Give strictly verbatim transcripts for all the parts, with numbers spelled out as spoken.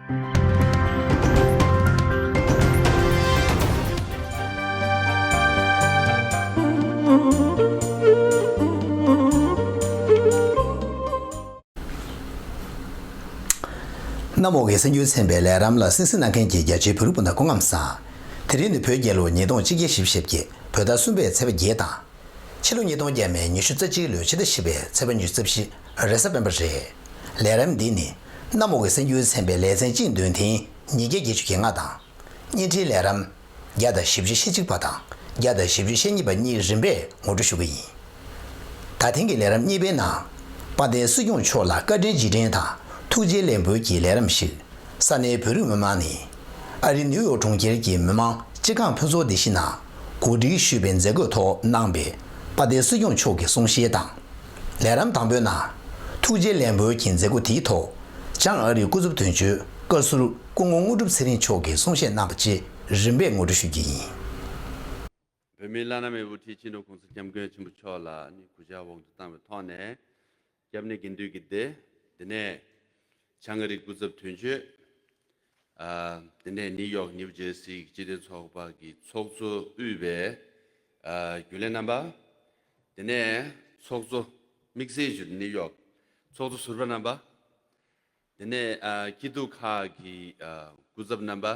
གནམ་འོག་གི་གསར་འགྱུར་ཚན་པའི་ལས་རིམ་ལ་གསན་གཟིགས་གནང་མཁན་གྱི་རྒྱ་ཆེའི་བོད་རིགས་སྤུན་ཟླ་སྐུ་ཁམས་བཟང་། དེ་རིང་ནི་བོད་རྒྱལ་ལོ་ཉིས་སྟོང་གཅིག་བརྒྱ་བཞི་བཅུ་ཞེ་བརྒྱད། བོད་ཟླ་གསུམ་པའི་ཚེས་པ་བརྒྱད་དང་། ཕྱི་ལོ་ཉིས་སྟོང་བརྒྱ་མེད་ཉི་ཤུ་རྩ་གཅིག་ལོའི་ཕྱི་ཟླ་བཞི་པའི་ཚེས་པ་ཉི་ཤུ་རྩ་བཞི། རེས་གཟའ་སྤེན་པ་རེད། ལས་རིམ་འདི་ནི་གནམ་འོག་གི་གསར་འགྱུར་ཚན་པའི་ལེ་ཚན་གཅིག་འདོན་ཐེངས་ཉིས་བརྒྱ་བརྒྱད་ཅུ་གྱ་ལྔ་དང་། བརྙན་འཕྲིན་ལས་རིམ་བརྒྱ་དང་བཞི་བཅུ་ཞེ་གཅིག་པ་དང་བརྒྱ་དང་བཞི་བཅུ་ཞེ་གཉིས་པ་གཉིས་རིམ་པས་ངོ་སྤྲོད་ཞུ་གི་ཡིན། ད་ཐེངས་ཀྱི་ལས་རིམ་གཉིས་པའི་ནང་། དཔལ་ལྡན་སྲིད་སྐྱོང་མཆོག་ལ་བཀའ་དྲིན་རྗེས་དྲན་དང་ཐུགས་རྗེ་ལེགས་འབུལ་གྱི་ལས་རིམ་ཞིག་ས་གནས་བོད་རིགས་མི་མང་ནས། ཨ་རིའི་ནིའུ་ཡོག་གྲོང་ཁྱེར་གྱི་མི་མང་སྤྱི་ཁང་ཕུན་ཚོགས་སྡེ་བཞི་ནང་གོ་སྒྲིག་ཞུས་པའི་མཛད་སྒོའི་ཐོག་གནང་པའི་དཔལ་ལྡན་སྲིད་སྐྱོང་མཆོག་གི་གསུང་བཤད་དང་། ལས་རིམ་དང་པོའི་ནང་། ཐུགས་རྗེ་ལེགས་འབུལ་གྱི་མཛད་སྒོ་དེའི་ཐོག་བྱང་ཨ་རིའི་སྐུ་ཚབ་དོན་གཅོད་བཀའ་ཟུར་སྐུ་ངོ་དངོས་གྲུབ་ཚེ་རིང་མཆོག་གིས་གསུང་བཤད་གནང་པ་བཅས་རིམ་པས་ངོ་སྤྲོད་ཞུ་རྒྱུ་ཡིན། བོད་མིའི་བླ་ན་མེད་པའི་དབུ་ཁྲིད་སྤྱི་ནོར་༸གོང་ས་༸སྐྱབས་མགོན་ཆེན་པོ་མཆོག་ལ་ནི་གུས་ཕྱག་དབང་དུ་བཏང་བའི་ཐོག་ནས། སྐྱབས་གནས་དགེ་འདུན་གྱི་སྡེ། དེ་ནས་བྱང་ཨ་རིའི་སྐུ་ཚབ་དོན་གཅོད། ཨ། དེ་ནས་ནིའུ་ཡོག་ནིའུ་ཇར་སིའི་སྤྱི་མཐུན་ཚོགས་པ་གི་ཚོགས་གཙོ་དབུས་པའི། ཨ། རྒྱུན་ལས་རྣམ་པ། དེ་ནས་ཚོགས་གཙོ་དམིགས་བསལ་ཞུ་ནིའུ་ཡོག་ཚོགས་གཙོ་ཟུར་པ་རྣམ་པ། དེ་ནས། ཨ། སྐྱིད་སྡུག་ཁག་གི། ཨ། སྐུ་ཚབ་རྣམ་པ།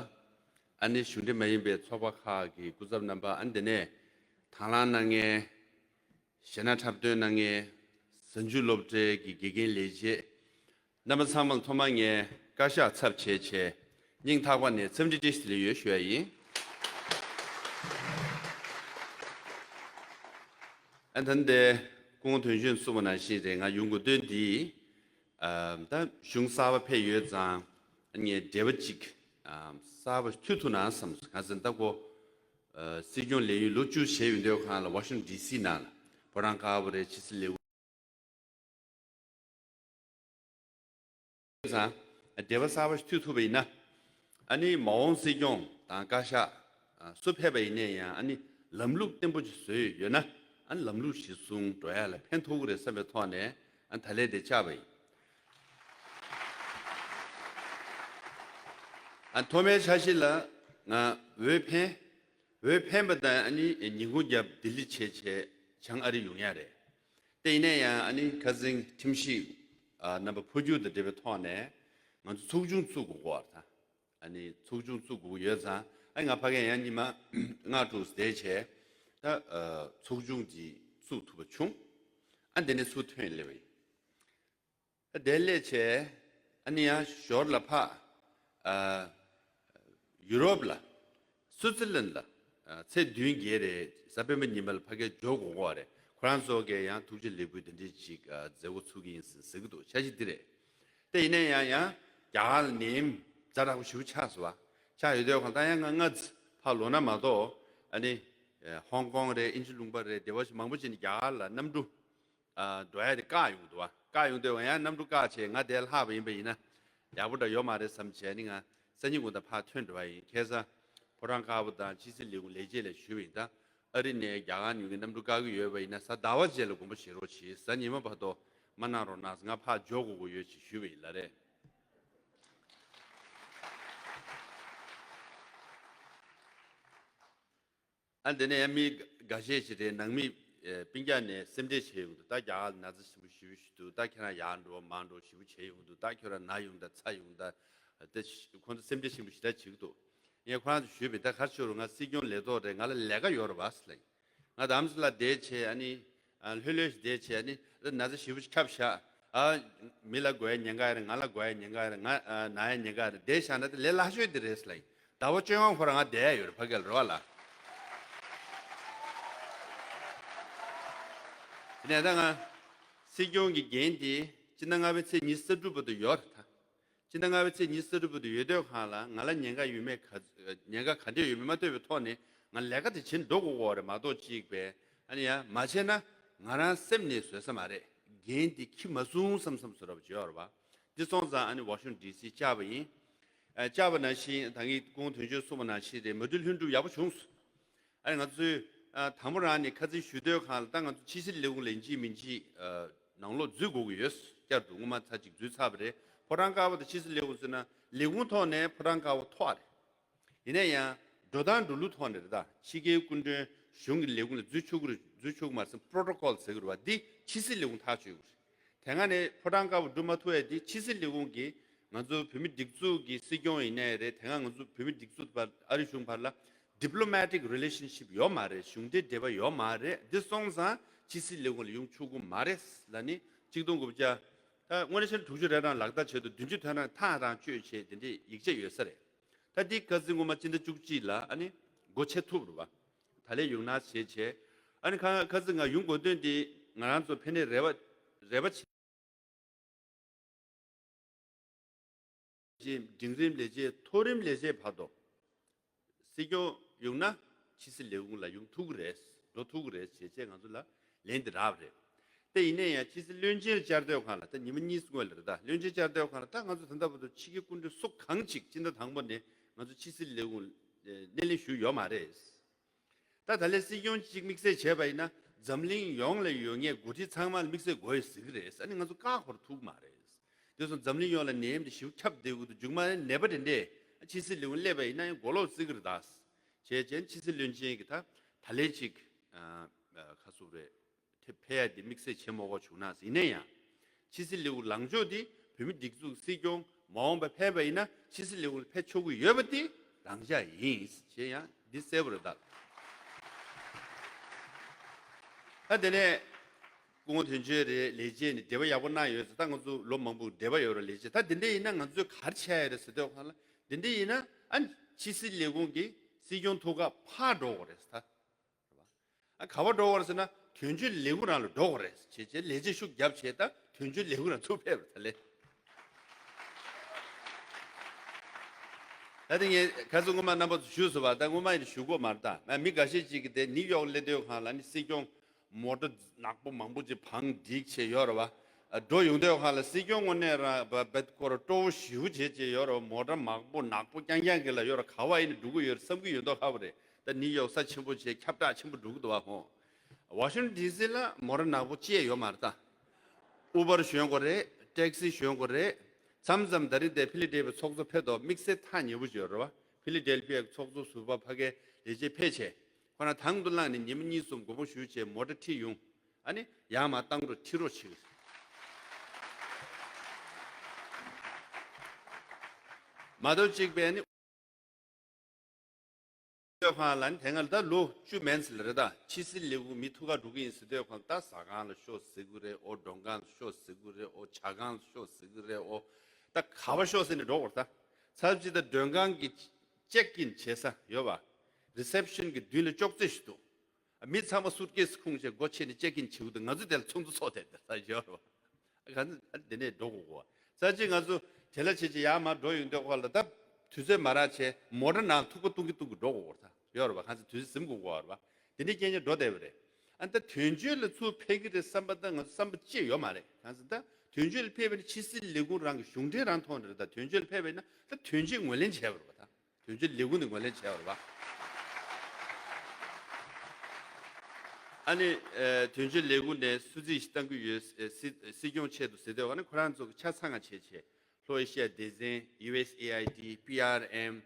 ཨ་ནི་གཞུང་འབྲེལ་མ་ཡིན་པའི་ཚོགས་པ་ཁག་གི་སྐུ་ཚབ་རྣམ་པ། ཨ་ནི་དེ་ནས་དང་བླངས་གནང་མཁན། གཞས་སྣ་འཁྲབ་སྟོན་གནང་མཁན། གཟའ་མཇུག་སློབ་གྲྭའི་གི་དགེ་རྒན་ལས་བྱེད། རྣམ་པ་ཚང་མར་ཐོག་མར་ངས་བཀའ་ཤག་ཚབ་བྱས་བྱས་སྙིང་ཐག་པ་ནས་འཚམས་འདྲི་བཀྲ་ཤིས་བདེ་ལེགས་ཡོད་ཞུ་ཡ་ཡིན། ཨ། ད་ལྟའི་སྐུ་ངོ་དོན་གཅོད་གསུངས་པ་ནང་བཞིན་རེད། ང་ཡོང་དགོས་དོན་འདི། ཨ། ད་གཞུང་གསར་པ་ཕེབས་ཡོད་ཙང་ངས་འབྲེལ་བ་གཅིག་ཨ། གསར་པ་མཐུད་ཐུབ་ན་བསམ་སོང་། གང་ཟེར་ན་ད་ཁོ། ཨ། སྲིད་སྐྱོང་ལས་ཡུན་ལོ་བཅུ་བྱས་ཡོད་དུས་སྒང་ལ་ཝ་ཤིང་ཊོན་ཌི་སི་ནང་ལ་ཕོ་བྲང་དཀར་པོ་རེད། ཕྱི་སྲིད་ལས་ཁུངས། ཙང་འབྲེལ་བ་གསར་པ་ཞིག་མཐུད་ཐུབ་པ་ཡིན་ན། ཨ་ནི་མ་འོངས་སྲིད་སྐྱོང་དང་བཀའ་ཤག་ཨ། སུ་ཕེབས་པ་ཡིན་ནའི་ཡང་། ཨ་ནི་ལམ་ལུགས་བརྟན་པོ་ཞིག་བཟོས་ཡོད་ན། ཨ་ནི་ལམ་ལུགས་གཞིར་བཟུང་འགྲོ་ཡ་ལ་ཕན་ཐོགས་ཀྱི་རེད་བསམ་པའི་ཐོག་ནས། ཨ། ད་ལན་དེ་བཅར་བ་ཡིན། ཨ། ཐོག་མའི་འཆར་གཞི་ལ་ང་འོས་འཕེན། འོས་འཕེན་པ་དང་། ཨ་ནི་ཉིན་གུང་རྒྱབ་ལྡི་ལི་བྱས་བྱས་བྱང་ཨ་རི་ཡོང་ཡ་རེད། དེ་ཡིན་ན་ཡང་། ཨ་ནི་ཁ་སང་ཁྲིམས་ཞིབ་ཨ། རྣམ་པ་འཕོ་འགྱུར་དང་འབྲེལ་བའི་ཐོག་ནས་ང་ཚོ་ཚོགས་ཆུང་བཙུགས་དགོས་ཀྱི་ཡོད་རེད་ད། ཨ་ནི་ཚོགས་ཆུང་བཙུགས་དགོས་ཀྱི་ཡོད་ཙང་། ཨ། ང་ཕ་གིར་ཡང་ཉི་མ་ལྔ་དྲུག་བསྡད་བྱས་ད། ཨ། ཚོགས་ཆུང་དེ་བཙུགས་ཐུབ་པ་བྱུང་། ཨ། དེ་ནས་ཚུར་ཐོན་སླེབས་པ་ཡིན། ཨ། དེ་སླེབས་བྱས། ཨ་ནི་ཡང་ཞོར་ལ་ཕར། ཨ། ཡུ་རོབ་ལ། སུའུ་ཙི་ལན་ལ། ཨ། ཚེས་བདུན་བརྒྱད་རེད། གཟའ་སྤེན་པ་ཉི་མ་ལ་ཕ་གིར་འབྱོར་དགོས་ཀྱི་རེད། ཁོ་རང་ཚོ་གིས་ཡང་ཐུགས་རྗེ་ལེགས་འབུལ་དེ་འདྲ་ཅིག་ཨ། མཛད་སྒོ་ཚུགས་ཀྱི་ཡིན་ཟེར་ཟེར་གྱི་འདུག་འཆར་གཞི་འདི་རེད། དེ་ཡིན་ན་ཡང་། ཡང་རྒྱ་གར་ལ་ནད་ཡམས་ཛ་དྲག་པོ་ཞེ་པོ་ཆགས་སོང་བ། ཆགས་ཡོད་དུས་སྒང་ད་ཡང་ང་སྔ་ཕར་ལོག་ན་མ་གཏོགས། ཨ་ནི་ཧོང་ཀོང་རེད། དབྱིན་ཇི་ལུང་པ་རེད། སྡེ་བ་ཞིག་མང་པོ་ཅིག་ནས་རྒྱ་གར་ལ་གནམ་གྲུ་ཨ། འགྲོ་ཡ་དེ་བཀག་ཡོང་གི་འདུག་བ། བཀག་ཡོང་དུས་ཡང་གནམ་གྲུ་བཀག་བྱས་ང་འདིར་ལྷག་པ་ཡིན་པ་ཡིན་ན་ཡག་པོ་འདྲ་ཡོད་མ་རེད་བསམ་བྱས་ནས་ང་སང་ཉིན་དགོང་དག་ཕར་ཐོན་འགྲོ་བ་ཡིན། ཁ་སང་ཕོ་བྲང་དཀར་པོ་དང་ཕྱི་སྲིད་ལས་ཁུངས་ལས་བྱེད་ལ་ཞུས་པ་ཡིན། ད་ཨ་རི་ནས་རྒྱ་གར་ཡོང་མཁན་གནམ་གྲུ་བཀག་གི་ཡོད་པ་ཡིན་ན་གཟའ་ཟླ་བ་རྗེས་ལ་དགོངས་པ་བཞེས་རོགས་གྱིས། གཟའ་ཉི་མ་བར་དུ་མ་གནང་རོགས་གནང་། ང་ཕར་འབྱོར་དགོས་ཀྱི་ཡོད་ཅེས་ཞུས་པ་ཡིན་ལ་རེད། ཨ། དེ་ནས་ཡང་མི་འགའ་ཤས་ཤིག་རེད། ནང་མི་ཨེ། སྤུན་ཀྱག་ནས་སེམས་ཁྲལ་བྱས་ཡོང་འདུག་ད་རྒྱ་གར་ལ་ན་ཚ་ཞེ་པོ་ཞེ་པོ་ཞིག་འདུག་ད་ཁྱེད་རང་ཡར་འགྲོ་མར་འགྲོ་ཞེ་པོ་བྱས་ཡོང་འདུག་ད་ཁྱོད་རང་ན་ཡོང་ད་ཚ་ཡོང་ད། དེ་ཁོང་ཚོ་སེམས་ཁྲལ་ཆེན་པོ་ཞེ་དྲག་བྱེད་ཀྱི་འདུག་ངས་ཁོ་རང་ཚོ་ཞུས་པ་ཡིན། ད་ག་རེ་ཞུ་རུང་ང་སྲིད་སྐྱོང་ལས་ཐོག་རེད། ང་ལ་ལས་ཀ་ཡོད་རེད་བ་ཟེར་ལབ་ཡིན། ང་དམ་སྲི་ལ་བསྡད་བྱས། ཨ་ནི་ཨ། ལྷོད་ལྷོད་ཞིག་བསྡད་བྱས། ཨ་ནི་ན་ཚ་ཞེ་པོ་ཞིག་ཁྱབ་བཞག་ཨ། མི་ལ་དགོས་ཡ་ཉེན་ཁ་རེད། ང་ལ་དགོས་ཡ་ཉེན་ཁ་རེད། ང་ཨ། ན་ཡ་ཉེན་ཁ་རེད། བསྡད་བཞག་ན་དེ་ལས་སླ་ཤོས་དེ་རེད་ཟེར་ལབ་ཡིན། ཟླ་བ་བཅོ་ལྔ་ཁོ་རང་ང་བསྡད་ཡ་ཡོད་རེད། ཕ་གི་ལ་རེད་བ་ལ། དེ་ནས་ད་ང་སྲིད་སྐྱོང་གི་འགན་དེ་སྤྱི་ཟླ་ལྔ་པའི་ཚེས་ཉི་ཤུ་རྩ་དྲུག་བར་དུ་ཡོད་རེད་ད། སྤྱི་ཟླ་ལྔ་པའི་ཚེས་ཉི་ཤུ་རྩ་དྲུག་བར་དུ་ཡོད་དུས་སྒང་ལ་ང་ལ་ཉེན་ཁ་ཡོད་མེད་ག། ཉེན་ཁ་ག་འདྲས་ཡོད་མེད་མ་ལྟོས་པའི་ཐོག་ནས་ང་ལས་ཀ་དེ་བྱེད་འགྲོ་དགོས་ཀྱི་རེད་མ་གཏོགས་ཅིག་པས། ཨ་ནི་ཡང་མ་བྱས་ན་ང་རང་སེམས་ནས་བཟོད་ས་མ་རེད། འགན་དེ་འཁྱེར་མ་སོང་བསམ་བསམ་བཟོ་འདྲ་པོ་ཅིག་ཡོད་རེད་བ། འདི་སོང་ཙང་ཨ་ནི་ཝ་ཤིང་ཊོན་ཌི་སི་བཅར་བ་ཡིན། ཨ། བཅར་བ་ནང་བཞིན་ད་གིན་སྐུ་ངོ་དོན་གཅོད་གསུངས་པ་ནང་བཞིན་རེད། མོས་མཐུན་ལྷུན་གྲུབ་ཡག་པོ་བྱུང་སོང་། ཨ་ནི་ང་ཚོས་ཨ། དང་པོ་རང་ནས་ཁ་ཚིག་ཞུ་དུས་སྒང་ལ། ད་ང་ཚོ་ཕྱི་སྲིད་ལས་ཁུངས་ལ་ཡིན་གཅིག་མིན་གཅིག་ཨ། ནང་ལོགས་འཛུལ་དགོས་ཀྱི་ཡོད། བསྐྱར་དུ་སྔོན་མ་ཚར་གཅིག་འཛུལ་ཚར་བ་རེད། ཕོ་བྲང་དཀར་པོ་དང་ཕྱི་སྲིད་ལས་ཁུངས་ཟེར་ན་ ལས་ཁུངས་ཐོག་ནས་ཕོ་བྲང་དཀར་པོ་ཐོག་རེད། ཡིན་ན་ཡང་འགྲོ་སྟངས་འགྲོ་ལུགས་ཐོག་ནས་རེད་ད། ཕྱི་རྒྱལ་སྐུ་མགྲོན་གཞུང་གི་ལས་ཁུངས་ལ་འཛུལ་ཆོག་གི་རེད། འཛུལ་ཆོག་གི་མ་རེད་ཟེར། པོ་རོ་ཊོ་ཀོལ་ཟེར་གི་རེད་བ། འདི་ཕྱི་སྲིད་ལས་ཁུངས་ཐག་གཅོད་དགོས་རེད། དེ་སྔ་ནས་ཕོ་བྲང་དཀར་པོ་འགྲོ་མ་ཐུབ་ཡ་འདི་ཕྱི་སྲིད་ལས་ཁུངས་ཀྱིས། ང་ཚོ་བོད་མི་སྒྲིག་འཛུགས་ཀྱི་སྲིད་སྐྱོང་ཡིན་ནའི་རེད། དེ་སྔ་ང་ཚོ་བོད་མི་སྒྲིག་འཛུགས་བར་ཨ་རི་གཞུང་བར་ལ་ཌི་པི་ལོ་མེ་ཊིག་རི་ལེ་ཤན་ཤིབ་ཡོད་མ་རེད། གཞུང་འབྲེལ་འབྲེལ་བ་ཡོད་མ་རེད། འདི་སོང་ཙང་ཕྱི་སྲིད་ལས་ཁུངས་ལ་ཡོང་ཆོག་གི་མ་རེད་ལབ་ནི། གཅིག་སྟོང་དགུ་བརྒྱ། ད་དངོས་གནས་བྱས་ན་དྲུག་ཅུ་རེ་གྲངས་ལག་བསྟར་བྱས་འདུག་བདུན་ཅུ་དོན་གྲངས་ཐག་རང་གཅོད་བྱས་དེ་འདྲའི་ཡིག་ཆ་ཡོད་ས་རེད། ད་འདི་ཁ་སང་སྔོན་མ་སྤྱི་ཟླ་བཅུ་གཅིག་ལ་ཨ་ནི་སྒོ་ཕྱེ་ཐུབ་རེད་བ། ད་ལན་ཡོང་ན་བྱས་བྱས། ཨ་ནི་ཁ་ཁ་སང་ང་ཡོང་དགོས་དོན་འདི་ང་རང་ཚོ་ཕན་ནུས་རེ་བ་རེ་བ་བྱེད། འབྲིང་རིམ་ལས་བྱེད་མཐོ་རིམ་ལས་བྱེད་བར་དུ་སྲིད་སྐྱོང་ཡོང་ན་ཕྱི་སྲིད་ལས་ཁུངས་ལ་ཡོང་ཐུབ་ཀྱི་རེད། འགྲོ་ཐུབ་ཀྱི་རེད་ཅེས་བྱས་ང་ཚོ་ལ་ལན་འདི་རག་པ་རེད། དེ་ཡིན་ན་ཡང་ཕྱི་སྲིད་བློན་ཆེན་བཅར་དུས་སྒང་ལ། ད་ཉི་མ་གཉིས་སྔོན་ལ་རེད་ད། བློན་ཆེན་བཅར་དུས་སྒང་ལ་ད་ང་ཚོ་ད་ལྟ་བར་དུ་ཕྱི་རྒྱལ་སྐུ་མགྲོན་སུ་གང་ཅིག་སྤྱི་ཟླ་དང་པོ་ནས་ང་ཚོ་ཕྱི་སྲིད་ལས་ཁུངས་སྣེ་ལེན་ཞུས་ཡོད་མ་རེད། ད་ད་ལན་སྲིད་སྐྱོང་གཅིག་དམིགས་བསལ་བྱས་པ་ཡིན་ན་འཛམ་གླིང་ཡོངས་ལ་ཡོད་མཁན་འགོ་ཁྲིད་ཚང་མ་ལ་དམིགས་བསལ་དགོས་ཟེར་གི་རེད། ཨ་ནི་ང་ཚོ་བཀག་འགོག་ཐུབ་མ་རེད། དེ་སོང་འཛམ་གླིང་ཡོངས་ལ་ནད་ཡམས་དེ་ཞེ་པོ་ཁྱབ་བསྡད་ཀྱི་འདུག་མཇུག་མ་ནད་པ་དེ་འདྲས་ཕྱི་སྲིད་ལས་ཁུངས་སླེབས་པ་ཡིན་ན་ཡང་གོ་ལོག་ཟེར་གི་རེད་ད། བྱས་རྗེས་ཕྱི་སྲིད་བློན་ཆེན་གྱི་ད་ད་ལན་ཅིག་ཨ་ཨ་ཁ་སུབ་རེད། དེ་ཕེབས་ཡ་དེ་དམིགས་བསལ་བྱེད་མ་དགོས་བྱུང་ན་ཟེར། ཡིན་ན་ཡང་ཕྱི་སྲིད་ལས་ཁུངས་ལངས་ཕྱོགས་དེ་བོད་མི་སྒྲིག་འཛུགས་སྲིད་སྐྱོང་མ་འོངས་པ་ཕེབས་པ་ཡིན་ན་ཕྱི་སྲིད་ལས་ཁུངས་ལ་ཕེབས་ཆོག་གི་ཡོད་པ་དེ་རང་འཇགས་ཡིན་ཞེས་ཡང་འདི་གསལ་པོ་རེད་ད། ད་དེ་ནས་སྐུ་ངོ་དོན་གཅོད་རེད། ལས་བྱེད་ནས་འབྲེལ་བ་ཡག་པོ་གནང་ཡོད་ཟེར། ད་ང་ཚོ་ལོ་མང་པོ་འབྲེལ་བ་ཡོད་རེད་ལས་བྱེད། ད་དེ་འདྲས་ཡིན་ན་ང་ཚོས་ག་རེ་བྱས་ཡོད་རེད་ཟེར་དུས་སྒང་ལ། དེ་འདྲས་ཡིན་ན་ཨ་ཕྱི་སྲིད་ལས་ཁུངས་ཀྱི་སྲིད་སྐྱོང་ཐུགས་ཁག་ཕར་འགྲོ་དགོས་རེད་ཟེར་ད། ཨ་ག་པར་འགྲོ་བར་ཟེར་ན་དོན་གཅོད་ལས་ཁུངས་རང་ལ་འགྲོ་དགོས་རེད་ཅེས་བྱས་ལས་བྱེད་ཤུགས་བརྒྱབ་བྱས་ད་དོན་གཅོད་ལས་ཁུངས་རང་ཚུར་ཕེབས་པ་རེད་ད་ལེ། ད་དེ་ངས་ཁ་སང་སྔོན་མ་རྣམ་པ་ཚོ་ཞུས་སོང་བ། ད་སྔོན་མ་ཡིན་ཞུ་དགོས་མ་རེད་ད། ང་མི་འགའ་ཤས་ཅིག་གིས་དེ་ནིའུ་ཡོག་སླེབས་དུས་སྒང་ལ་ནི་སྲིད་སྐྱོང་མོ་ཊ་ནག་པོ་མང་པོ་ཅིག་བང་བསྒྲིགས་བྱས་ཡོད་རེད་བ། ཨ་འགྲོ་ཡོང་དུས་སྒང་ལ་སྲིད་སྐྱོང་དངོས་གནས་རང་བ་བེད་ཁོ་ར་སྤྲོ་བོ་ཞེ་པོ་བྱས་བྱས་ཡོད་རེད་བ། མོ་ཊ་མང་པོ་ནག་པོ་རྐྱང་རྐྱང་གི་ལ་ཡོད་རེད། ག་བ་ཡིན་ནི་འགྲོ་གི་ཡོད་རེད་བསམ་གི་ཡོད་མདོག་ཁ་པོ་རེད། ད་ནིའུ་ཡོག་ས་ཆེན་པོ་བྱས་ཁྱབ་བསྒྲགས་ཆེན་པོ་འགྲོ་གི་འདུག་བ་ཧོ། ཝ་ཤིང་ཊོན་ཌི་སི་ལ་མོ་ཊ་ནག་པོ་ཅི་ཡང་ཡོད་མ་རེད་ད། ཨུ་བར་ཞོན་དགོས་རེད། ཊེག་སི་ཞོན་དགོས་རེད། མཚམས་མཚམས་ད་རིང་དེ་ཕི་ལ་ཌེལ་ཕི་ཡ་ཚོགས་གཙོ་ཕེབས་འདུག་དམིགས་བསལ་ཐག་ཉེ་པོ་ཅིག་ཡོད་རེད་བ། ཕི་ལ་ཌེལ་ཕི་ཡ་གི་ཚོགས་གཙོ་ཟུར་པ་ཕ་གིའི་ལས་བྱེད་ཕེབས་བྱས་ཁོ་རང་དང་དུ་བླངས་ནས་ཉི་མ་གཉིས་གསུམ་མགོ་སྐོར་ཞུས་བྱས་མོ་ཊ་ཁྲིད་ཡོང་། ཨ་ནི་ཡར་མར་བཏང་རོགས་ཁྲིད་རོགས་བྱེད། མ་གཏོགས་གཅིག་པས་ནི། ལྷོད་ཁང་ལ་ནི་དེ་སྔ་ལ་ད་ལོ་བཅུ་མན་ཙམ་ལ་རེད་ད། ཕྱི་སྲིད་ལས་ཁུངས་མི་ཐུག་ག་འགྲོ་གི་ཡིན་ཟེར་དུས་ཁོང་ད་ཟ་ཁང་ལ་ཤོག་ཟེར་གི་རེད་ཨོ། མགྲོན་ཁང་ལ་ཤོག་ཟེར་གི་རེད་ཨོ། ཇ་ཁང་ལ་ཤོག་ཟེར་གི་རེད་ཨོ། ད་ག་བ་ཤོག་ཟེར་ནས་འགྲོ་དགོས་རེད་ད། ཚར་གཅིག་ད་མགྲོན་ཁང་གི་ཅེག་ཨིན་བྱེད་ས་ཡོད་པ། རི་སེབ་ཤན་གི་མདུན་ལ་ཅོག་ཙེ་ཞིག་འདུག་མི་ཚང་མ་སུཊ་ཀེ་སི་ཁུངས་བྱས་སྒོ་ཕྱེ་ནས་ཅེག་ཨིན་བྱེད་དགོས་འདུག་ང་ཚོ་དེ་ལ་ཚོགས་འདུ་ཚོགས་བསྡད་དེ་ད་ཡོད་རེད་བ། གང་ཚེ་ཨ་དེ་ནས་འགྲོ་དགོས་གོ། ས་ཅིག་ང་ཚོ་དེ་ལ་བྱེད་ཅིག་ཡར་མར་འགྲོ་ཡོང་དུས་ཁོ་ལ་ད་དུས་ཚོད་མ་རག་བྱས་མོ་ཊ་ནང་ཐུག་པ་བཏུང་གི་བཏུང་གི་འགྲོ་དགོས་གོ། ད་ཡོད་རེད་བ། གང་ཚེ་དུས་ཚོད་ཟིན་དགོས་གོ་རེད་བ། དེ་འདྲའི་རྐྱེན་གྱིས་འགྲོ་བསྡད་པ་རེད། ཨ་ད་དོན་གཅོད་ལ་ཚུར་ཕེབས་ཀྱི་རེད་བསམ་པ་ད་ང་ཚོ་བསམ་པ་ཅི་ཡོད་མ་རེད། གང་ཚེ་ད་དོན་གཅོད་ལ་ཕེབས་པ་ནི་ཕྱི་སྲིད་ལས་ཁུངས་རང་གི་གཞུང་འབྲེལ་རང་ཐོག་ནས་རེད། ད་དོན་གཅོད་ལ་ཕེབས་པ་ཡིན་ན་ད་དོན་གཅོད་ངོས་ལེན་བྱས་པ་རེད་བ་ད། དོན་གཅོད་ལས་ཁུངས་ནས་ངོས་ལེན་བྱས་པ་རེད་བ། ཨ་ནི་ཨ་དོན་གཅོད་ལས་ཁུངས་ནས་སུ་རྩིས་ཤིག་བཏང་གི་ཡོད། ཨ་སྲིད་སྲིད་སྐྱོང་ཆེད་དུ་ཟེར་དུས་ཨ་ནི་ཁོ་རང་ཚོ་གི་ཆ་ཚང་ང་བྱས་བྱས་ལྷོ་ཨེ་ཤི་ཡ་སྡེ་ཚན། ཡུ་ཨེས་ཨེ་ཨའི་ཌི། པི་ཨར་ཨེམ།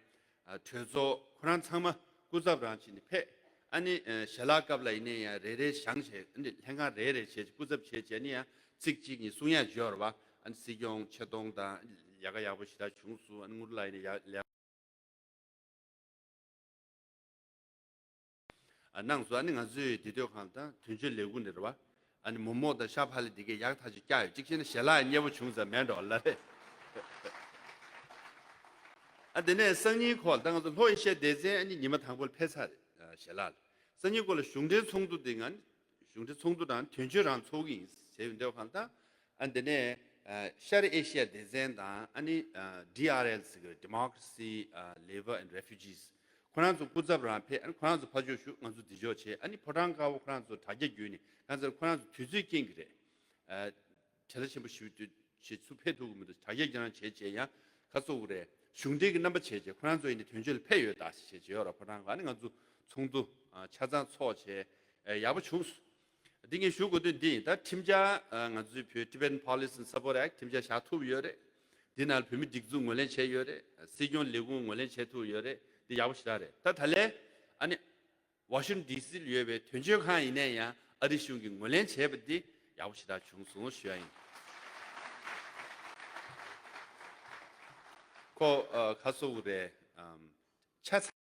ཨ་གྲོས་ཚོགས་ཁོ་རང་ཚང་མ་སྐུ་ཚབ་རང་བྱས་ནས་ཕེབས། ཨ་ནི་ཨ་ཞལ་ལག་སྐབས་ལ་ཡིན་ན་ཡང་རེ་རེ་བཞེངས་བྱས་ཨ་ནི་ལྷན་ཁང་རེ་རེ་བྱས་སྐུ་ཚབ་བྱས་བྱས་ནི་ཡང་ཚིག་གཅིག་གཉིས་གསུང་ཡག་ཅིག་ཡོད་རེད་བ། ཨ་ནི་སྲིད་སྐྱོང་ཆེ་མཐོང་དང་ཡག་ག་ཡག་པོ་ཞེ་དྲག་བྱུང་སོང་། ཨ་ནི་དངུལ་ལགས་ཡིན་ན་ཡག་ལས། ཨ་གནང་སོང་། ཨ་ནི་ང་ཚོས་འདི་ལྟོས་ཁང་དང་དོན་གཅོད་ལས་ཁུངས་ནས་རེད་བ། ཨ་ནི་མོག་མོག་དང་ཤ་ཕག་ལི་འདི་གས་ཡག་ཐག་ཆོད་བཀྱག་ཡོད། གཅིག་བྱས་ན་ཞལ་ལག་མཉེས་པོ་བྱུང་ཙང་མེད་འགྲོ་ལ་རེད། ཨ་དེ་ནས་སང་ཉིན་ཁོ་ད་ང་ཚོ་ལྷོ་ཨེ་ཤི་ཡ་སྡེ་ཚན་ཨ་ནི་ཉི་མ་དང་པོར་ཕེབས་ཚར་རེད། ཨ་ཞལ་ལག་ལ། སང་ཉིན་ཁོ་ལ་གཞུང་འབྲེལ་ཚོགས་འདུ་དེ་ང་གཞུང་འབྲེལ་ཚོགས་འདུ་དང་དོན་གཅོད་རང་ཚོགས་ཀྱི་ཡིན་ཟེར་ཡོང་དུས་ཁང་དང་། ཨ་འདི་ནས་ཨ་ཤར་ཨེ་ཤི་ཡ་སྡེ་ཚན་དང་ཨ་ནི་ཨ་ཌི་ཨར་ཨེལ་ཟེར་གི་རེད། Democracy, ཨ་Labour and Refugees། ཁོ་རང་ཚོ་སྐུ་ཚབ་རང་ཕེབས། ཨ་ནི་ཁོ་རང་ཚོ་ཕར་ཕྱོགས་བཞུགས། ང་ཚོ་འདི་ཕྱོགས་བྱས། ཨ་ནི་ཕོ་བྲང་དཀར་པོ་ཁོ་རང་ཚོ་དྲ་རྒྱ་བརྒྱུད་ནས། གང་ཟེར་ཁོ་རང་ཚོ་དུས་ཚོད་རྐྱེན་གྱིས་རེད། ཨ་བྲེལ་བ་ཆེན་པོ་ཞིག་དུས་ཆེད་ཚུར་ཕེབས་ཐུབ་ཀྱི་མི་འདུག་དྲ་རྒྱ་བརྒྱུད་རང་བྱས་བྱས་ཡང་ཁ་གསོ་གི་རེད། གཞུང་འབྲེལ་གྱི་རྣམ་པ་བྱས་བྱས་ཁོ་རང་ཚོ་ཡིན་ནའི་དོན་གཅོད་ལ་ཕེབས་ཡོད་ད་ཞེས་བྱས་བྱས་ཡོད་ར། ཕོ་བྲང་ག་ནི་ང་ཚོ་ཚོགས་འདུ་ཨ་ཆ་ཚང་ཚོགས་བྱས་ཨ་ཡག་པོ་བྱུང་སོང་། འདི་ངས་ཞུ་དགོས་དོན་འདི་ཡིན། ད་ཁྲིམས་འཆར་ཨ་ང་ཚོའི་བོད་Tibetan Policy and Support Act ཁྲིམས་འཆར་བཞག་ཐུབ་ཡོད་རེད། འདི་ནང་བོད་མི་སྒྲིག་འཛུགས་ངོས་ལེན་བྱས་ཡོད་རེད། སྲིད་སྐྱོང་ལས་ཁུངས་ངོས་ལེན་བྱས་ཐུབ་ཡོད་རེད། འདི་ཡག་པོ་ཞེ་དྲག་རེད། ད་ད་ལན་ཨ་ནི་ཝ་ཤིང་ཊོན་ཌི་སི་ལ་ཡོད་པའི་དོན་གཅོད་ཁང་ཡིན་ནའི་ཡང་ཨ་རི་གཞུང་གིས་ངོས་ལེན་བྱས་པ་འདི་ཡག་པོ་ཞེ་དྲག་བྱུང་སོང་ཞུ་ཡ་ཡིན། ཁོ་ཨ་ཁ་སོ་བོ་རེད། ཨམ། ཆ་ཚང་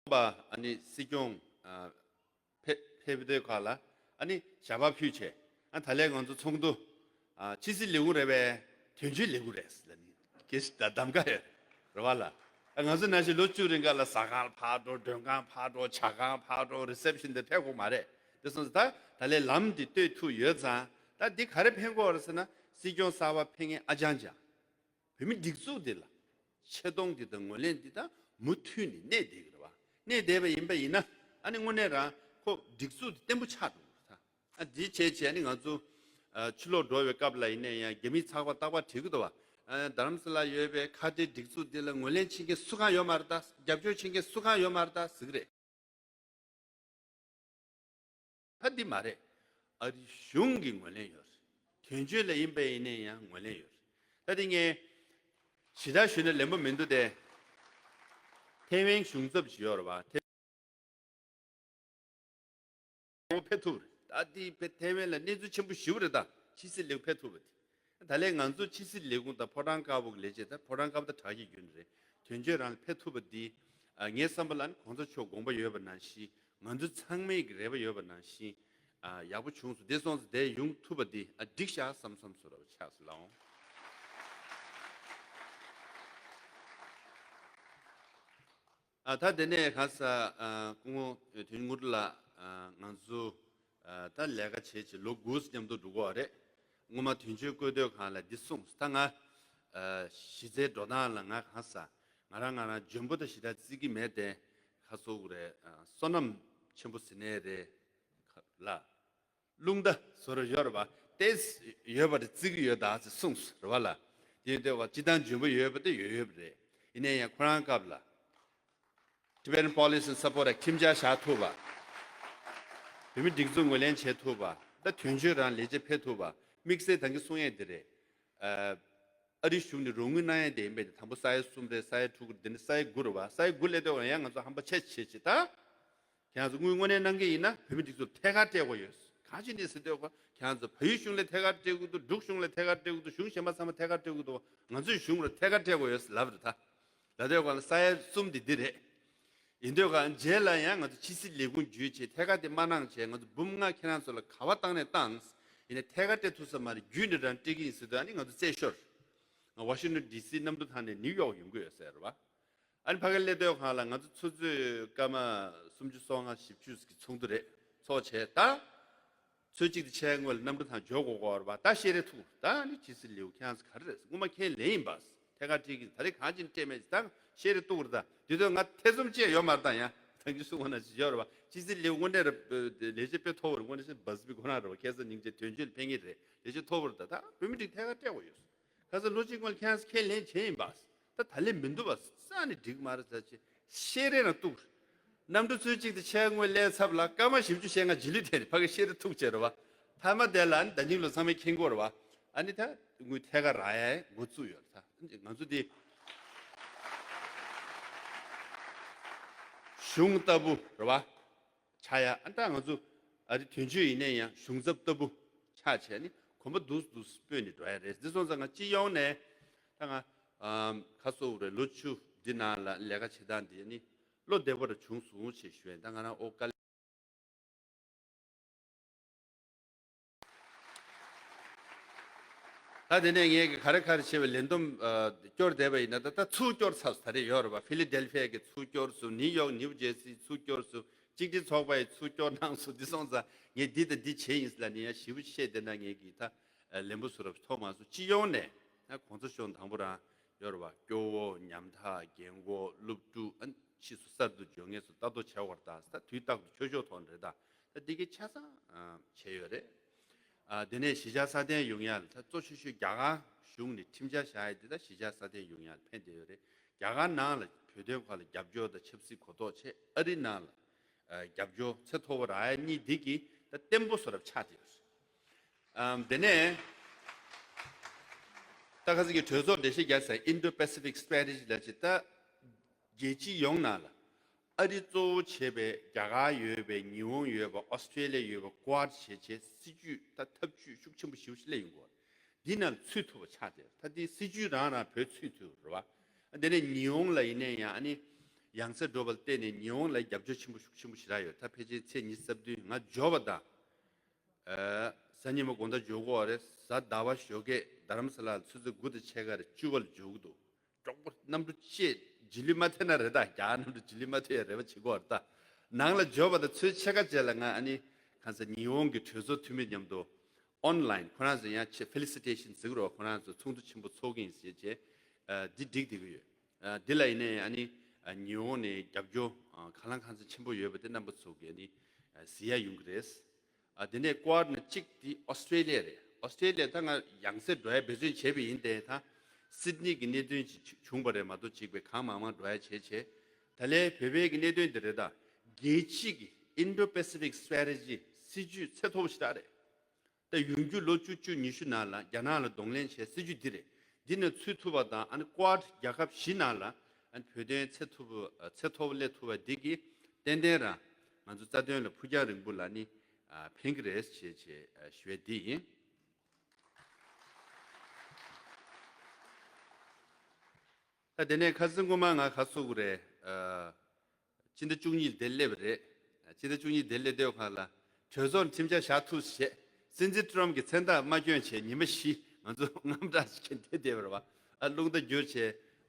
པ་ཨ་ནི་སྲིད་སྐྱོང་ཨ་ཕེ་ཕེབས་དུས་ཁ་ལ་ཨ་ནི་ཞལ་པར་ཕུལ་བྱས། ཨ་ད་ལན་ང་ཚོ་ཚོགས་འདུ་ཨ་ཕྱི་སྲིད་ལས་ཁུངས་རེད་པས། དོན་གཅོད་ལས་ཁུངས་རེད་ཟེར་ལ་ནི་སྐད་ཆ་གདམ་ག་ཡོད་རེད་བ་ལ། ཨ་ང་ཚོ་ནང་བཞིན་ལོ་བཅུ་རིང་ག་ལ་ཟ་ཁང་ཕར་འགྲོ། མགྲོན་ཁང་ཕར་འགྲོ། ཇ་ཁང་ཕར་འགྲོ། རི་སེབ་ཤིན་དེ་ཕེབས་དགོས་མ་རེད། དེ་སོང་ཙང་ད་ད་ལན་ལམ་འདི་གཏོད་ཐུབ་ཡོད་ཙང་། ད་འདི་ག་རེ་ཕན་གོ་རེད་ཟེར་ན། སྲིད་སྐྱོང་གསར་པ་ཕེབས་མཁན་ཨ་ཅང་ཅང་བོད་མི་སྒྲིག་འཛུགས་འདི་ལ་ཆེ་མཐོང་འདི་དང་ངོས་ལེན་འདི་དང་མུ་མཐུད་ནས་གནས་བསྡད་ཀྱི་རེད་བ། གནས་བསྡད་པ་ཡིན་པ་ཡིན་ན་ཨ་ནི་དངོས་གནས་རང་ཁོ་སྒྲིག་འཛུགས་འདི་བརྟན་པོ་ཆགས་འགྲོ་གི་རེད་ད། ཨ་འདི་བྱས་བྱས་ནི་ང་ཚོ་ཨ་ཕྱི་ལོགས་འགྲོ་བའི་སྐབས་ལ་ཡིན་ནའི་ཡང་རྒྱ་མིས་ཚགས་པར་རྟག་པར་བྲིས་ཀྱི་འདུག་བ། ཨ་རྡ་རམ་ས་ལ་ཡོད་པའི་ཁ་བྲལ་སྒྲིག་འཛུགས་འདི་ལ་ངོས་ལེན་བྱེད་མཁན་སུ་གང་ཡོད་མ་རེད་ད། རྒྱབ་སྐྱོར་བྱེད་མཁན་སུ་གང་ཡོད་མ་རེད་ད་ཟེར་གྱི་རེད། ད་འདི་མ་རེད། ཨ་རི་གཞུང་གིས་ངོས་ལེན་ཡོད་རེད། དོན་གཅོད་ལ་ཡིན་པ་ཡིན་ནའི་ཡང་ངོས་ལེན་ཡོད་རེད། ད་འདི་ངས་ཞེ་དྲག་ཞུས་ན་ལན་པོ་མི་འདུག་སྟེ། ཐའེ་ཝན་གཞུང་ཚབ་ཅིག་ཡོད་རེད་བ། ཐའེ་ཝན་ཕེབས་ཐུབ་རེད། ད་འདི་ཕེ་ཐའེ་ཝན་ལ་གནས་ཚུལ་ཆེན་པོ་ཞེ་པོ་རེད་ད། ཕྱི་སྲིད་ལས་ཁུངས་ཕེབས་ཐུབ་པ་དེ། ད་ལན་ང་ཚོ་ཕྱི་སྲིད་ལས་ཁུངས་དང་ཕོ་བྲང་དཀར་པོ་གི་ལས་བྱེད་དང་། ཕོ་བྲང་དཀར་པོ་དང་དྲ་རྒྱའི་བརྒྱུད་ནས་རེད། དོན་གཅོད་རང་ལ་ཕེབས་ཐུབ་པ་འདི། ཨ་ངའི་བསམ་པ་ལ་ནི་གོང་ས་མཆོག་དགོངས་པ་ཡོད་པ་ནང་བཞིན། ང་ཚོ་ཚང་མའི་གི་རེ་བ་ཡོད་པ་ནང་བཞིན། ཨ་ཡག་པོ་བྱུང་སོང་། དེ་སོང་ཙང་དེ་ཡོང་ཐུབ་པ་འདི་ཨ་འགྲིག་ཤག་བསམ་བསམ་སོ་ར་བ་ཆགས་སོང་ལགས་འོང་། ཨ་ད་དེ་ནས་གང་ས་ཨ་སྐུ་ངོ་དོན་དངུལ་ལགས། ཨ་ང་ཚོ་ཨ་ད་ལས་ཀ་བྱེད་བྱེད་ལོ་དགུ་ཙམ་མཉམ་དུ་འགྲོ་གི་ཡོད་རེད། སྔོན་མ་དོན་གཅོད་བསྐོས་དུས་སྒང་ལ་འདི་གསུངས། ད་ང་ཨ་གཞི་རྩའི་འགྲོ་སྟངས་ལ་ང་གང་ས་ང་རང་ང་རང་འཇོན་པོ་དང་ཞེ་དྲག་བརྩི་གི་མེད་དེ། ཁ་སོ་བོ་རེད། ཨ་བསོད་ནམས་ཆེན་པོ་ཟེར་ནའི་རེད། ལ། རླུང་རྟ་བཟོ་ར་ཡོད་རེད་བ། ཏེས་ཡོད་པ་རེད། བརྩི་གི་ཡོད་ད་ཟེར་གསུངས་རེད་བ་ལ། དེ་ཡིན་དུས་བ་སྤྱི་བཏང་འཇོན་པོ་ཡོད་པ་དེ་ཡོད་ཡོད་པ་རེད། ཡིན་ནའི་ཡང་ཁོ་རང་སྐབས་ལ་Tibetan Policy and Support Act ཁྲིམས་འཆར་བཞག་ཐུབ་པ། བོད་མི་སྒྲིག་འཛུགས་ངོས་ལེན་བྱེད་ཐུབ་པ། ད་དོན་གཅོད་རང་ལས་བྱེད་ཕེབས་ཐུབ་པ། དམིགས་བསལ་ད་གིན་གསུང་ཡས་དེ་རེད། ཨ་ཨ་རི་གཞུང་ནས་རོགས་དངུལ་གནང་ཡས་དེ་ཡིན་པས། དང་པོ་ས་ཡ་གསུམ་རེད། ས་ཡ་དྲུག་རེད། འདི་ནི་ས་ཡ་དགུ་རེད་བ། ས་ཡ་དགུ་སླེབས་དུས་ཡང་ང་ཚོ་ཧམ་པ་ཆེ་ཆེ་ཆེ་ད། ཁྱེད་རང་ཚོ་དངུལ་དངོས་གནས་གནང་གི་ཡིན་ན་བོད་མི་སྒྲིག་འཛུགས་ཐད་ཀར་སྤྲད་དགོས་ཡོད། གང་ཅི་ནས་ཟེར་དུས་ཁོ་ཁྱེད་རང་ཚོ་བལ་ཡུལ་གཞུང་ལ་ཐད་ཀར་སྤྲད་དགོས་འདུག་འབྲུག་གཞུང་ལ་ཐད་ཀར་སྤྲད་དགོས་འདུག་གཞུང་གཞན་པ་ཚང་མ་ཐད་ཀར་སྤྲད་དགོས་འདུག་ང་ཚོའི་གཞུང་ལ་ཐད་ཀར་སྤྲད་དགོས་ཡོད་ལབ་རེད་ད། ལབ་དུས་ཁོ་ལ་ས་ཡ་གསུམ་དེ་འདི་རེད། ཡིན་དུས་ཁ་རྗེས་ལ་ཡང་ང་ཚོ་ཕྱི་སྲིད་ལས་ཁུངས་བརྒྱུད་བྱས་ཐད་ཀར་དེ་མ་གནང་བྱས། ང་ཚོ་འབུམ་ལྔ་ཁྱེད་རང་ཚོ་ལ་ག་བ་བཏང་ནས་བཏང་། ཡིན་ནའི་ཐད་ཀར་སྤྲད་ཐུབ་ས་མ་རེད། བརྒྱུད་ནས་རང་སྤྲད་ཀྱི་ཡིན་ཟེར་དུས་ཨ་ནི་ང་ཚོ་རྩད་ཤོར། ང་ཝ་ཤིང་ཊོན་ཌི་སི་གནམ་གྲུ་ཐང་ནས་ནིའུ་ཡོག་ཡོང་གི་ཡོད་ཟེར་བ། ཨ་ནི་ཕ་གི་སླེབས་དུས་སྒང་ལ་ང་ཚོ་ཆུ་ཚོད་སྐར་མ་སུམ་ཅུ་སོ་ལྔ་བཞི་བཅུ་གི་ཚོགས་འདུ་རེད། ཚོགས་བྱས་ད། ཚོད་གཅིག་དང་ཕྱེད་ཀ་སྔོན་ལ་གནམ་གྲུ་ཐང་འབྱོར་དགོས་ཀྱི་ཡོད་རེད་པ། ད་བཤད་རེས་ཐུག་ད་ནི་ཕྱི་སྲིད་ལས་ཁུངས་ཁྱེད་རང་ཚོ་ག་རེ་རེད། སྔོན་མ་ཁས་ལེན་ཡིན་པ། ཐད་ཀར་སྤྲད་ཀྱི་ད་རེས་གང་ཅི་སྤྲད་མེད་ཅིག་ད་བཤད་རེས་གཏུག་རེད་ད། དེ་དུས་ང་ཐེ་ཚོམ་བཅས་ཡོད་མ་རེད་ད། ཡང་ད་གིན་གསུང་བ་ནང་བཞིན་ཡོད་རེད་པ། ཕྱི་སྲིད་ལས་ཁུངས་དངོས་གནས་རེད། ལས་བྱེད་དཔེ་མཐོ་བོ་རེད། དངོས་གནས་བཤད་ན་བ་སི་པི་ཁོ་རང་རེད་པ། ཁ་སང་ཉིན་བྱེད་དོན་གཅོད་ལ་ཕེབས་མཁན་རེད། ལས་བྱེད་མཐོ་བོ་རེད་ད། ད་བོད་མི་རིགས་ཐད་ཀར་སྤྲད་དགོས་ཡོད། ཁ་སང་ལོ་གཅིག་སྔོན་ལ་ཁྱེད་རང་ཚོ་ཁས་ལེན་བྱས་ཡིན་པ། ད་ད་ལན་མི་འདུག་པ། ས་ནས་འགྲིག་མ་རེད་ཟེར་ཅིག་བཤད་རེས་རང་གཏུག་གནམ་གྲུ་ཚོད་གཅིག་དང་ཕྱེད་ཀ་སྔོན་སླེབས་ཚར་བ་ལ་སྐར་མ་བཞི་བཅུ་ཞེ་ལྔ་རྗེས་ལུས་ཐེབས་ནས་ཕ་གི་བཤད་རེས་ཐུག་བྱས་རེད་པ། མཐའ་མ་དེ་ལ་ཨ་ནི་ཟླ་ཉིན་ལོ་ཚང་མས་མཁྱེན་གྱི་ཡོད་རེད་པ། ཨ་ནི་ད་དངུལ་ཐད་ཀར་རག་ཡའི་འགོ་བཙུགས་ཡོད་རེད། ད་ང་ཚོ་འདི་གཞུང་ལྟ་བུ་རེད་པ། ཆགས་ཡ། ཨ་ད་ང་ཚོ་ཨ་རི་དོན་གཅོད་ཡིན་ནའི་ཡང་གཞུང་ཚབ་ལྟ་བུ་ཆགས་བྱས་ནི་གོམ་པ་འདུག་འདུག་སྤོས་ནས་འགྲོ་ཡ་རེད། འདི་སོང་ཙང་ང་སྤྱི་ཡོངས་ནས་ད་ང་ཨམ་ཁ་སོ་བོ་རེད། ལོ་བཅུ་འདི་ནང་ལ་ལས་ཀ་བྱེད་སྟངས་འདི་ནི་བློ་བདེ་པོ་རེ་བྱུང་སོང་ཞེས་ཞུ་ཡ་ཡིན། ད་ང་རང་ཨོ་དཀའ་ལས། ད་དེ་ནས་ངས་ག་རེ་ག་རེ་བྱས་པའི་ལས་བསྡོམས་ཨ་སྐྱོར་བསྡད་པ་ཡིན་ན། ད་ད་ཚུར་སྐྱོར་ཚར་སོང་། ད་རེས་ཡོད་རེད་པ། ཕི་ལི་ཌེལ་ཕི་ཡ་གི་ཚུར་སྐྱོར་སོང་། ནིའུ་ཡོག་ནིའུ་ཇེར་སི་ཚུར་སྐྱོར་སོང་། གཅིག་སྒྲིལ་ཚོགས་པ་ཡི་ཚུར་སྐྱོར་གནང་སོང་། འདི་སོང་ཙང་ངས་འདི་དང་འདི་བྱས་ཡིན་ཟེར་ལབ་ནས་ཡང་ཞིབ་པོ་བཤད་བསྡད་ན་ངས་ཀྱིས་ད་ལན་པོ་བཟོ་རབས་ཐོགས་མ་སོང་། སྤྱི་ཡོངས་ནས་ད་གོང་ས་མཆོག་དང་པོ་རང་ཡོད་རེད་པ། སྐྱོ་བོ་ཉམ་ཐག་རྒན་གོག་སློབ་ཕྲུག་ཨ་ཕྱིས་སུ་གསར་དུ་འབྱོར་མཁན་ཚོ་ལྟ་རྟོག་བྱེད་དགོས་རེད་ད། ད་དུས་རྟག་ཏུ་ཆོས་ཕྱོགས་ཐོག་ནས་རེད་ད། ད་འདི་གའི་ཆ་ཚང་བྱས་ཡོད་རེད། ཨ་དེ་ནས་གཞིས་ཆགས་སྲ་བརྟན་ཡོང་ཡ་ལ་ད་གཙོ་ཆེ་ཤོས་རྒྱ་གར་གཞུང་ནས་ཁྲིམས་འཆར་བཞག་ཡ་འདི་ད་གཞིས་ཆགས་སྲ་བརྟན་ཡོང་ཡ་ལ་ཕན་བསྡད་ཡོད་རེད། རྒྱ་གར་ནང་ལ་བོད་དོན་ཁག་ལ་རྒྱབ་སྐྱོར་དང་ཆབ་སྲིད་གོ་རྟོགས་བྱས། ཨ་རི་ནང་ལ་ཨ་རྒྱབ་སྐྱོར་ཚད་མཐོ་པོ་རག་ཡ་གཉིས་འདི་གིས་ད་བརྟན་པོ་བཟོ་རབས་ཆགས་བསྡད་ཡོད་རེད། ཨམ་དེ་ནས་ ད་ཁ་སང་གི་གྲོས་ཚོགས་འགྲེལ་བཤད་རྒྱག་ས་Indo-Pacific Strategy ལབ་ཅིག་ད་རྒྱལ་སྤྱི་ཡོངས་ནང་ལ་ཨ་རི་གཙོ་བོ་བྱས་པའི་རྒྱ་གར་ཡོད་པའི་ཉི་ཧོང་ཡོད་པ་ཨོ་སི་ཀྲེ་ལི་ཡ་ཡོད་པ་Quad བྱས་བྱས་སྲིད་ཇུས་ད་ཐབས་ཇུས་ཤུགས་ཆེན་པོ་ཞེ་པོ་ཞིག་སླེབས་ཡོང་གི་ཡོད་རེད། འདི་ནང་ཚུད་ཐུབ་པ་ཆགས་བསྡད་རེད། ད་འདི་སྲིད་ཇུས་རང་རང་བོད་ཚུད་ཐུབ་རེད་བ། དེ་ནས་ཉི་ཧོང་ལ་ཡིན་ནའི་ཡང་ཨ་ནི་ཡང་སེ་འགྲོ་བ་ལ་བརྟེན་ནས་ཉི་ཧོང་ལ་རྒྱབ་སྐྱོར་ཆེན་པོ་ཤུགས་ཆེན་པོ་ཞེ་དྲག་ཡོད། ད་ཕལ་ཆེར་ཚེས་ཉི་ཤུ་རྩ་བདུན་ང་འབྱོར་བ་དང་། ཨ། གཟའ་ཉི་མ་དགོང་དག་འབྱོར་གྱི་ཡོད་རེད། གཟའ་ཟླ་བ་ཞོགས་ཀས་རྡ་རམ་ས་ལ་ལ་ཆུ་ཚོད་དགུ་དང་ཕྱེད་ཀ་རེད་བཅུ་པ་ལ་འབྱོར་གྱི་འདུག་གྲོགས་པོ་གནམ་གྲུ་བཅས་རྗེས་ལུས་མ་ཐེབས་ན་རེད། ད་རྒྱ་གནམ་གྲུ་རྗེས་ལུས་མ་ཐེབས་ཡ་རེ་བ་བྱེད་ཀྱི་ཡོད་རེད། ད་ནང་ལ་འབྱོར་བ་དང་ཚོད་ཕྱེད་ཀ་རྗེས་ལ་ང་ཨ་ནི་གང་ཟེར་ཉི་ཧོང་གི་གྲོས་ཚོགས་འཐུས་མི་མཉམ་དུ་ཨོན་ལན་ཁོ་རང་ཚོ་ཡང་ཆེ་Felicitation ཟེར་གྱི་རེད་བ། ཁོ་རང་ཚོ་ཚོགས་འདུ་ཆེན་པོ་ཚོགས་ཀྱི་ཡིན་ཟེར་བྱས། ཨ། འདི་འགྲིག་བསྡད་ཀྱི་ཡོད། ཨ། འདི་ལ་ཡིན་ནའི་ཨ་ནི་ཨ། ཉི་ཧོང་ནས་རྒྱབ་སྐྱོར་ཨ། གང་ལ་གང་འཚམ་ཆེན་པོ་ཡོད་པ་དེ་རྣམ་པ་ཚོ་གིས་ཨ་ནི་ཨ། གཟིགས་ཡ་ཡོང་གི་རེད། ཨ། དེ་ནས་Quad ནང་གཅིག་དེ་ཨོ་སི་ཀྲེ་ལི་ཡ་རེད། ཨོ་སི་ཀྲེ་ལི་ཡ་ད་ང་ཡང་སེ་འགྲོ་ཡ་འབད་བརྩོན་བྱས་པ་ཡིན་ཏེ། ད་སིད་ནི་གི་གནད་དོན་ཅིག་བྱུང་བ་རེད་མ་གཏོགས་གཅིག་པའི་གང་མང་མང་འགྲོ་ཡ་བྱས་བྱས། ད་ལན་བོད་པའི་གི་གནད་དོན་དེ་རེད། ད་རྒྱལ་སྤྱི་གི་Indo-Pacific Strategy སྲིད་ཇུས་ཚད་མཐོ་པོ་ཞེ་དྲག་རེད། ད་ཡོང་རྒྱུ་ལོ་བཅུ་བཅུ་ཉི་ཤུ་ནང་ལ་རྒྱ་ནག་ལ་གདོང་ལེན་བྱས་སྲིད་ཇུས་འདི་རེད། འདི་ནས་ཚུད་ཐུབ་པ་དང་ཨ་ནི་Quad རྒྱལ་ཁབ་བཞི་ནང་ལ་ཨ་ནི་བོད་དོན་ཚད་མཐོ་པོ་ཚད་མཐོ་པོ་སླེབས་ཐུབ་པ་འདི་གིས་ཏན་ཏན་རང་ང་ཚོ་རྩ་དོན་ལ་ཕུགས་རྒྱང་རིང་པོ་ལ་ནི་ཨ་ཕན་གྱི་རེད་ཞེས་བྱས་ཨ་ཞུ་ཡ་འདི་ཡིན། ད་དེ་ནས་ཁ་སང་སྔོན་མ་ང་ག་ཚོད་རེད། ཨ། སྤྱི་ཟླ་བཅུ་གཉིས་དེ་སླེབས་པ་རེད། སྤྱི་ཟླ་བཅུ་གཉིས་དེ་སླེབས་དུས་སྒང་ལ་གྲོས་ཚོགས་ཁྲིམས་འཆར་བཞག་ཐུབ་བྱས། སྲིད་འཛིན་ཊམ་གྱི་མཚན་རྟགས་མ་བསྐྱོན་བྱས་ཉི་མ་བཞི་ང་ཚོ་དངངས་སྐྲག་ཞིག་བསྐྱེད་བསྡད་པ་རེད་བ། ཨ། རླུང་རྟ་བསྒྱུར་བྱས་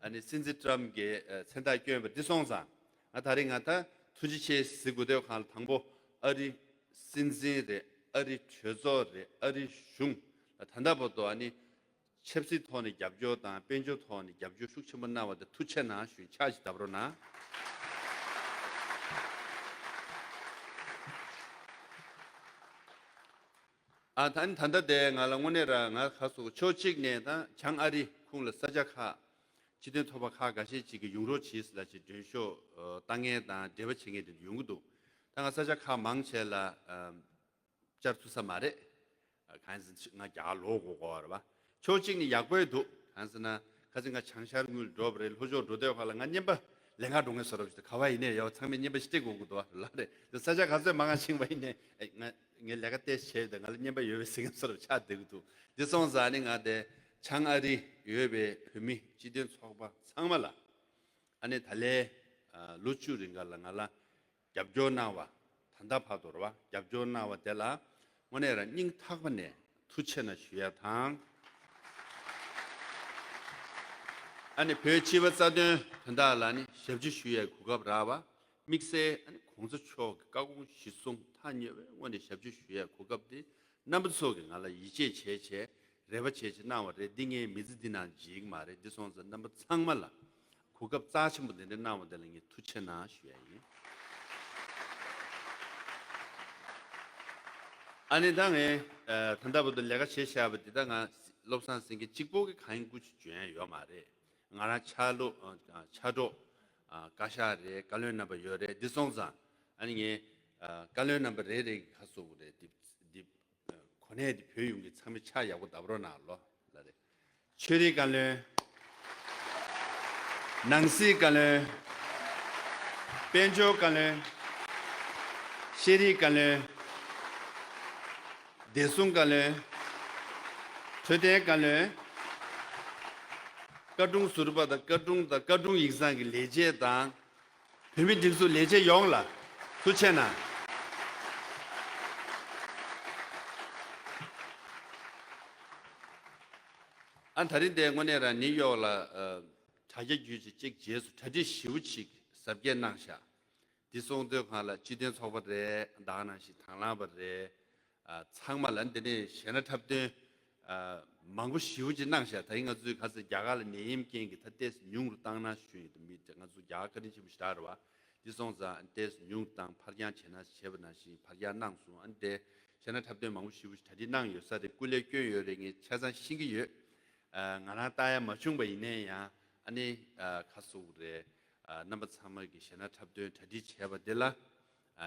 ཨ་ནི་སྲིད་འཛིན་ཊམ་གྱི་ཨ་མཚན་རྟགས་བསྐྱོན་པ་འདི་སོང་ཙང་། ང་ད་རིང་ང་ད་ཐུགས་རྗེ་ཆེ་ཟེར་དགོས་དུས་སྒང་ལ་དང་པོ་ཨ་རི་སྲིད་འཛིན་རེད། ཨ་རི་གྲོས་ཚོགས་རེད། ཨ་རི་གཞུང་ལ་ད་ལྟ་བར་དུ་ཨ་ནི་ཆབ་སྲིད་ཐོག་ནས་རྒྱབ་སྐྱོར་དང་དཔལ་འབྱོར་ཐོག་ནས་རྒྱབ་སྐྱོར་ཤུགས་ཆེན་པོ་གནང་བ་དེ་ཐུགས་རྗེ་གནང་ཞུ་ཡིན། ཕྱག་ཅིག་བརྡབ་རོགས་གནང་། ཨ། ད་ནི་ད་ལྟ་དེ་ང་ལ་དངོས་གནས་རང་ང་ཁ་སོ་ཕྱོགས་གཅིག་ནས་ད་བྱང་ཨ་རི་ཁོངས་ལ་ས་ཆ་ཁག་སྤྱི་མཐུན་ཚོགས་པ་ཁག་འགའ་ཤས་ཅིག་གིས་ཡོང་རོགས་གྱིས་ལབ་ཅིག་མགྲོན་ཤོག་ཨ་བཏང་མཁན་དང་འབྲེལ་བ་བྱེད་མཁན་དེ་ཡོང་གི་འདུག་ད་ང་ས་ཆ་ཁག་མང་ཆེ་ལ་ཨ། བཅར་ཐུབ་ས་མ་རེད། གང་ཡིན་ཟེར་ན་ང་རྒྱ་གར་ལོག་དགོས་ཀྱི་ཡོད་རེད་བ། ཕྱོགས་གཅིག་ནས་ཡག་པོ་འདུག་གང་ཡིན་ཟེར་ན་ཁ་སང་ང་བྱང་ཤར་དངུལ་འགྲོ་བ་རེད། ལྷོ་ཕྱོགས་འགྲོ་དུས་སྒང་ལ་ང་རྔན་པ་ལེན་ག་འགྲོ་མཁན་བཟོ་འདྲ་ཞིག་འདུག་ག་པར་ཡིན་ནའི་ཡོད་ཚང་མས་རྔན་པ་ཞིག་སྤྲད་དགོས་ཀྱི་འདུག་བ་ལ་རེད། ས་ཆ་ག་ཚོད་མང་ང་ཕྱིན་པ་ཡིན་ནའི་ཨེ་ང་ངས་ལས་ཀ་ཏོག་ཙམ་བྱས་ཡོད་དེ་ང་ལ་རྔན་པ་ཡོད་པའི་ཟེར་མཁན་བཟོ་འདྲ་ཆགས་བསྡད་ཀྱི་འདུག་འདི་སོང་ཙང་ནི་ང་དེ་བྱང་ཨ་རི་ཡོད་པའི་བོད་མི་སྤྱི་མཐུན་ཚོགས་པ་ཚང་མ་ལ་ཨ་ནི་ད་ལན་ཨ་ལོ་བཅུ་རིང་ག་ལ་ང་ལ་རྒྱབ་སྐྱོར་གནང་བ། ད་ལྟ་བར་དུ་རེད་བ། རྒྱབ་སྐྱོར་གནང་བ་དེ་ལ་དངོས་གནས་རང་སྙིང་ཐག་པ་ནས་ཐུགས་རྗེ་གནང་ཞུ་ཡ་དང་། ཨ་ནི་བོད་སྤྱི་པའི་རྩ་དོན་དོན་དག་ལ་ནི་ཞབས་ཕྱི་ཞུ་ཡའི་གོ་སྐབས་རག་པ། དམིགས་བསལ་ཨ་ནི་གོང་ས་མཆོག་གི་བཀའ་དགོངས་གཞིར་བཟུང་ཐག་ཉེ་བའི་དངོས་ནས་ཞབས་ཕྱི་ཞུ་ཡའི་གོ་སྐབས་དེ་རྣམ་པ་ཚོ་གིས་ང་ལ་ཡིད་ཆེས་བྱས་བྱས་རེ་བ་བྱས་བྱས་གནང་བ་རེད། འདི་ངའི་མི་ཚེ་འདི་ནང་བརྗེད་ཀྱི་མ་རེད། འདི་སོང་ཙང་རྣམ་པ་ཚང་མ་ལ་གོ་སྐབས་རྩ་ཆེན་པོ་དེ་འདྲ་གནང་བ་དེ་ལ་ངས་ཐུགས་རྗེ་གནང་ཞུ་ཡ་ཡིན། ཨ་ནི་ད་ངས་ཨ་ད་ལྟ་བར་དུ་ལས་ཀ་བྱས་བཞག་པ་འདི་ད་ང་བློ་བཟང་སེང་གེ་གཅིག་པོ་གིས་གང་ཡིན་ཀུ་ཅི་འཇོན་ཡ་ཡོད་མ་རེད། ང་རང་ཕྱག་ལོ་ཨ་ཕྱག་རོགས་ཨ་བཀའ་ཤག་རེད། བཀའ་བློན་རྣམ་པ་ཡོད་རེད། འདི་སོང་ཙང་ཨ་ནི་ངས་ཨ་བཀའ་བློན་རྣམ་པ་རེ་རེ་གི་ཁ་གསོ་དགོས་རེད། འདི་འདི་གོ་གནས་འདི་བོད་ཡོངས་ཀྱི་ཚང་མས་ཕྱག་ཡག་པོ་བརྡབ་རོགས་གནང་ལོ་ལ་རེད། ཆོས་རིག་བཀའ་བློན། ནང་སྲིད་བཀའ་བློན། དཔལ་འབྱོར་བཀའ་བློན། ཤེས་རིག་བཀའ་བློན། བདེ་སྲུང་བཀའ་བློན། འཕྲོད་བསྟེན་བཀའ་བློན། བཀའ་དྲུང་ཟུར་པ་དང་བཀའ་དྲུང་དང་བཀའ་དྲུང་ཡིག་ཚང་གི་ལས་བྱེད་དང་། བོད་མི་སྒྲིག་འཛུགས་ལས་བྱེད་ཡོངས་ལ་ཐུགས་རྗེ་གནང་། ཨ་ད་རིང་འདིར་དངོས་གནས་རང་ནིའུ་ཡོག་ལ་ཨ་དྲ་རྒྱ་བརྒྱུད་ཅིག་ཅིག་རྗེས་སུ་གྲ་སྒྲིག་ཞེ་པོ་ཅིག་གཟབ་རྒྱས་གནང་ཤག་འདི་སོང་དུས་སྒང་ལ་སྤྱི་མཐུན་ཚོགས་པ་རེད། ད་ག་ནང་བཞིན་དང་བླངས་པ་རེད། ཨ་ཚང་མ་ལ་འདི་ནས་གཞས་སྣ་འཁྲབ་སྟོན་ཨ་མང་པོ་ཞེ་པོ་ཅིག་གནང་ཤག་ད་ཡིན་ང་ཚོས་ག་ཚོད་རྒྱ་གར་ལ་ནད་ཡམས་རྐྱེན་གྱིས་ད་ཏོག་ཙམ་ཉུང་རུ་བཏང་ན་ཞུ་ཡིན། ད་མི་ང་ཚོ་རྒྱ་གར་བཀའ་དྲིན་ཆེན་པོ་ཞེ་དྲག་རེད་བ། འདི་སོང་ཙང་ཏོག་ཙམ་ཉུང་རུ་བཏང་ཕར་འགྱངས་བྱས་ན་བྱས་པ་ནང་བཞིན་ཕར་འགྱངས་གནང་སོང་། ཨ་ནི་དེ་གཞས་སྣ་འཁྲབ་སྟོན་མང་པོ་ཞེ་པོ་ཞིག་གྲ་སྒྲིག་གནང་ཡོད་ས་རེད། སྐུ་ལས་བསྐྱོན་ཡོད་རེད། ངས་ཆ་ཚང་ཤེས་ཀྱི་ཡོད། ཨ་ང་རང་ལྟ་ཡ་མ་བྱུང་པ་ཡིན་ནའི་ཡང་ཨ་ནི་ཨ་ཁ་གསོ་རེད། ཨ་རྣམ་པ་ཚང་མ་གིས་གཞས་སྣ་འཁྲབ་སྟོན་གྲ་སྒྲིག་བྱས་པ་འདི་ལ་ཨ་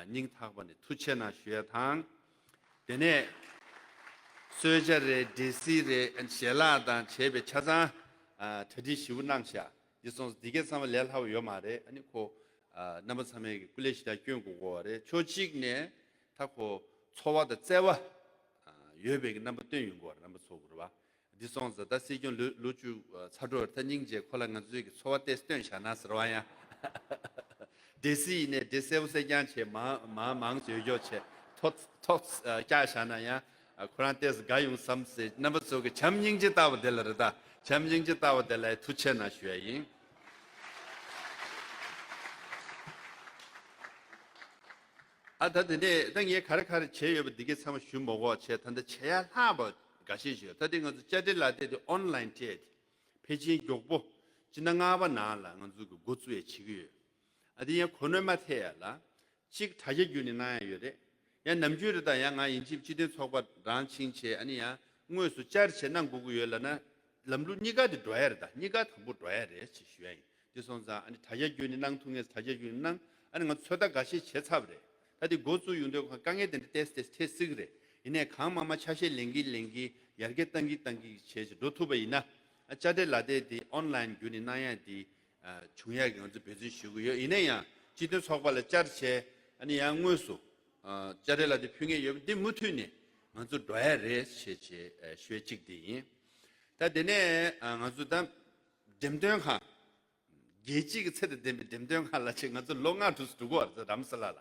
སྙིང་ཐག་པ་ནས་ཐུགས་རྗེ་གནང་ཞུ་ཡ་དང་། དེ་ནས་ གསོལ་ཇ་རེད། འབྲས་སིལ་རེད། ཨ་ནི་ཞལ་ལག་དང་བྱས་པའི་ཆ་ཚང་། ཨ། གྲ་སྒྲིག་ཞིབ་པོ་གནང་ཤག་འདི་སོང་ཙང་འདི་གས་ཚང་མ་ལས་སླ་བོ་ཡོད་མ་རེད། ཨ་ནི་ཁོ། ཨ། རྣམ་པ་ཚང་མས་ཀྱི་སྐུ་ལས་ཞེ་དྲག་སྐྱོན་དགོས་དགོས་པ་རེད། ཕྱོགས་གཅིག་ནས་ད་ཁོ་འཚོ་བ་དང་བརྩེ་བ། ཨ། ཡོད་པའི་གི་རྣམ་པ་སྟོན་ཡོང་གི་ཡོད་རེད། རྣམ་པ་ཚོ་གི་རེད་པ། འདི་སོང་ཙང་ད་སྲིད་སྐྱོང་ལོ་ལོ་བཅུ་ཚར་འགྲོ་རེད། ད་སྙིང་རྗེ། ཁོ་ལ་ང་ཚོའི་གི་འཚོ་བ་ཏོག་ཙམ་སྟོན་བཞག་ན་ཟེར་བ་ཡང་། འབྲས་སིལ་ཡིན་ནའི་འབྲས་སེར་པོ་སེར་རྐྱང་བྱས། མར་མར་མང་ཙམ་ཡོད་ཀྱོག་བྱས། ཐོག་ཐོག་བཀྱགས་བཞག་ན་ཡང་། ཨ། ཁོ་རང་ཏོག་ཙམ་དགའ་ཡོང་བསམ་སྲིད། རྣམ་པ་ཚོ་གི་བྱམས་སྙིང་རྗེ་ལྟ་བུ་དེ་ལ་རེད། ད་བྱམས་སྙིང་རྗེ་ལྟ་བུ་དེ་ལ་ཐུགས་རྗེ་གནང་ཞུ་ཡ་ཡིན། ཨ། ད་དེ་ནས་ད་ངས་ག་རེ་ག་རེ་བྱས་ཡོད་པ་འདི་གས་ཚང་མ་ཞུ་མ་དགོས་བྱས། ད་ལྟ་བྱེད་ཡ་ལྷག་པ་འགའ་ཤས་ཤིག་ཡོད། ད་དེ་ང་ཚོ་དཔྱ་ཁྲལ་ལག་དེབ་དེ་ཨོན་ལན་སྤྲད་དེ་ཕལ་ཆེར་མགྱོགས་པོ་སྤྱི་ཟླ་ལྔ་པ་ནང་ལ་ང་ཚོ་གི་འགོ་བཙུགས་ཡ་བྱེད་ཀྱི་ཡོད། ཨ། དེ་ཡང་གོ་གནོན་མ་ཐེབས་ཡ་ལ། གཅིག་དྲ་རྒྱ་བརྒྱུད་ནས་གནང་ཡ་ཡོད་རེད། ཡང་ནམ་རྒྱུན་རེད། ད་ཡང་ང་ཡིན་གཅིག་སྤྱི་མཐུན་ཚོགས་པ་རང་ཕྱིན་བྱས། ཨ་ནི་ཡང་དངོས་སུ་བཅར་བྱས་གནང་དགོས་ཀྱི་ཡོད་ལབ་ན། ལམ་ལུགས་གཉིས་ཀ་དེ་འགྲོ་ཡ་རེད། ད་གཉིས་ཀ་དང་པོ་འགྲོ་ཡ་རེད་ཅེས་ཞུ་ཡ་ཡིན། དེ་སོང་ཙང་ཨ་ནི་དྲ་རྒྱ་བརྒྱུད་ནས་གནང་ཐུབ་མཁན་དྲ་རྒྱ་བརྒྱུད་ནས་གནང་། ཨ་ནི་ང་ཚོད་ལྟ་འགའ་ཤས་བྱས་ཚར་བ་རེད། ད་དེ་འགོ་བཙུགས་ཡོང་དུས་དཀའ་ངལ་དེ་འདྲ་ཏོག་ཙམ་ཏོག་ཙམ་འཕྲད་སྲིད་ཀྱི་རེད། ཡིན་ནའི་གང་མང་མང་ཆ་ཤས་ལེན་གྱིན་ལེན་གྱིན་ཡར་རྒྱས་གཏང་གིན་གཏང་གིན་བྱས་བྱས་འགྲོ་ཐུབ་པ་ཡིན་ན། ཨ། དཔྱ་ཁྲལ་ལག་དེབ་དེ་ཨོན་ལན་བརྒྱུད་ནས་གནང་ཡ་དེ། ཨ། བྱུང་ཡག་གི་ང་ཚོ་འབད་བརྩོན་ཞུ་གི་ཡོད། ཡིན་ན་ཡང་སྤྱི་མཐུན་ཚོགས་པ་ལ་བཅར་བྱས། ཨ་ནི་ཡང་དངོས་སུ། ཨ། དཔྱ་ཁྲལ་ལག་དེབ་ཕུལ་མཁན་ཡོད་པ་འདི་མུ་མཐུད་ནས་ང་ཚོ་འགྲོ་ཡ་རེད་ཞེས་བྱས། ཨ། ཞུ་ཡ་གཅིག་དེ་ཡིན། ད་དེ་ནས། ཨ། ང་ཚོ་ད་འགྲེམས་སྟོན་ཁང་། རྒྱལ་སྤྱིའི་གི་ཚད་དང་ལྡན་པའི་འགྲེམས་སྟོན་ཁང་ལ་ཆེད་ང་ཚོ་ལོ་ལྔ་དྲུག་ཙམ་འགྲོ་གི་ཡོད་རེད། རྡ་རམ་ས་ལ་ལ།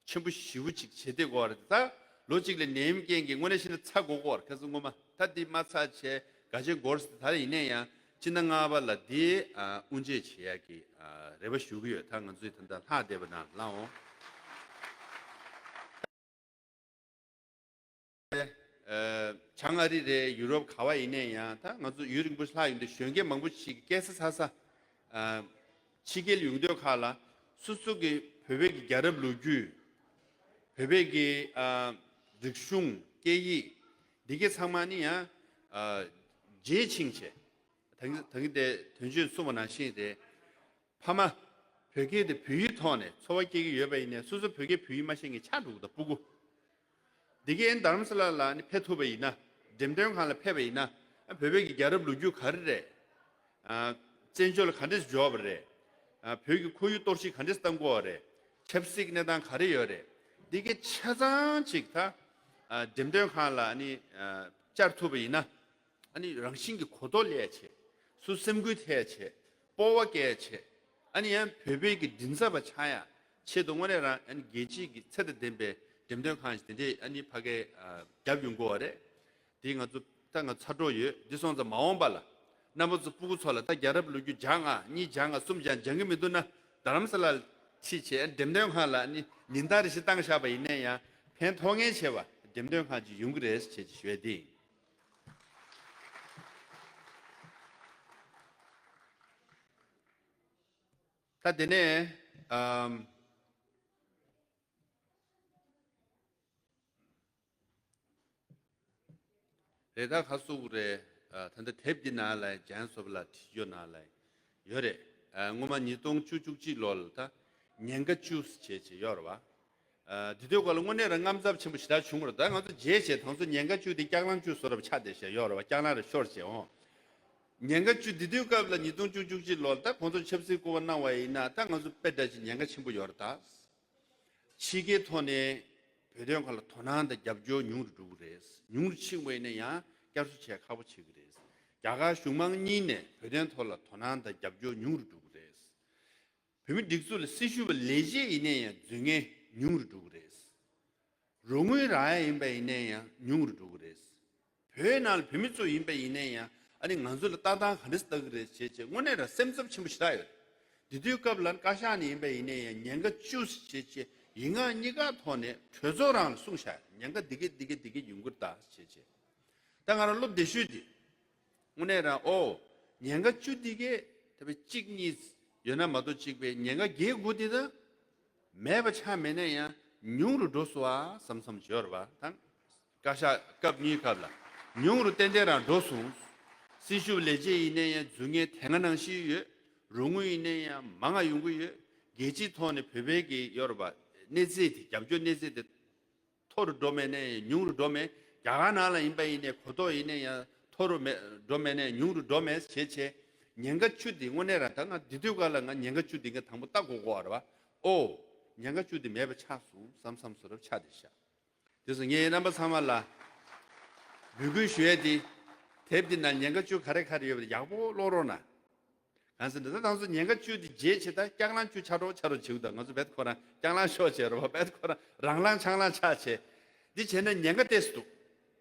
ཆེན་པོ་ཞེ་པོ་ཅིག་བྱེད་བསྡད་ཀྱི་ཡོད་རེད། ད་ལོ་གཅིག་ལ་ནད་ཡམས་རྐྱེན་གྱིས་དངོས་གནས་བཤད་ན་ཚར་འགྲོ་གི་ཡོད་རེད། ཁ་སང་སྔོན་མ་ད་འདི་མ་ཚར་བྱས་ག་ཅན་འགོར་སྲིད། ད་ཡིན་ན་ཡང་སྤྱི་ཟླ་ལྔ་པ་ལ་འདི། ཨ། དབུ་འབྱེད་བྱེད་ཡག་གི། ཨ། རེ་བ་ཞུ་གི་ཡོད། ད་ང་ཚོའི་ད་ལྟ་ལྷག་བསྡད་པ་ནང་ལ་ལྷག་འོང་། ཨ། བྱང་ཨ་རི་རེད། ཡུ་རོབ་ག་བ་ཡིན་ནའི་ཡང་ད་ང་ཚོ་ཡུན་རིང་པོ་ཞིག་ལྷག་ཡོང་དུས་གཞོན་སྐྱེས་མང་པོ་ཞིག་གིས་སྐྱེས་ས་འཚར་ས། ཨ། ཕྱི་རྒྱལ་ཡོང་དུས་ཁག་ལ་སོ་སོ་གི་བོད་པའི་གི་རྒྱལ་རབས་ལོ་རྒྱུས། བོད་པའི་གི། ཨ། རིག་གཞུང་། སྐད་ཡིག་འདི་གའི་ཚང་མ་ནི་ཡང་། ཨ། བརྗེད་ཕྱིན་བྱས། ད་གིན་ད་གིན་དེ་དོན་གཅོད་གསུངས་པ་ནང་བཞིན་རེད། ཕ་མ་བོད་སྐད་དེ་བོད་ཡིག་ཐོག་ནས་འཚོ་བ་སྐྱེལ་གྱི་ཡོད་པ་ཡིན་ནའི་སོ་སོ་བོད་སྐད་བོད་ཡིག་མ་ཤེས་མཁན་ཆགས་འགྲོ་གི་འདུག་སྤུ་གུ། འདི་གའི་རྡ་རམ་ས་ལ་ལ་ནི་ཕེབས་ཐུབ་པ་ཡིན་ན། འགྲེམས་སྟོན་ཁང་ལ་ཕེབས་པ་ཡིན་ན། ཨ། བོད་པའི་གི་རྒྱལ་རབས་ལོ་རྒྱུས་ག་རེ་རེད། ཨ། བཙན་བྱོལ་ལ་ག་འདྲས་འབྱོར་བ་རེད། ཨ། བོད་ཀྱི་ཁོར་ཡུག་གཏོར་བཤིག་ག་འདྲས་བཏང་དགོས་པ་རེད། ཆབ་སྲིད་གནས་སྟངས་ག་རེ་ཡོད་རེད། འདི་གའི་ཆ་ཚང་ཅིག་ད། ཨ། འགྲེམས་སྟོན་ཁང་ལ་ནི། ཨ། བཅར་ཐུབ་པ་ཡིན་ན། ཨ་ནི་རང་བཞིན་གྱི་གོ་རྟོགས་སླེབས་བྱས། སོ་སེམས་འགུལ་ཐེབས་བྱས། སྤོབས་པ་སྐྱེ་བྱས། ཨ་ནི་ཡང་བོད་པའི་གི་མགྲིན་ཚབ་པ་ཆགས་ཡ་ཆེད་དུ་དངོས་གནས་རང་ཨ་ནི་རྒྱལ་སྤྱིའི་གི་ཚད་དང་ལྡན་པའི་འགྲེམས་སྟོན་ཁང་ཞིག་དེ་འདྲས་ཨ་ནི་ཕ་གིར། ཨ། བརྒྱབ་ཡོང་གི་ཡོད་རེད། དེ་ང་ཚོ་ད་ང་ཚར་འགྲོ་ཡོད། འདི་སོང་ཙང་མ་འོངས་པ་ལ་རྣམ་པ་ཚོ་སྤུ་གུ་ཚོ་ལ་ད་རྒྱལ་རབས་ལོ་རྒྱུས་སྦྱང་ཨ། གཉིས་སྦྱང་ཨ། གསུམ་སྦྱང་། སྦྱང་གི་མི་འདུག་ན་རྡ་རམ་ས་ལ་ཁྲིད་བྱས། འགྲེམས་སྟོན་ཁང་ལ་ཨ་ནི་ཉིན་ལྟར་རེ་བཞིན་བཏང་བཞག་པ་ཡིན་ནའི་ཡང་ཕན་ཐོགས་མཁན་བྱས་པ་འགྲེམས་སྟོན་ཁང་ཅིག་ཡོང་གི་རེད་ཅེས་ཞུ་ཡ་དེ་ཡིན། ད་དེ་ནས། ཨམ། རེད། ད་ག་སུ་རེད། ཨ། ད་ལྟ་དེབ་འདི་ནང་ལ་ཡང་ཇན་སོབ་ལ་བྲིས་ཡོད་ནང་ལ་ཡོད་རེད། ཨ། སྔོན་མ་ཉིས་སྟོང་བཅུ་བཅུ་གཅིག་ལོ་ལ་ད་ཉེན་ཁ་བཅུ་ཟེར་བྱས་བྱས་ཡོད་རེད་བ། ཨ། དེ་དུས་སྐབས་ལ་དངོས་གནས་རང་དངངས་འཚབ་ཆེན་པོ་ཞེ་དྲག་བྱུང་བ་རེད། ད་ང་ཚོ་རྗེས་བྱས་དང་ཚོ་ཉེན་ཁ་བཅུ་དེ་སྐྱག་ལང་བཅུ་བཟོ་འདྲ་པོ་ཆགས་བསྡད་བཞག་ཡོད་རེད་བ། སྐྱག་ལང་རེ་ཤོར་བྱས་འོང་། ཉེན་ཁ་བཅུ་དེ་དུས་སྐབས་ལ་ཉིས་སྟོང་བཅུ་བཅུ་གཅིག་ལོར་ད་ཁོང་ཚོ་ཆབ་སྲིད་སྐུ་པར་གནང་བ་ཡིན་ན་ད་ང་ཚོ་དཔེ་འདྲ་ཅིག་ཉེན་ཁ་ཆེན་པོ་ཡོད་རེད་ད། ཕྱི་རྒྱལ་ཐོག་ནས་བོད་དོན་ཁག་ལ་དོ་སྣང་དང་རྒྱབ་སྐྱོར་ཉུང་རུ་འགྲོ་གི་རེད། ཉུང་རུ་ཕྱིན་པ་ཡིན་ན་ཡང་བསྐྱར་གསོ་བྱེད་ཁག་པོ་ཆགས་ཀྱི་རེད། རྒྱ་གར་གཞུང་མང་གཉིས་ནས་བོད་དོན་ཐོག་ལ་དོ་སྣང་དང་རྒྱབ་སྐྱོར་ཉུང་རུ་འགྲོ་གི་རེད། བོད་མི་སྒྲིག་འཛུགས་ལ་སྲི་ཞུ་བ་ལས་བྱེད་ཡིན་ན་ཡང་འཛུལ་མཁན་ཉུང་རུ་འགྲོ་གི་རེད། རོགས་དངུལ་རག་ཡ་ཡིན་པ་ཡིན་ན་ཡང་ཉུང་རུ་འགྲོ་གི་རེད། བོད་ནང་ལ་བོད་མི་ཚོ་ཡིན་པ་ཡིན་ན་ཡང་ཨ་ནི་ང་ཚོ་ལ་ལྟ་སྟངས་ག་འདྲ་ལྟ་གི་རེད་བྱས་བྱས་དངོས་གནས་རང་སེམས་འཚབ་ཆེན་པོ་ཞེ་དྲག་ཡོད། དེ་དུས་སྐབས་ལ་བཀའ་ཤག་ནས་ཡིན་པ་ཡིན་ན་ཡང་ཉེན་ཁ་བཅུ་བྱས་བྱས་ཡིག་ངག་གཉིས་ཀ་ཐོག་ནས་གྲོས་ཚོགས་རང་ལ་གསུངས་བཞག་ཉེན་ཁ་འདི་གེ་འདི་གེ་འདི་གེ་ཡོང་གི་རེད་ད་བྱས་བྱས། ད་ང་རང་སློབ་བདེ་ཤོས་དེ། དངོས་གནས་རང་ཨོ། ཉེན་ཁ་བཅུ་འདི་གས་ད་བས་གཅིག་གཉིས་ཡོད་ན་མ་གཏོགས་གཅིག་པའི་ཉེན་ཁ་བརྒྱད་དགུ་འདི་ད་མེད་པ་ཆགས་མེད་ན་ཡང་ཉུང་རུ་འགྲོ་སོང་ཨ་བསམ་བསམ་ཡོད་རེད་བ། ད་བཀའ་ཤག་སྐབས་གཉིས་སྐབས་ལ་ཉུང་རུ་ཏན་ཏན་རང་འགྲོ་སོང་། སྲི་ཞུ་ལས་བྱེད་ཡིན་ན་ཡང་རྫུན་ངན་དེ་སྔ་ནང་བཞིན་ཡོད། རོགས་དངུལ་ཡིན་ན་ཡང་མང་ང་ཡོང་གི་ཡོད། རྒྱལ་སྤྱིའི་ཐོག་ནས་བོད་པའི་གི་ཡོད་རེད་བ། གནས་ཚད་དེ་རྒྱབ་སྐྱོར་གནས་ཚད་དེ། མཐོ་རུ་འགྲོ་མེད་ནས་ཉུང་རུ་འགྲོ་མེད། རྒྱ་གར་ནང་ལ་ཡིན་པ་ཡིན་ནའི་གོ་རྟོགས་ཡིན་ནའི་ཡང་མཐོ་རུ་མེད་འགྲོ་མེད་ནའི་ཉུང་རུ་འགྲོ་མེད་བྱས་བྱས། ཉེན་ཁ་བཅུ་འདི་དངོས་གནས་རང་ད་ང་འདི་དུས་སྐབས་ལ་ང་ཉེན་ཁ་བཅུ་འདི་ང་དང་པོ་ལྟ་དགོས་གོ་བ་རེད་བ། ཨོ། ཉེན་ཁ་བཅུ་འདི་མེད་པ་ཆགས་སོང་བསམ་བསམ་བཟོ་འདྲ་ཆགས་བསྡད་ཤག་དེ་སོང་ངས་རྣམ་པ་ཚང་མ་ལ་འབོད་སྐུལ་ཞུ་ཡས་འདི། དེབ་འདི་ནང་ཉེན་ཁ་བཅུ་ག་རེ་ག་རེ་ཡོད་པ་ཡག་པོ་ཀློག་རོགས་གནང་། གང་ཟེར་ན་ད་དང་ཚོ་ཉེན་ཁ་བཅུ་དེ་བརྗེད་བྱེད་ད་སྐྱག་ལང་བཅུ་ཆ་རོགས་ཆ་རོགས་བྱེད་དགོས། ད་ང་ཚོ་བེད་ཁོ་རང་སྐྱག་ལང་ཤོག་བྱེད་རོགས་བེད་ཁོ་རང་རང་ལང་ཆང་ལང་ཆགས་བྱེད། འདི་བྱས་ན་ཉེན་ཁ་ཏོག་ཙམ་འདུག་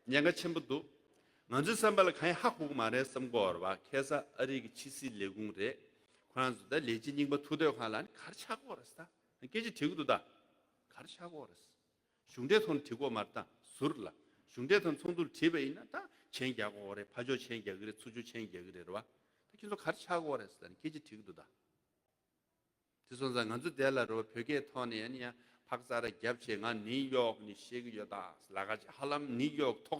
ཉེན་ཁ་ཆེན་པོ་འདུག་ང་ཚོའི་བསམ་པ་ལ་གང་ཡང་ཧ་གོ་གི་མ་རེད་བསམ་གོ་བ་རེད་བ། ཁ་སང་ཨ་རི་གི་ཕྱི་སྲིད་ལས་ཁུངས་རེད། ཁོ་རང་ཚོ་ད་ལས་བྱེད་རྙིང་པ་ཐུག་དུས་ཁོ་རང་ལ་ནི་ག་རེ་ཆགས་གོ་རེད་ཟེར་ད་སྐད་ཆ་དྲི་གི་འདུག་ད་ག་རེ་ཆགས་གོ་རེད། གཞུང་འབྲེལ་ཐོག་ནས་བྲིས་གོ་མ་རེད་ད་ཟུར་ལ། གཞུང་འབྲེལ་ཐོག་ནས་ཚོགས་འདུར་བྲིས་པ་ཡིན་ན་ད་མཆན་རྒྱག་གོ་རེད། ཕར་ཕྱོགས་མཆན་རྒྱག་གི་རེད། ཚུར་ཕྱོགས་མཆན་རྒྱག་གི་རེད་རེད་བ། ད་ཁྱེད་ཚོ་ག་རེ་ཆགས་གོ་རེད་ཟེར་ནས་སྐད་ཆ་དྲི་གི་འདུག་ད། དེ་སོང་ཙང་ང་ཚོ་དེ་ལ་རོ་བོད་སྐད་ཐོག་ནས་ཡང་ནི་ཡང་ཕག་ཚ་ར་རྒྱབ་བྱས་ང་ནིའུ་ཡོག་ནས་བཤད་གི་ཡོད་ད་ལ་ཁ་ཅིག་ཧ་ལམ་ནིའུ་ཡོག་ཐོག་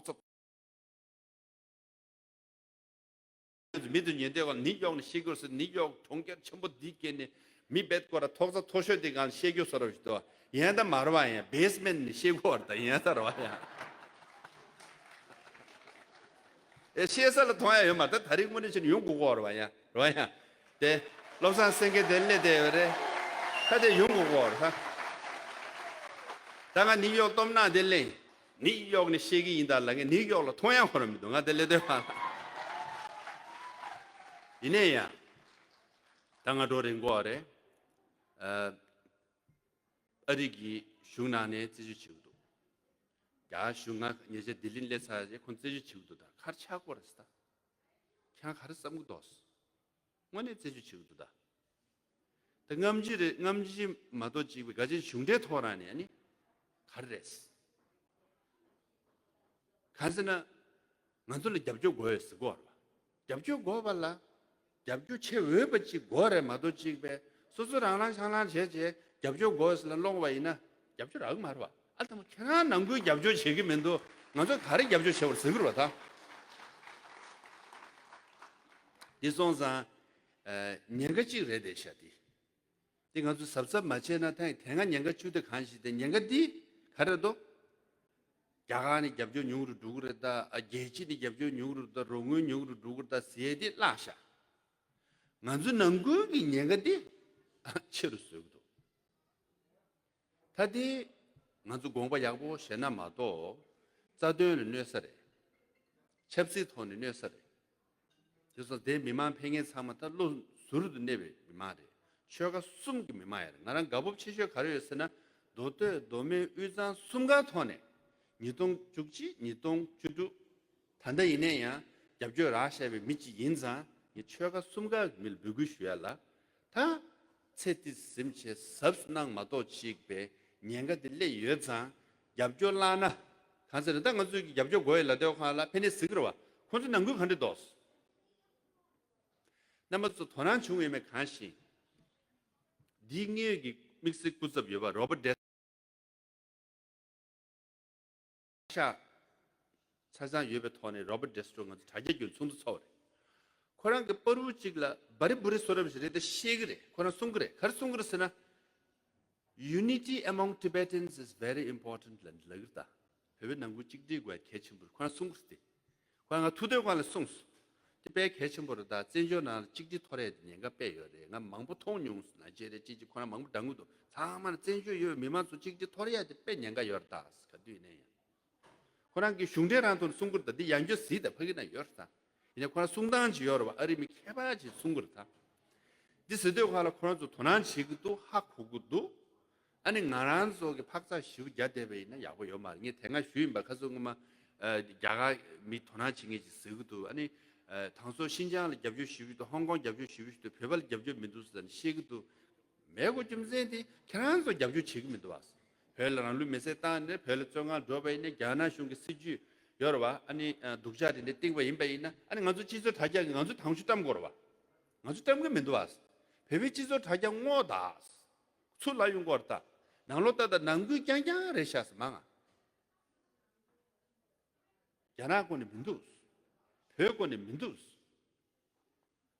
ཚ། མི་དུ་ཉན་དེ་ག་ནིའུ་ཡོག་ནས་བཤད་གི་ཡོད་ཟེར། ནིའུ་ཡོག་གྲོང་ཁྱེར་ཆེན་པོ་འདི་སྐད་ནས་མི་བེད་ཀོ་ར་ཐོག་ཚ་མཐོ་ཤོས་དེ་གང་བཤད་གི་ཡོད་ཟེར་རོ་ཞིག་ཏོ། ཡན་ད་མ་ར་བ་ཡང་བེས་མེན་ནས་བཤད་གི་ཡོད་ར་ད་ཡན་ད་ར་བ་ཡང་། ཨེ་ཤེས་ས་ལ་མཐོང་ཡ་ཡོད་མ་ད་ད་རིང་དངོས་གནས་ཕྱིན་ཡོང་དགོས་གོ་ར་བ་ཡ་ར་བ་ཡ། དེ་བློ་བཟང་སེང་གེ་དེ་སླེབས་བསྡད་ཡོད་རེད། ད་དེ་ཡོང་དགོས་གོ་ར་ད། ད་ང་ནིའུ་ཡོག་སྟོབས་ནག་དེ་སླེབས། ནིའུ་ཡོག་ནས་བཤད་གི་ཡིན་ད་ལ་ངས་ནིའུ་ཡོག་ལ་མཐོང་ཡ་ཁོ་ར་མི་འདུག་ང་དེ་སླེབས་དུས་ཕ་ལ། ཡིན་ནའི་ཡང་། ད་ང་འགྲོ་རན་གོ་རེད། ཨ། ཨ་རི་གི་གཞུང་ནང་ནས་རྩད་གཅོད་བྱེད་ཀྱི་འདུག་རྒྱ་གཞུང་ང་ཉེ་ཆར་ལྡི་ལི་སླེབས་ཚར་རྗེས་ཁོང་རྩད་གཅོད་བྱེད་ཀྱི་འདུག་ད་ག་རེ་ཆགས་ཀྱི་ཡོད་རེད་ཟེར་ད། ཁྱེད་རང་ག་རེ་བསམ་གྱི་འདུག་དངོས་གནས་རྩད་གཅོད་བྱེད་ཀྱི་འདུག་ད། ད་རྔམ་བརྗིད་རེད། རྔམ་བརྗིད་མ་གཏོགས་གཅིག་པའི་ག་ཅིག་གཞུང་འབྲེལ་ཐོག་རང་ནས་ཨ་ནི་ག་རེ་རེད། གང་ཟེར་ན། ང་ཚོ་ལ་རྒྱབ་སྐྱོར་དགོས་ཟེར་གོ་ར་བ། རྒྱབ་སྐྱོར་དགོས་པ་ལ། རྒྱབ་སྐྱོར་བྱེད་འོས་པ་ཅིག་དགོས་རེད་མ་གཏོགས་གཅིག་པས་སོ་སོ་རང་རང་ཆང་རང་བྱས་བྱས་རྒྱབ་སྐྱོར་དགོས་ཟེར་ལ་སློང་བ་ཡིན་ན་རྒྱབ་སྐྱོར་རག་གི་མ་རེད་བ། ཨ་དམ་ཁྱེད་རང་ནང་ཁུལ་རྒྱབ་སྐྱོར་བྱེད་ཀྱི་མི་འདུག་ང་ཚོ་ག་རེ་རྒྱབ་སྐྱོར་བྱེད་པར་ཟེར་གི་རེད་བ་ད། འདི་སོང་ཙང་། ཉེན་ཁ་གཅིག་རེད་དེ་ཤ་དེ། དེ་ང་ཚོ་གཟབ་གཟབ་མ་བྱས་ན་ཐེངས་དེ་སྔ་ཉེན་ཁ་བཅུ་དེ་གང་ཞིག་དེ་ཉེན་ཁ་འདི་ག་རེ་འདུག་རྒྱ་གར་ནས་རྒྱབ་སྐྱོར་ཉུང་རུ་འགྲོ་གི་རེད་ད། ཨ་རྒྱལ་སྤྱི་ནས་རྒྱབ་སྐྱོར་ཉུང་རུ་ད། རོགས་དངུལ་ཉུང་རུ་འགྲོ་གི་རེད་ད་ཟེར་དེ་བརླག་ཤག་ང་ཚོ་ནང་ཁུལ་གྱི་ཉེན་ཁ་འདི་ཆེ་རུ་བཟོ་གི་འདུག་ད་དེ་ང་ཚོ་དགོངས་པ་ཡག་པོ་བཞེས་ན་མ་གཏོགས་རྩ་དོན་ལ་གནོད་ས་རེད། ཆབ་སྲིད་ཐོག་ནས་གནོད་ས་རེད། དེ་སོང་དེ་མི་མང་ཕལ་སྐད་ཚང་མ་ད་བློ་ཟུར་དུ་གནས་པའི་མི་མང་རེད། ཆོལ་ཁ་གསུམ་གྱི་མི་མང་ཡང་རེད། ང་རང་དགའ་སྤོབས་ཆེ་ཤོས་ག་རེ་ཡོད་ཟེར་ན། མདོ་སྟོད་མདོ་སྨད་དབུས་གཙང་གསུམ་ཀའི་ཐོག་ནས་ཉིས་སྟོང་བཅུ་གཅིག་ཉིས་སྟོང་བཅུ་དྲུག་ད་ལྟ་ཡིན་ན་ཡང་རྒྱབ་སྐྱོར་རག་བཞག་པའི་མི་གཅིག་ཡིན་ཙང་ངས་ཆོལ་ཁ་གསུམ་ཀ་གི་མི་ལ་འབོད་སྐུལ་ཞུ་ཡ་ལ། ད་ཚེ་འདི་ཟིན་བྱས་གཟབ་གནང་མ་གཏོགས་གཅིག་པའི་ཉེན་ཁ་འདི་སླེབས་ཡོད་ཙང་རྒྱབ་སྐྱོར་བླངས་ན། གང་ཟེར་ན་ད་ང་ཚོས་ཀྱི་རྒྱབ་སྐྱོར་དགོས་ཡོད་ལབ་དུས་ཁོང་ལ་ཕན་ནི་ཟིག་རེད་བ། ཁོང་ཚོ་ནང་ཁུལ་ག་འདྲ་འདུག་རྣམ་པ་ཚོ་དོ་སྣང་བྱུང་ཡོད་མེད་གང་ཤེས། འདིའི་དངོས་ཀྱི་དམིགས་བསལ་སྐུ་ཚབ་ཡོད་པ་རོ་བར་ཌེ། ཤག་ཆ་ཚང་ཡོད་པའི་ཐོག་ནས་རོ་བར་ཌེ་སི་ཊོ་ང་ཚོ་དྲ་རྒྱ་བརྒྱུད་ཚོགས་འདུ་ཚོགས་པ་རེད། ཁོ་རང་གི་པར་རིས་གཅིག་ལ་བ་རི་བུ་རི་བཟོ་འདྲ་ཞིག་རེད་དེ་བཤད་གི་རེད། ཁོ་རང་གསུང་གི་རེད། ག་རེ་གསུང་གི་རེད་ཟེར་ན། Unity among Tibetans is very important ལབ་ལབ་གི་རེད་ད། བོད་པའི་ནང་ཁུལ་གཅིག་སྒྲིལ་དགོས་གལ་ཆེན་པོ་རེད། ཁོ་རང་གསུང་གི་རེད་དེ། ཁོ་རང་ང་ཐུག་དུས་ཁོ་རང་ལ་གསུངས་སོང་། དེ་དཔེ་གལ་ཆེན་པོ་རེད་ད། བཙན་བྱོལ་ནང་ལ་གཅིག་སྒྲིལ་ཐོར་ཡ་དེ་ཉེན་ཁ་དཔེ་ཡོད་རེད། ང་མང་པོ་མཐོང་མྱོང་སོང་། ནང་ཆེ་རེད་ཅིག་ཅིག་ཁོ་རང་མང་པོ་འདྲ་ངུ་འདུག་ཚང་མ་ལ་བཙན་བྱོལ་ཡོད་མི་མང་ཚོ་གཅིག་སྒྲིལ་ཐོར་ཡ་དེ་དཔེ་ཉེན་ཁ་ཡོད་རེད་ད། ག་དུས་ཡིན་ན་ཡང་། ཁོ་རང་གི་གཞུང་འབྲེལ་རང་ཐོག་ནས་གསུང་གི་རེད་ད། འདི་ཡང་བསྐྱར་གཟིགས་དང་ཕ་གི་ན་ཡོད་རེད་ད། ཡིན་ན་ཁོ་རང་གསུང་སྟངས་ཅིག་ཡོད་རེད་བ། ཨ་རི་མི་མཁས་པ་ཅིག་གསུང་གི་རེད་ད། འདི་ཟེར་དུས་ཁོ་ལ་ཁོ་རང་ཚོ་དོ་སྣང་བྱེད་ཀྱི་འདུག་ཧ་གོ་གི་འདུག་ཨ་ནི་ང་རང་ཚོ་གི་འཕག་འཚག་ཞེ་པོ་རྒྱག་བསྡད་པ་ཡིན་ན་ཡག་པོ་ཡོད་མ་རེད། ངས་དེ་སྔ་ཞུས་ཡིན་པ། ཁ་སང་སྔོན་མ་ཨ་རྒྱ་གར་མི་དོ་སྣང་བྱེད་མཁན་ཅིག་ཟེར་གི་འདུག་ཨ་ནི་ཨ་དང་སོ་ཤིན་ཅང་ལ་རྒྱབ་སྐྱོར་ཞེ་པོ་ཞིག་འདུག་ཧོང་ཀོང་རྒྱབ་སྐྱོར་ཞེ་པོ་ཞིག་འདུག་བོད་པ་ལ་རྒྱབ་སྐྱོར་མི་འདུག་ཟེར་ནས་བཤད་གི་འདུག་མེད་དགོས་རྒྱུ་མཚན་དེ་ཁྱེད་རང་ཚོ་རྒྱབ་སྐྱོར་བྱེད་ཀྱི་མི་འདུག་བ། བོད་ལ་རང་ལུས་མེ་སྲེག་བཏང་ནས་བོད་ལ་བཙོན་ཁང་འགྲོ་བ་ཡིན་ན་རྒྱ་ནག་གཞུང་གི་སྲིད་ཇུས་ཡོད་རེད་བ། ཨ་ནི་སྡུག་ཅག་དེ་འདྲ་བཏིང་བ་ཡིན་པ་ཡིན་ན་ཨ་ནི་ང་ཚོ་སྤྱི་ཚོགས་དྲ་རྒྱ་གི་ང་ཚོ་དང་ཤུ་བཀྲམ་དགོས་རེད་བ། ང་ཚོ་བཀྲམ་གི་མི་འདུག་བ། བོད་པའི་སྤྱི་ཚོགས་དྲ་རྒྱ་སྔོག་ད། ཚུར་ལ་ཡོང་དགོས་རེད་ད། ནང་ལོགས་ལྟ་ད་ནང་ཁུལ་རྐྱང་རྐྱང་རེད་ཤག་ཟེར་མང་ང་། རྒྱ་ནག་ཁོ་ནས་མི་འདུག་བོད་ཁོ་ནས་མི་འདུག་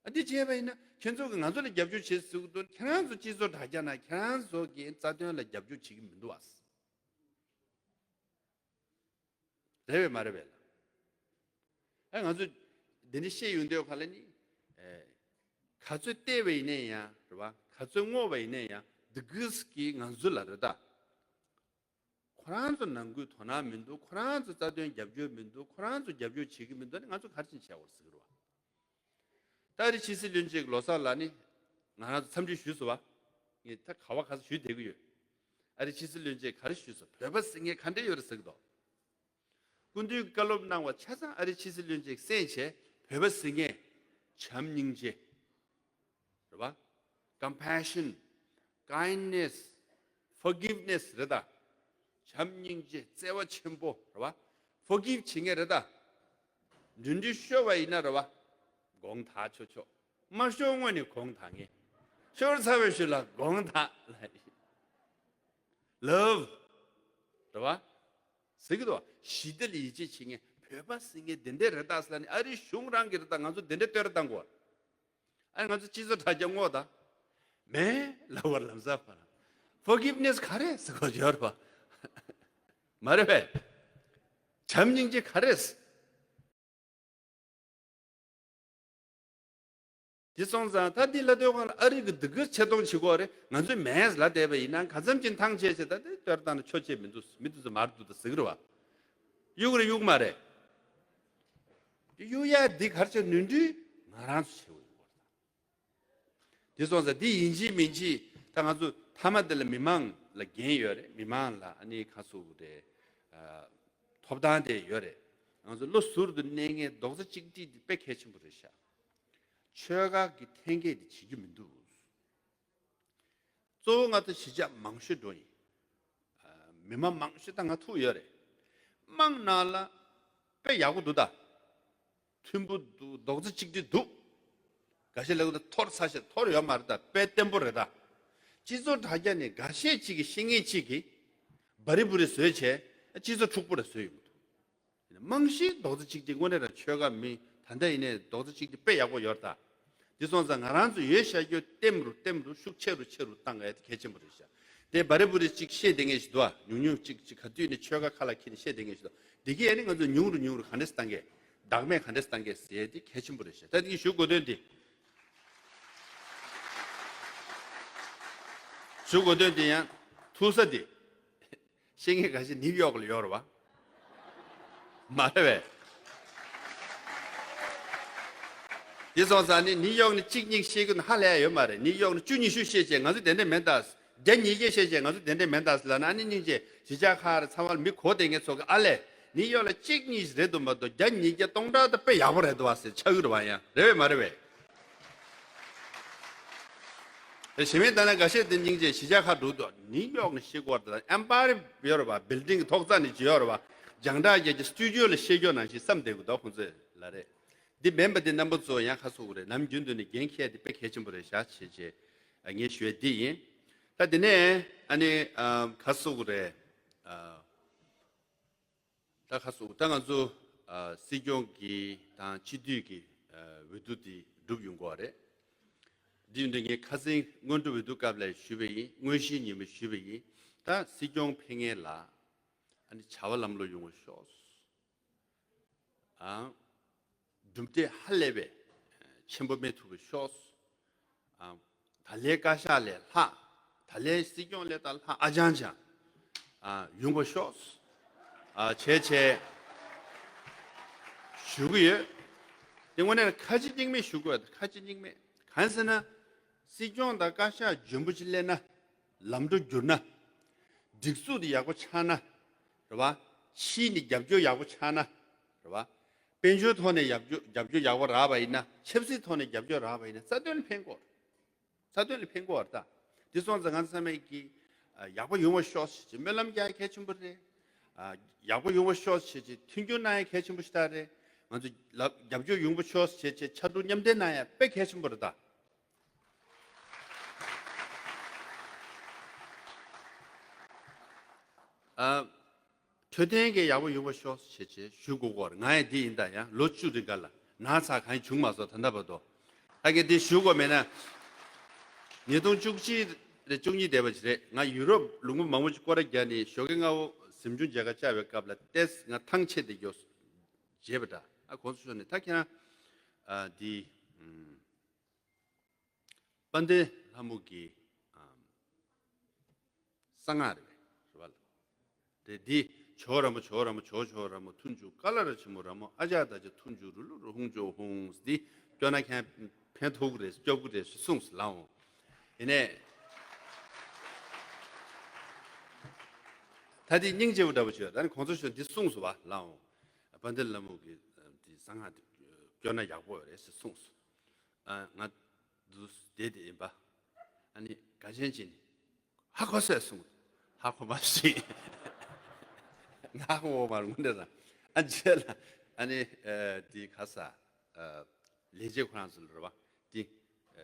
ཨ་འདི་བྱས་པ་ཡིན་ན་ཁྱེད་ཚོ་གིས་ང་ཚོ་ལ་རྒྱབ་སྐྱོར་བྱེད་ཟེར་གི་འདུག་ཁྱེད་རང་ཚོ་སྤྱི་ཚོགས་དྲ་རྒྱ་ནང་ཁྱེད་རང་ཚོ་གི་རྩ་དོན་ལ་རྒྱབ་སྐྱོར་བྱེད་ཀྱི་མི་འདུག་བ། རེད་བས་མ་རེད་བས་ལ། ཨ་ང་ཚོས་འདི་འདྲ་བཤད་ཡོང་དུས་ག་ལ་ནི། ཨེ། ག་ཚོད་བལྟས་པ་ཡིན་ནའི་ཡང་རེད་བ། ག་ཚོད་བསྔོགས་པ་ཡིན་ནའི་ཡང་འདི་གིས་ཀྱིས་ང་ཚོ་ལ་རེད་ད། ཁོ་རང་ཚོ་ནང་ཁུལ་དོ་སྣང་མི་འདུག་ཁོ་རང་ཚོ་རྩ་དོན་རྒྱབ་སྐྱོར་མི་འདུག་ཁོ་རང་ཚོ་རྒྱབ་སྐྱོར་བྱེད་ཀྱི་མི་འདུག་ནི་ང་ཚོ་ག་རེ་བྱེད་དགོས་ཟེར་གི་རེད་བ། ད་ཨ་རི་ཕྱི་སྲིད་བློན་ཆེན་གྱིས་ལོ་གསར་ལ་ནི་ང་རང་ཚོ་འཚམས་འདྲི་ཞུས་སོང་བ། ངས་ད་ག་བ་ག་ས་ཞུས་བསྡད་ཀྱི་ཡོད། ཨ་རི་ཕྱི་སྲིད་བློན་ཆེན་གྱིས་ག་རེ་ཞུས་སོང་། བོད་པ་ཟེར་མཁན་ག་འདྲ་ཡོད་རེད་ཟེར་གི་འདུག་སྐུ་མདུན་བཀའ་སློབ་གནང་བ་ཆ་ཚང་ཨ་རི་ཕྱི་སྲིད་བློན་ཆེན་གྱིས་གསན་བྱས། བོད་པ་ཟེར་མཁན་བྱམས་སྙིང་རྗེ། རེད་བ། Compassion, kindness, forgiveness རེད་ད། བྱམས་སྙིང་རྗེ་བརྩེ་བ་ཆེན་པོ་རེད་བ། Forgive བྱེད་མཁན་རེད་ད། འགྲིམ་འགྲུལ་ཤོར་བ་ཡིན་ན་རེད་བ། དགོངས་དག་ཆོག་ཆོག་མ་ཤོར་སྔོན་ནས་དགོངས་དག་ངེས། ཤོར་ཚར་བའི་ཤུལ་ལ་དགོངས་དག་ལ། Love རེད་བ། ཟེར་གི་འདུག་བ། ཞི་བདེ་ལ་ཡིད་ཆེས་བྱེད་མཁན་བོད་པ་ཟེར་མཁན་དེ་འདྲས་རེད་ད་ཟེར་ལ་ནི་ཨ་རི་གཞུང་རང་གི་རེད་ད། ང་ཚོ་དེ་འདྲས་བསྟོད་ར་བཏང་དགོས། ཨ་ནི་ང་ཚོ་སྤྱི་ཚོགས་དྲ་རྒྱ་བསྔོགས་ད། མེད་ལབ་པར་ལམ་སང་ཕར། Forgiveness ག་རེ་ཟེར་དགོས་ཡོད་རེད་པ། མ་རེད་པས། བྱམས་སྙིང་རྗེ་ག་རེ་ཟེར། དེ་སོང་ཙང་ད་འདི་ལ་ལྟོས་གང་ལ་ཨ་རི་གི་འདི་གར་ཆེ་མཐོང་བྱེད་དགོས་རེད། ང་ཚོས་མེད་ལ་བསྡད་པ་ཡིན་ན་ག་ཙམ་གྱིས་ཐང་ཆད་ཆེ་ད་དེ་ལྟར་བཏང་ན་ཆོ་ཆེ་མི་འདུག་མི་འདུག་ཚོ་མར་འདུག་ད་ཟེར་གི་རེད་བ། གཡུག་རེད་གཡུག་མ་རེད། གཡུག་ཡ་འདི་གར་ཆེ་ནུས་འདུས་ང་རང་ཚོ་བྱེད་དགོས་ཡོད་རེད། དེ་སོང་ཙང་འདི་ཡིན་གཅིག་མིན་གཅིག་ད་ང་ཚོ་མཐའ་མ་འདི་ལ་མི་མང་ལ་འགན་ཡོད་རེད། མི་མང་ལ་ཨ་ནི་ཁ་སུ་རེད། ཐོབ་ཐང་དེ་ཡོད་རེད། ང་ཚོ་བློ་ཟུར་དུ་གནས་མཁན་རྡོག་རྩ་གཅིག་སྒྲིལ་འདི་དཔེ་གལ་ཆེན་པོ་རེད་ཤག་ཆོལ་ཁ་གི་འཐེན་འཁྱེར་འདི་བྱེད་རྒྱུ་མི་འདུག་གཙོ་བོ་ང་ཚོ་གཞིས་ཆགས་མང་ཤོས་འགྲོ་ཡིན། མི་མང་མང་ཤོས་ད་ང་ཐུག་ཡོད་རེད། དམངས་ནང་ལ་དཔེ་ཡག་པོ་འདུག་ད། མཐུན་པོ་འདུག་རྡོག་རྩ་གཅིག་སྒྲིལ་འདུག་འགའ་ཤས་ལབ་ད་འཐོར་ཚར་ཤག་འཐོར་ཡོད་མ་རེད་ད། དཔེ་བརྟན་པོ་རེད་ད། སྤྱི་ཚོགས་དྲ་རྒྱ་ནས་འགའ་ཤས་གཅིག་གིས་ཤེས་མཁན་གཅིག་གིས་བ་རི་བུ་རི་བཟོས་བྱས་སྤྱི་ཚོགས་འཁྲུག་པོ་རེ་བཟོས་ཡོང་གི་འདུག་རྨང་གཞི་རྡོག་རྩ་གཅིག་སྒྲིལ་དངོས་གནས་རང་ཆོལ་ཁ་མི་ད་ལྟ་ཡིན་ནའི་རྡོག་རྩ་གཅིག་སྒྲིལ་དཔེ་ཡག་པོ་ཡོད་ད། འདི་སོང་ཙང་ང་རང་ཚོ་ཡོད་བྱ་རྒྱུ་ལྟེམ་རུ་ལྟེམ་རུ་ཤུགས་ཆེ་རུ་ཆེ་རུ་བཏང་ཡ་དེ་གལ་ཆེན་པོ་རེད་ཤག་དེ་བ་རི་བུ་རི་གཅིག་བཤད་བསྡད་མཁན་ཞིག་འདུག་ཨ། ཉུང་ཉུང་གཅིག་གཅིག་ག་དུས་ནས་ཆོལ་ཁ་ཁ་ལ་འཁྱེར་ནས་བཤད་བསྡད་མཁན་ཞིག་འདུག་འདི་གས་ཨ་ནི་ང་ཚོ་ཉུང་རུ་ཉུང་རུ་ག་འདྲས་བཏང་གས། བདག་མེད་ག་འདྲས་བཏང་གས་ཟེར་ཡ་དེ་གལ་ཆེན་པོ་རེད་ཤག་ད་འདི་ཞུ་དགོས་དོན་འདི། ཞུ་དགོས་དོན་འདི་ཡང་ཐུག་ས་འདི། ཤེས་མཁན་འགའ་ཤས་ནིའུ་ཡོག་ལ་ཡོད་རེད་བ། མ་རེད་བས། དེ་སོང་ཙང་ནི་ནིའུ་ཡོག་ནི་གཅིག་གཉིས་ཤེས་ཀྱི་ཧ་ལས་ཡོད་མ་རེད། ནིའུ་ཡོག་ནི་བཅུ་ཉི་ཤུ་ཤེས་བྱས་ང་ཚོ་དེ་འདྲས་མེད་ད། བརྒྱ་ཉིས་བརྒྱ་ཤེས་བྱས་ང་ཚོ་དེ་འདྲས་མེད་ད་ཟེར་ལབ་ན་ཨ་ནི་སྙིང་རྗེ་གཞིས་ཆགས་ཁག་རེ་ཚང་མ་ལ་མི་གོ་བསྡད་མཁན་ཚོ་གི་ཨ་ལས་ནིའུ་ཡོག་ལ་གཅིག་གཉིས་རེད་འདུག་མ་གཏོགས་བརྒྱ་ཉིས་བརྒྱ་སྟོང་ཕྲག་ད་དཔེ་ཡག་པོ་རེད་འདུག་བ་ཟེར་ཆགས་ཀྱི་རེད་བ། ཡང་རེད་བས་མ་རེད་བས། དེ་གཞི་མེད་ལྟ་ན་འགའ་ཤས་དེ་སྙིང་རྗེ་གཞིས་ཆགས་ཁག་འགྲོ་འདུག་ནིའུ་ཡོག་ནས་ཤེས་ཀྱི་ཡོད་རེད་ད། ཨེམ་པ་ཡར་ཡོད་རེད་བ། བིལ་ཌིང་གི་ཐོག་རྩེག་ནས་ཅིག་ཡོད་རེད་བ། རྒྱང་གྲགས་རྒྱལ་གྱི་སི་ཊུ་ཌི་ཡོ་ལ་ཤེས་ཀྱི་ཡོད་ནང་བཞིན་བསམ་བསྡད་དགོས་འདུག་ཁོང་ཚོས་ལབ་རེད། འདི་མིན་པ་འདི་རྣམ་པ་ཚོ་ཡང་ཁ་གསོ་གི་རེད། ནམ་རྒྱུན་དུ་ནས་འགན་འཁྱེར་དེ་དཔེ་གལ་ཆེན་པོ་རེད་ཤག་བྱས་བྱས་ངས་ཞུ་ཡ་འདི་ཡིན། ད་དེ་ནས་ཨ་ནི་ཁ་གསོ་གི་རེད། ད་ཁ་གསོ་ད་ང་ཚོ་སྲིད་སྐྱོང་གི་དང་སྤྱི་འཐུས་ཀྱི་འོས་བསྡུ་དེ་འགྲུབ་ཡོང་གི་རེད། འདི་ཡིན་དུས་ངས་ཁ་སང་སྔོན་འགྲོ་འོས་བསྡུ་སྐབས་ལ་ཞུས་པ་ཡིན། དངོས་གཞིའི་ཉིན་མོ་ཞུས་པ་ཡིན། ད་སྲིད་སྐྱོང་ཕེབས་མཁན་ལ་ཨ་ནི་བྱ་བ་ལམ་ལྷོང་ཡོང་བ་ཤོག་ཨང་། གྲུབ་འབྲས་ཧ་ལས་པའི་ཆེན་པོ་སྨིན་ཐུབ་པ་ཤོག་ཨང་། ད་ལན་བཀའ་ཤག་ལས་ལྷག་ད་ལན་སྲིད་སྐྱོང་ལས་ད་ལྷག་ཨ་ཅང་ཅང་ཨ་ཡོང་བ་ཤོག་ཨ་བྱས་བྱས་ཞུ་གི་ཡོད། དེ་དངོས་གནས་ཁ་ལྕེ་གཉིས་མེད་ཞུ་དགོས། ཁ་ལྕེ་གཉིས་མེད་གང་ཟེར་ན། སྲིད་སྐྱོང་དང་བཀའ་ཤག་འཇོན་པོ་ཅིག་སླེབས་ན། ལམ་འགྲོ་བསྒྱུར་ན། སྒྲིག་འཛུགས་དེ་ཡག་པོ་ཆགས་ན། རེད་བ། ཕྱིའི་ནས་རྒྱབ་སྐྱོར་ཡག་པོ་ཆགས་ན། རེད་བ། དཔལ་འབྱོར་ཐོག་ནས་རྒྱབ་སྐྱོར་རྒྱབ་སྐྱོར་ཡག་པོ་རག་པ་ཡིན་ན། ཆབ་སྲིད་ཐོག་ནས་རྒྱབ་སྐྱོར་རག་པ་ཡིན་ན་རྩ་དོན་ལ་ཕན་གོ། རྩ་དོན་ལ་ཕན་གོ་བ་རེད་ད། དེ་སོང་ཙང་ང་ཚང་མས་ཀྱི་ཡག་པོ་ཡོང་བ་ཤོག་ཅེས་སྨོན་ལམ་རྒྱག་གལ་ཆེན་པོ་རེད། ཡག་པོ་ཡོང་བ་ཤོག་ཅེས་ཀྱི་མཐུན་འགྱུར་གནང་ཡ་གལ་ཆེན་པོ་ཞིག་ད་རེད། ང་ཚོ་ལ་རྒྱབ་སྐྱོར་ཡོང་བ་ཤོག་ཅེས་ཀྱི་ཕྱར་གྲུ་མཉམ་འདེགས་གནང་ཡ་དཔེ་གལ་ཆེན་པོ་རེད་ད། ཨ། འཕྲོད་བསྟེན་གྱི་ཡག་པོ་ཡོང་བ་ཤོག་ཅེས་ཅེས་ཞུ་དགོས་གོ། ང་ཡི་འདི་ཡིན་ད་ཡང་ལོ་བཅུ་རིང་ག་ལ་ན་ཚ་གང་ཡང་བྱུང་མ་སོང་ད་ལྟ་བར་དུ། ད་གི་འདི་ཞུ་དགོས་མེད་ན། ཉིས་སྟོང་བཅུ་གཅིག་རེད་བཅུ་གཉིས་འདས་པ་ཅིག་རེད། ང་ཡུ་རོབ་ལུང་པ་མང་པོ་ཅིག་སྐོར་ར་རྒྱག་ནས་ཞོགས་ཀས་སྔ་བོ་ གཟིམ་ཆུང་མཇལ་ཁ་བཅར་བའི་སྐབས་ལ་ཏེས་ང་ཐང་ཆད་དེ་མགྱོགས་མཇལ་བ་འདྲ། ཨ་གོང་ས་མཆོག་ནས་ད་ཁྱེད་རང་ཨ་འདི་ཨམ་དཔལ་ལྡན་ལྷ་མོ་གི་ཨམ་གསང་སྔགས་རེད་པས། རེད་པ། དེ་འདི་ཇོ་བོ་ར་མོ་ཇོ་བོ་ར་མོ་ཇོ་བོ་ཇོ་བོ་ར་མོ་ཐུན་འཇུག་ཀ་ལ་ར་ཆེན་མོ་ར་མོ་ཨ་ཅག་ད་ཅག་ཐུན་འཇུག་རུ་ལུ་རུ་ཧུང་ཇོ་ཧུང་འདི་སྐྱོ་ན་མཁན་ཕན་ཐོགས་ཀྱི་རེད་སྐྱོབ་ཀྱི་རེད་ཞེས་གསུངས་སུ་ལའོ། ཡིན་ནས། ད་དེ་སྙིང་རྗེ་པོ་འདྲ་པོ་བྱོས། ད་ནི་གོང་ས་མཆོག་འདི་གསུངས་སོ་བ་ལའོ། དཔལ་ལྡན་ལྷ་མོ་གི་དེ་གསང་སྔགས་དེ་སྐྱོ་ན་ཡག་པོ་རེད་ཟེར་གསུངས་སོ། ཨ་ང་འདུག་བསྡད་དེ་ཡིན་པ། ཨ་ནི་དགའ་ཆེན་གྱིས་ནི་ཧ་གོ་སོས་གསུངས། ཧ་གོ་མ་ཤེས། ང་ཧ་གོ་བ་མ་རུང་འདྲ་ར། ཨ་རྗེས་ལ་ཨ་ནི་དེ་ག་ས། ལས་བྱེད་ཁོ་རང་ཚོ་ལ་རེད་བ། དེ་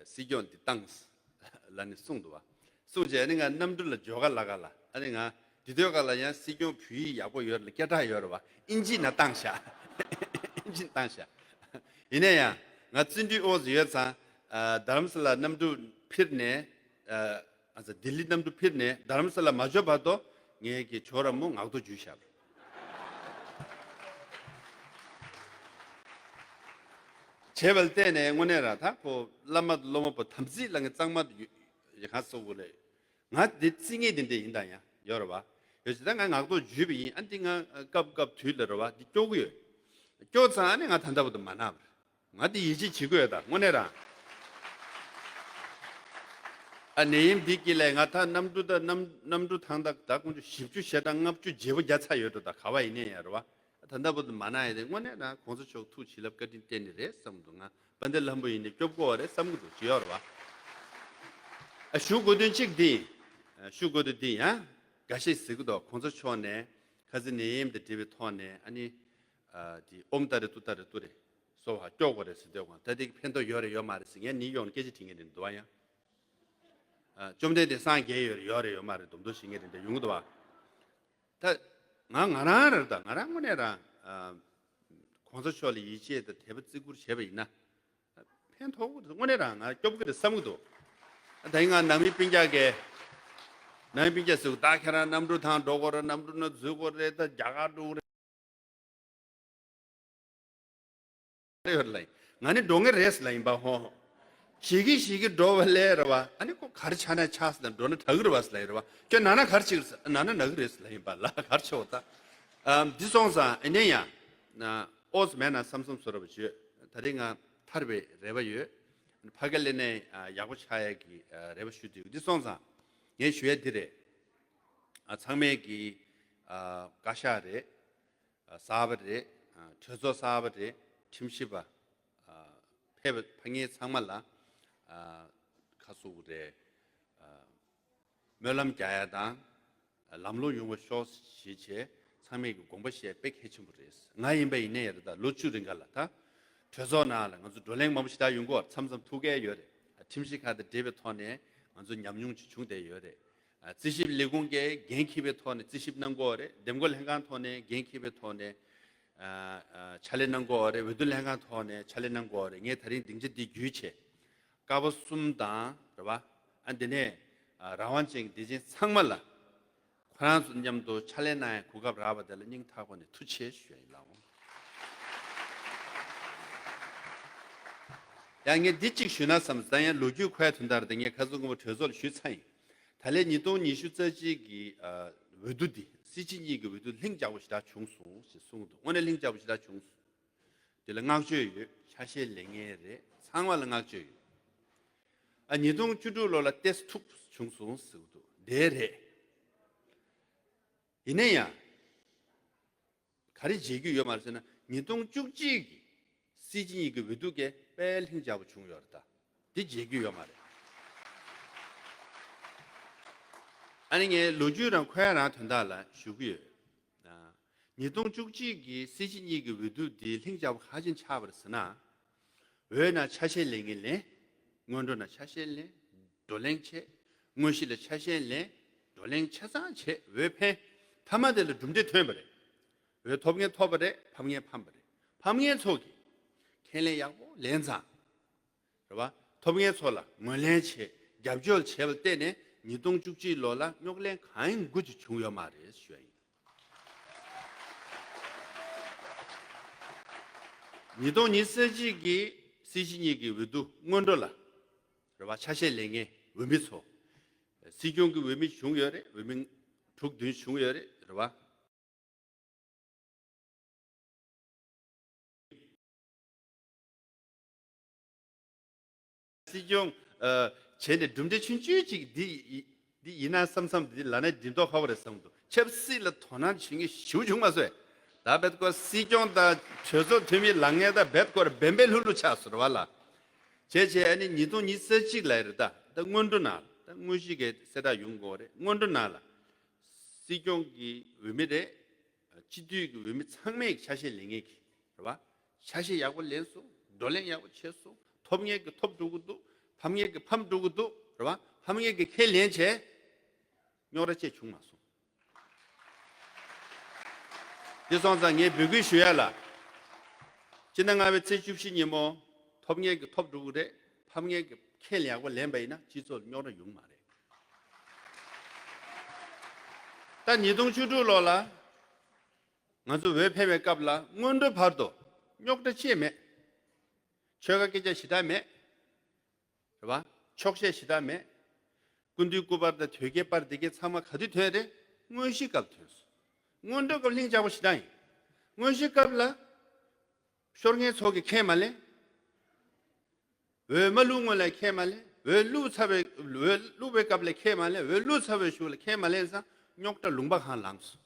སྲིད་སྐྱོང་འདི་བཏང་ལ་ནི་གསུངས་འདུག་བ། གསུངས་རྗེས་ཨ་ནི་ང་གནམ་གྲུ་ལ་འབྱོར་ག་ལ་ག་ལ་ཨ་ནི་ང་དེ་དུས་ག་ལ་ཡང་སྲིད་སྐྱོང་བོད་ཡིག་ཡག་པོ་ཡོད་ལ་སྐད་གྲགས་ཡོད་རེད་བ། ཨིན་ཇི་ན་བཏང་ཤག་ཨིན་ཇི་ན་བཏང་ཤག་ཡིན་ན་ཡང་ང་བརྩོན་འགྲུས་ཨོ་ཟི་ཡོད་ཙང་རྡ་རམ་ས་ལ་གནམ་གྲུ་འཕུར་ནས། ཨ་ཙི་ལྡི་ལི་གནམ་གྲུ་འཕུར་ནས་རྡ་རམ་ས་ལ་མ་འབྱོར་བར་དུ་ངའི་གི་ཇོ་བོ་ར་མོ་ངག་ཐོག་འཇུས་བཞག་བྱས་པ་ལ་བརྟེན་ནས་དངོས་གནས་ར་ད་ཁོ་བླ་མ་སློབ་མ་པོ་དམ་ཚིག་ལ་ངས་གཙང་མ་ཡོད་ཡ་ག་སོགས་པོ་ལས་ང་འདི་རྩིས་ངེས་འདི་འདྲ་ཡིན་དང་ཡང་ཡོད་རེད་བ། ཡོད་ཅེ་ད་ང་ངག་ཐོག་འཇུས་པ་ཡིན། ཨ་འདི་ང་སྐབས་སྐབས་དུས་ལ་རེད་བ་འདི་སྐྱོ་གི་ཡོད། སྐྱོ་ཙང་ཨ་ནི་ང་ད་ལྟ་བར་དུ་མ་གནང་བ་རེད། ང་དེ་ཡིད་ཆེས་བྱེད་དགོས་ཡོད་ད་དངོས་གནས་རང་། ཨ་ནད་ཡམས་འདི་དཀྱིལ་ལ་ང་ད་གནམ་གྲུ་ད་གནམ་གནམ་གྲུ་ཐང་ད་ད་དཀོན་མཆོག་བཞི་བཅུ་ཞེ་གྲངས་ལྔ་བཅུ་བརྗེ་པོ་བརྒྱབ་ཚར་ཡོད་འགྲོ་ད་ག་བ་ཡིན་ནའི་ཡང་རེད་བ། ད་ལྟ་བར་དུ་མ་གནང་ཡ་དེ་དངོས་གནས་རང་གོང་ས་མཆོག་ཐུགས་བྱིན་རླབས་བཀའ་དྲིན་བརྟེན་ནི་རེད་བསམ་འདུག་ང་དཔལ་ལྡན་ལྷ་མོ་ཡིན་ནའི་སྐྱོབ་དགོས་བ་རེད་བསམ་གི་འདུག་ཅི་ཡོད་རེད་བ། ཨ་ཞུ་དགོས་དོན་གཅིག་འདི་ཨ་ཞུ་དགོས་དོན་འདི་ཡང་འགའ་ཤས་ཟེར་གི་འདུག་གོང་ས་མཆོག་ནས་ཁ་སང་ནད་ཡམས་དང་འབྲེལ་བའི་ཐོག་ནས་ཨ་ནི་ཨ་དེ་ཨོམ་ཏ་རེ་ཏུ་ཏ་རེ་ཏུ་རེ། སོ་བ་སྐྱོ་དགོས་རེད་ཟེར་འདོད་དགོངས་ད་དེ་ཕན་ཐོགས་ཡོད་རེད་ཡོད་མ་རེད་ཟེར་ངས་ནི་ཡོང་སྐད་ཆ་དྲི་ངེས་རེད་འདུག་བ་ཡང་། ཨ་བཅོམ་ལྡན་འདས་སངས་རྒྱས་ཡོད་རེད་ཡོད་རེད་ཡོད་མ་རེད་སྡོམ་སྡོམ་བྱེད་ངེས་རེད་འདྲ་ཡོང་གི་འདུག་བ། ད་ང་ང་རང་རེད་ད་ང་རང་དངོས་གནས་རང་ཨ་གོང་ས་མཆོག་ལ་ཡིད་ཆེས་དང་དད་པ་བརྩི་བཀུར་བྱས་པ་ཡིན་ན་ཕན་ཐོགས་ཀྱི་རེད་དངོས་གནས་རང་ང་སྐྱོབ་ཀྱི་རེད་བསམ་གྱི་འདུག་ད་ཡིན་ང་ནང་མི་སྤུན་ཀྱག་གིས་ནང་མི་སྤུན་ཀྱག་ཟེར་གི་ད་ཁྱེད་རང་གནམ་གྲུ་ཐང་འགྲོ་དགོས་རེད་གནམ་གྲུ་ནང་འཛུལ་དགོས་རེད་ད་རྒྱ་གར་འགྲོ་གི་རེད། ཡོད་ལ་ཡིན། ང་ནི་འགྲོ་ངེས་རེད་ལ་ཡིན་པ་ཧོ། ཞིག་གི་ཞིག་གི་འགྲོ་བ་ལས་ར་བ་ཨ་ནི་ཁོ་གར་ཆ་ན་ཆགས་ལ་འགྲོ་ན་དྲག་གི་རེད་བ་ལ་ཡིན་ར་བ་ཁྱོད་ན་ན་གར་ཅིག་ན་ན་ནག་གི་རེད་ལ་ཡིན་པ་ལ་གར་ཆོག་ད། འདི་སོང་ཙང་ཨ་ནི་ཡང་ཨོ་ཙི་མེད་ན་བསམ་བསམ་བཟོ་ར་བ་བྱོས། ད་རེས་ང་ཐར་བའི་རེ་བ་ཡོད། ཕ་གི་ལས་ནས་ཡག་པོ་ཆགས་ཡ་གི་རེ་བ་ཞུ་དུས་འདི་སོང་ཙང་ངས་ཞུ་ཡ་འདི་རེད། ཚང་མས་གི་བཀའ་ཤག་རེད། གསར་པ་རེད། གྲོས་ཚོགས་གསར་པ་རེད། ཁྲིམས་ཞིབ་པ་ཕེབས་པ་ཕ་ངེས་ཚང་མ་ལ་ཁ་གསུག་རེད། སྨོན་ལམ་རྒྱག་ཡ་དང་ལམ་ལྷོང་ཡོང་བ་ཤོག་ཞེས་བྱས་ཚང་མས་ཀྱི་དགོངས་པ་བཞེས་དཔེ་གལ་ཆེན་པོ་རེད། ང་ཡིན་པ་ཡིན་ནའི་ཡ་རེད་ད་ལོ་བཅུ་རིང་ག་ལ་ད་གྲོས་ཚོགས་ནང་ལ་ང་ཚོ་བགྲོ་གླེང་མང་པོ་ཞེ་དྲག་ཡོང་གི་ཡོད་རེད། མཚམས་མཚམས་ཐུག་གི་ཡོད་རེད། ཁྲིམས་ཞིབ་ཁག་དང་འབྲེལ་བའི་ཐོག་ནས་ང་ཚོ་ཉམས་མྱོང་ཅིག་བྱུང་བསྡད་ཡོད་རེད། རྩིས་ཞིབ་ལས་ཁུངས་ཀྱིས་འགན་འཁྱེར་བའི་ཐོག་ནས་རྩིས་ཞིབ་གནང་དགོས་རེད། འདེམས་བསྐོ་ལྷན་ཁང་ཐོག་ནས་འགན་འཁྱེར་བའི་ཐོག་ནས་ཕྱག་ལས་གནང་དགོས་རེད། འོས་བསྡུ་ལྷན་ཁང་ཐོག་ནས་ཕྱག་ལས་གནང་དགོས་རེད། ངས་ད་རིང་སྡིངས་ཆ་འདི་བརྒྱུད་བྱས་ཀ་བ་གསུམ་དང་རེད་བ། ཨ་འདི་ནས་རང་དབང་ཅན་གྱི་སྡེ་ཚན་ཚང་མ་ལ་ཁོ་རང་ཚོ་མཉམ་དུ་ཕྱག་ལས་གནང་ཡའི་གོ་སྐབས་རག་པ་དེ་ལ་སྙིང་ཐག་པ་ནས་ཐུགས་རྗེ་ཆེ་ཞུ་ཡ་ཡིན་ལགས། ཡང་ངས་འདི་གཅིག་ཞུས་ན་བསམ་ད་ཡང་ལོ་རྒྱུས་ཁོའི་དོན་དག་རེད། ངས་ཁ་སང་སྔོན་མ་གྲོས་ཚོགས་ལ་ཞུས་ཚར་ཡིན། ད་ལན་ཉིས་སྟོང་ཉི་ཤུ་རྩ་གཅིག་གི་འོས་བསྡུ་འདི་སྲིད་སྤྱི་གཉིས་ཀྱི་འོས་བསྡུ་ལྷིང་འཇགས་པོ་ཞེ་དྲག་བྱུང་སོང་ཞེས་གསུངས་འདུག་དངོས་གནས་ལྷིང་འཇགས་པོ་ཞེ་དྲག་བྱུང་སོང་། དེ་ལ་བསྔགས་བརྗོད་ཡོད། ཆ་ཤས་ལེན་མཁན་རེད། ཚང་མ་ལ་བསྔགས་བརྗོད་ཡོད། ཨ་ཉིས་སྟོང་བཅུ་དྲུག་ལོ་ལ་ཏོག་ཙམ་འཐུག་བྱུང་སོང་ཟེར་གི་འདུག་དེ་རེད། ཡིན་ན་ཡང་། ག་རེ་བརྗེད་རྒྱུ་ཡོད་མ་རེད་ཟེར་ན་ཉིས་སྟོང་བཅུ་གཅིག་གི་སྲིད་སྤྱི་གཉིས་ཀྱི་འོས་བསྡུ་གས་དཔེ་ལྷིང་འཇགས་པོ་བྱུང་ཡོད་རེད་ད། འདི་བརྗེད་རྒྱུ་ཡོད་མ་རེད། ཨ་ནི་ངས་ལོ་རྒྱུས་རང་ཁོའི་རང་དོན་དག་ལ་ཞུ་གི་ཡོད། ཉིས་སྟོང་བཅུ་གཅིག་གི་སྲིད་སྤྱི་གཉིས་ཀྱི་འོས་བསྡུ་འདི་ལྷིང་འཇགས་པོ་ག་ཅིག་ཆགས་པ་རེད་ཟེར་ན། འོས་ན་ཆ་ཤས་ལེན་གྱི་ལེན། སྔོན་འགྲོ་ན་ཆ་ཤས་ལེན། བགྲོ་གླེང་བྱས། དངོས་གཞི་ལ་ཆ་ཤས་ལེན། བགྲོ་གླེང་ཆ་ཚང་བྱས་འོས་འཕེན། མཐའ་མ་དེ་ལ་གྲུབ་འབྲས་ཐོན་པ་རེད། འོས་ཐོབ་མཁན་ཐོབ་པ་རེད། ཕམ་མཁན་ཕམ་པ་རེད། ཕམ་མཁན་ཚོ་གིས་ཁས་ལེན་ཡག་པོ་ལེན་ཙང་། རེད་བ། ཐོབ་མཁན་ཚོ་ལ་ངོས་ལེན་བྱས་རྒྱབ་སྐྱོར་བྱས་པ་བརྟེན་ནས་ཉིས་སྟོང་བཅུ་གཅིག་ལོ་ལ་རྙོག་གླེང་གང་ཡང་འགུལ་གྱི་བྱུང་ཡོད་མ་རེད་ཞུ་ཡ་ཡིན། ཉིས་སྟོང་ཉི་ཤུ་རྩ་གཅིག་གི་སྲིད་སྤྱི་གཉིས་ཀྱི་འོས་བསྡུ་སྔོན་འགྲོ་ལ་རེད་བ། ཆ་ཤས་ལེན་མཁན་འོས་མི་ཚོ། སྲིད་སྐྱོང་གི་འོས་མི་བྱུང་ཡོད་རེད། འོས་མི་དྲུག་བདུན་བྱུང་ཡོད་རེད། རེད་བ། སྲིད་སྐྱོང་ཨ་བྱས་ནས་གྲུབ་འབྲས་ཆུང་ཆུང་ཅིག་འདི་འདི་ཡིན་ན་བསམ་བསམ། འདི་ལ་ནས་འགྲིམ་མདོག་ཁ་པོ་རེད་བསམ་འདུག་ཆབ་སྲིད་ལ་དོ་སྣང་བྱེད་མཁན་ཞེ་པོ་བྱུང་མ་སོང་། ད་བེད་ཀོ་སྲིད་སྐྱོང་དང་གྲོས་ཚོགས་འཐུས་མི་ལངས་མཁན་ད་བེད་ཀོ་ར་བེམ་བེ་ལྷུག་ལྷུག་ཆགས་སོང་རེད་བ་ལ། བྱས་བྱས་ཨ་ནི་ཉིས་སྟོང་ཉི་ཤུ་རྩ་གཅིག་ལ་རེད། ད་ད་སྔོན་འགྲོ་ནང་ད་དངོས་གཞི་གི་གསལ་བསྒྲགས་ཡོང་དགོས་རེད། སྔོན་འགྲོ་ནང་ལ་སྲིད་སྐྱོང་གི་འོས་མི་རེད། སྤྱི་འཐུས་ཀྱི་འོས་མི་ཚང་མས་ཆ་ཤས་ལེན་མཁན་གྱི་རེད་བ། ཆ་ཤས་ཡག་པོ་ལེན་སོང་། བགྲོ་གླེང་ཡག་པོ་བྱས་སོང་། ཐོབ་མཁན་གྱི་ཐོབ་འགྲོ་གི་འདུག་ཕམ་མཁན་གྱི་ཕམ་འགྲོ་གི་འདུག་རེད་བ། ཕམ་མཁན་གྱི་ཁས་ལེན་བྱས། རྙོག་དྲ་ཅིག་བྱུང་མ་སོང་། དེ་སོང་ཙང་ངས་འབོད་སྐུལ་ཞུ་ཡ་ལ། སྤྱི་ཟླ་ལྔ་པའི་ཚེས་བཅུ་བཞི་ཉིན་མོ། ཐོབ་མཁན་གྱི་ཐོབ་འགྲོ་གི་རེད། ཕམ་མཁན་གྱི་ཁས་ལེན་ཡག་པོ་ལེན་པ་ཡིན་ན་སྤྱི་ཚོགས་ལ་རྙོག་དྲ་ཡོང་མ་རེད། ད་ཉིས་སྟོང་བཅུ་དྲུག་ལོ་ལ་ང་ཚོ་འོས་འཕེན་པའི་སྐབས་ལ་སྔོན་འགྲོའི་བར་དུ་རྙོག་དྲ་ཅི་ཡང་མེད། ཆོལ་ཁ་སྐད་ཆ་ཞེ་དྲག་མེད། རེད་བ། ཕྱོགས་ཞེན་ཞེ་དྲག་མེད། སྐུ་མདུན་སྐུ་པར་དང་དོལ་རྒྱལ་པར་འདི་གའི་ཚང་མ་ག་དུས་ཐོན་རེད། དངོས་གཞིའི་སྐབས་ཐོན་སོང་། སྔོན་འགྲོའི་སྐབས་ལྷིང་འཇགས་པོ་ཞེ་དྲག་ཡིན། དངོས་གཞིའི་སྐབས་ལ། ཤོར་མཁན་ཚོ་གིས་ཁས་མ་ལེན། འོས་མ་བླུག་སྔོན་ལ་ཁས་མ་ལེན། འོས་བླུག་ཚར་བའི་འོས་བླུག་པའི་སྐབས་ལ་ཁས་མ་ལེན། འོས་བླུག་ཚར་བའི་གཞུག་ལ་ཁས་མ་ལེན་ཙང་རྙོག་དྲ་ལུང་པ་གང་ལངས་སོང་།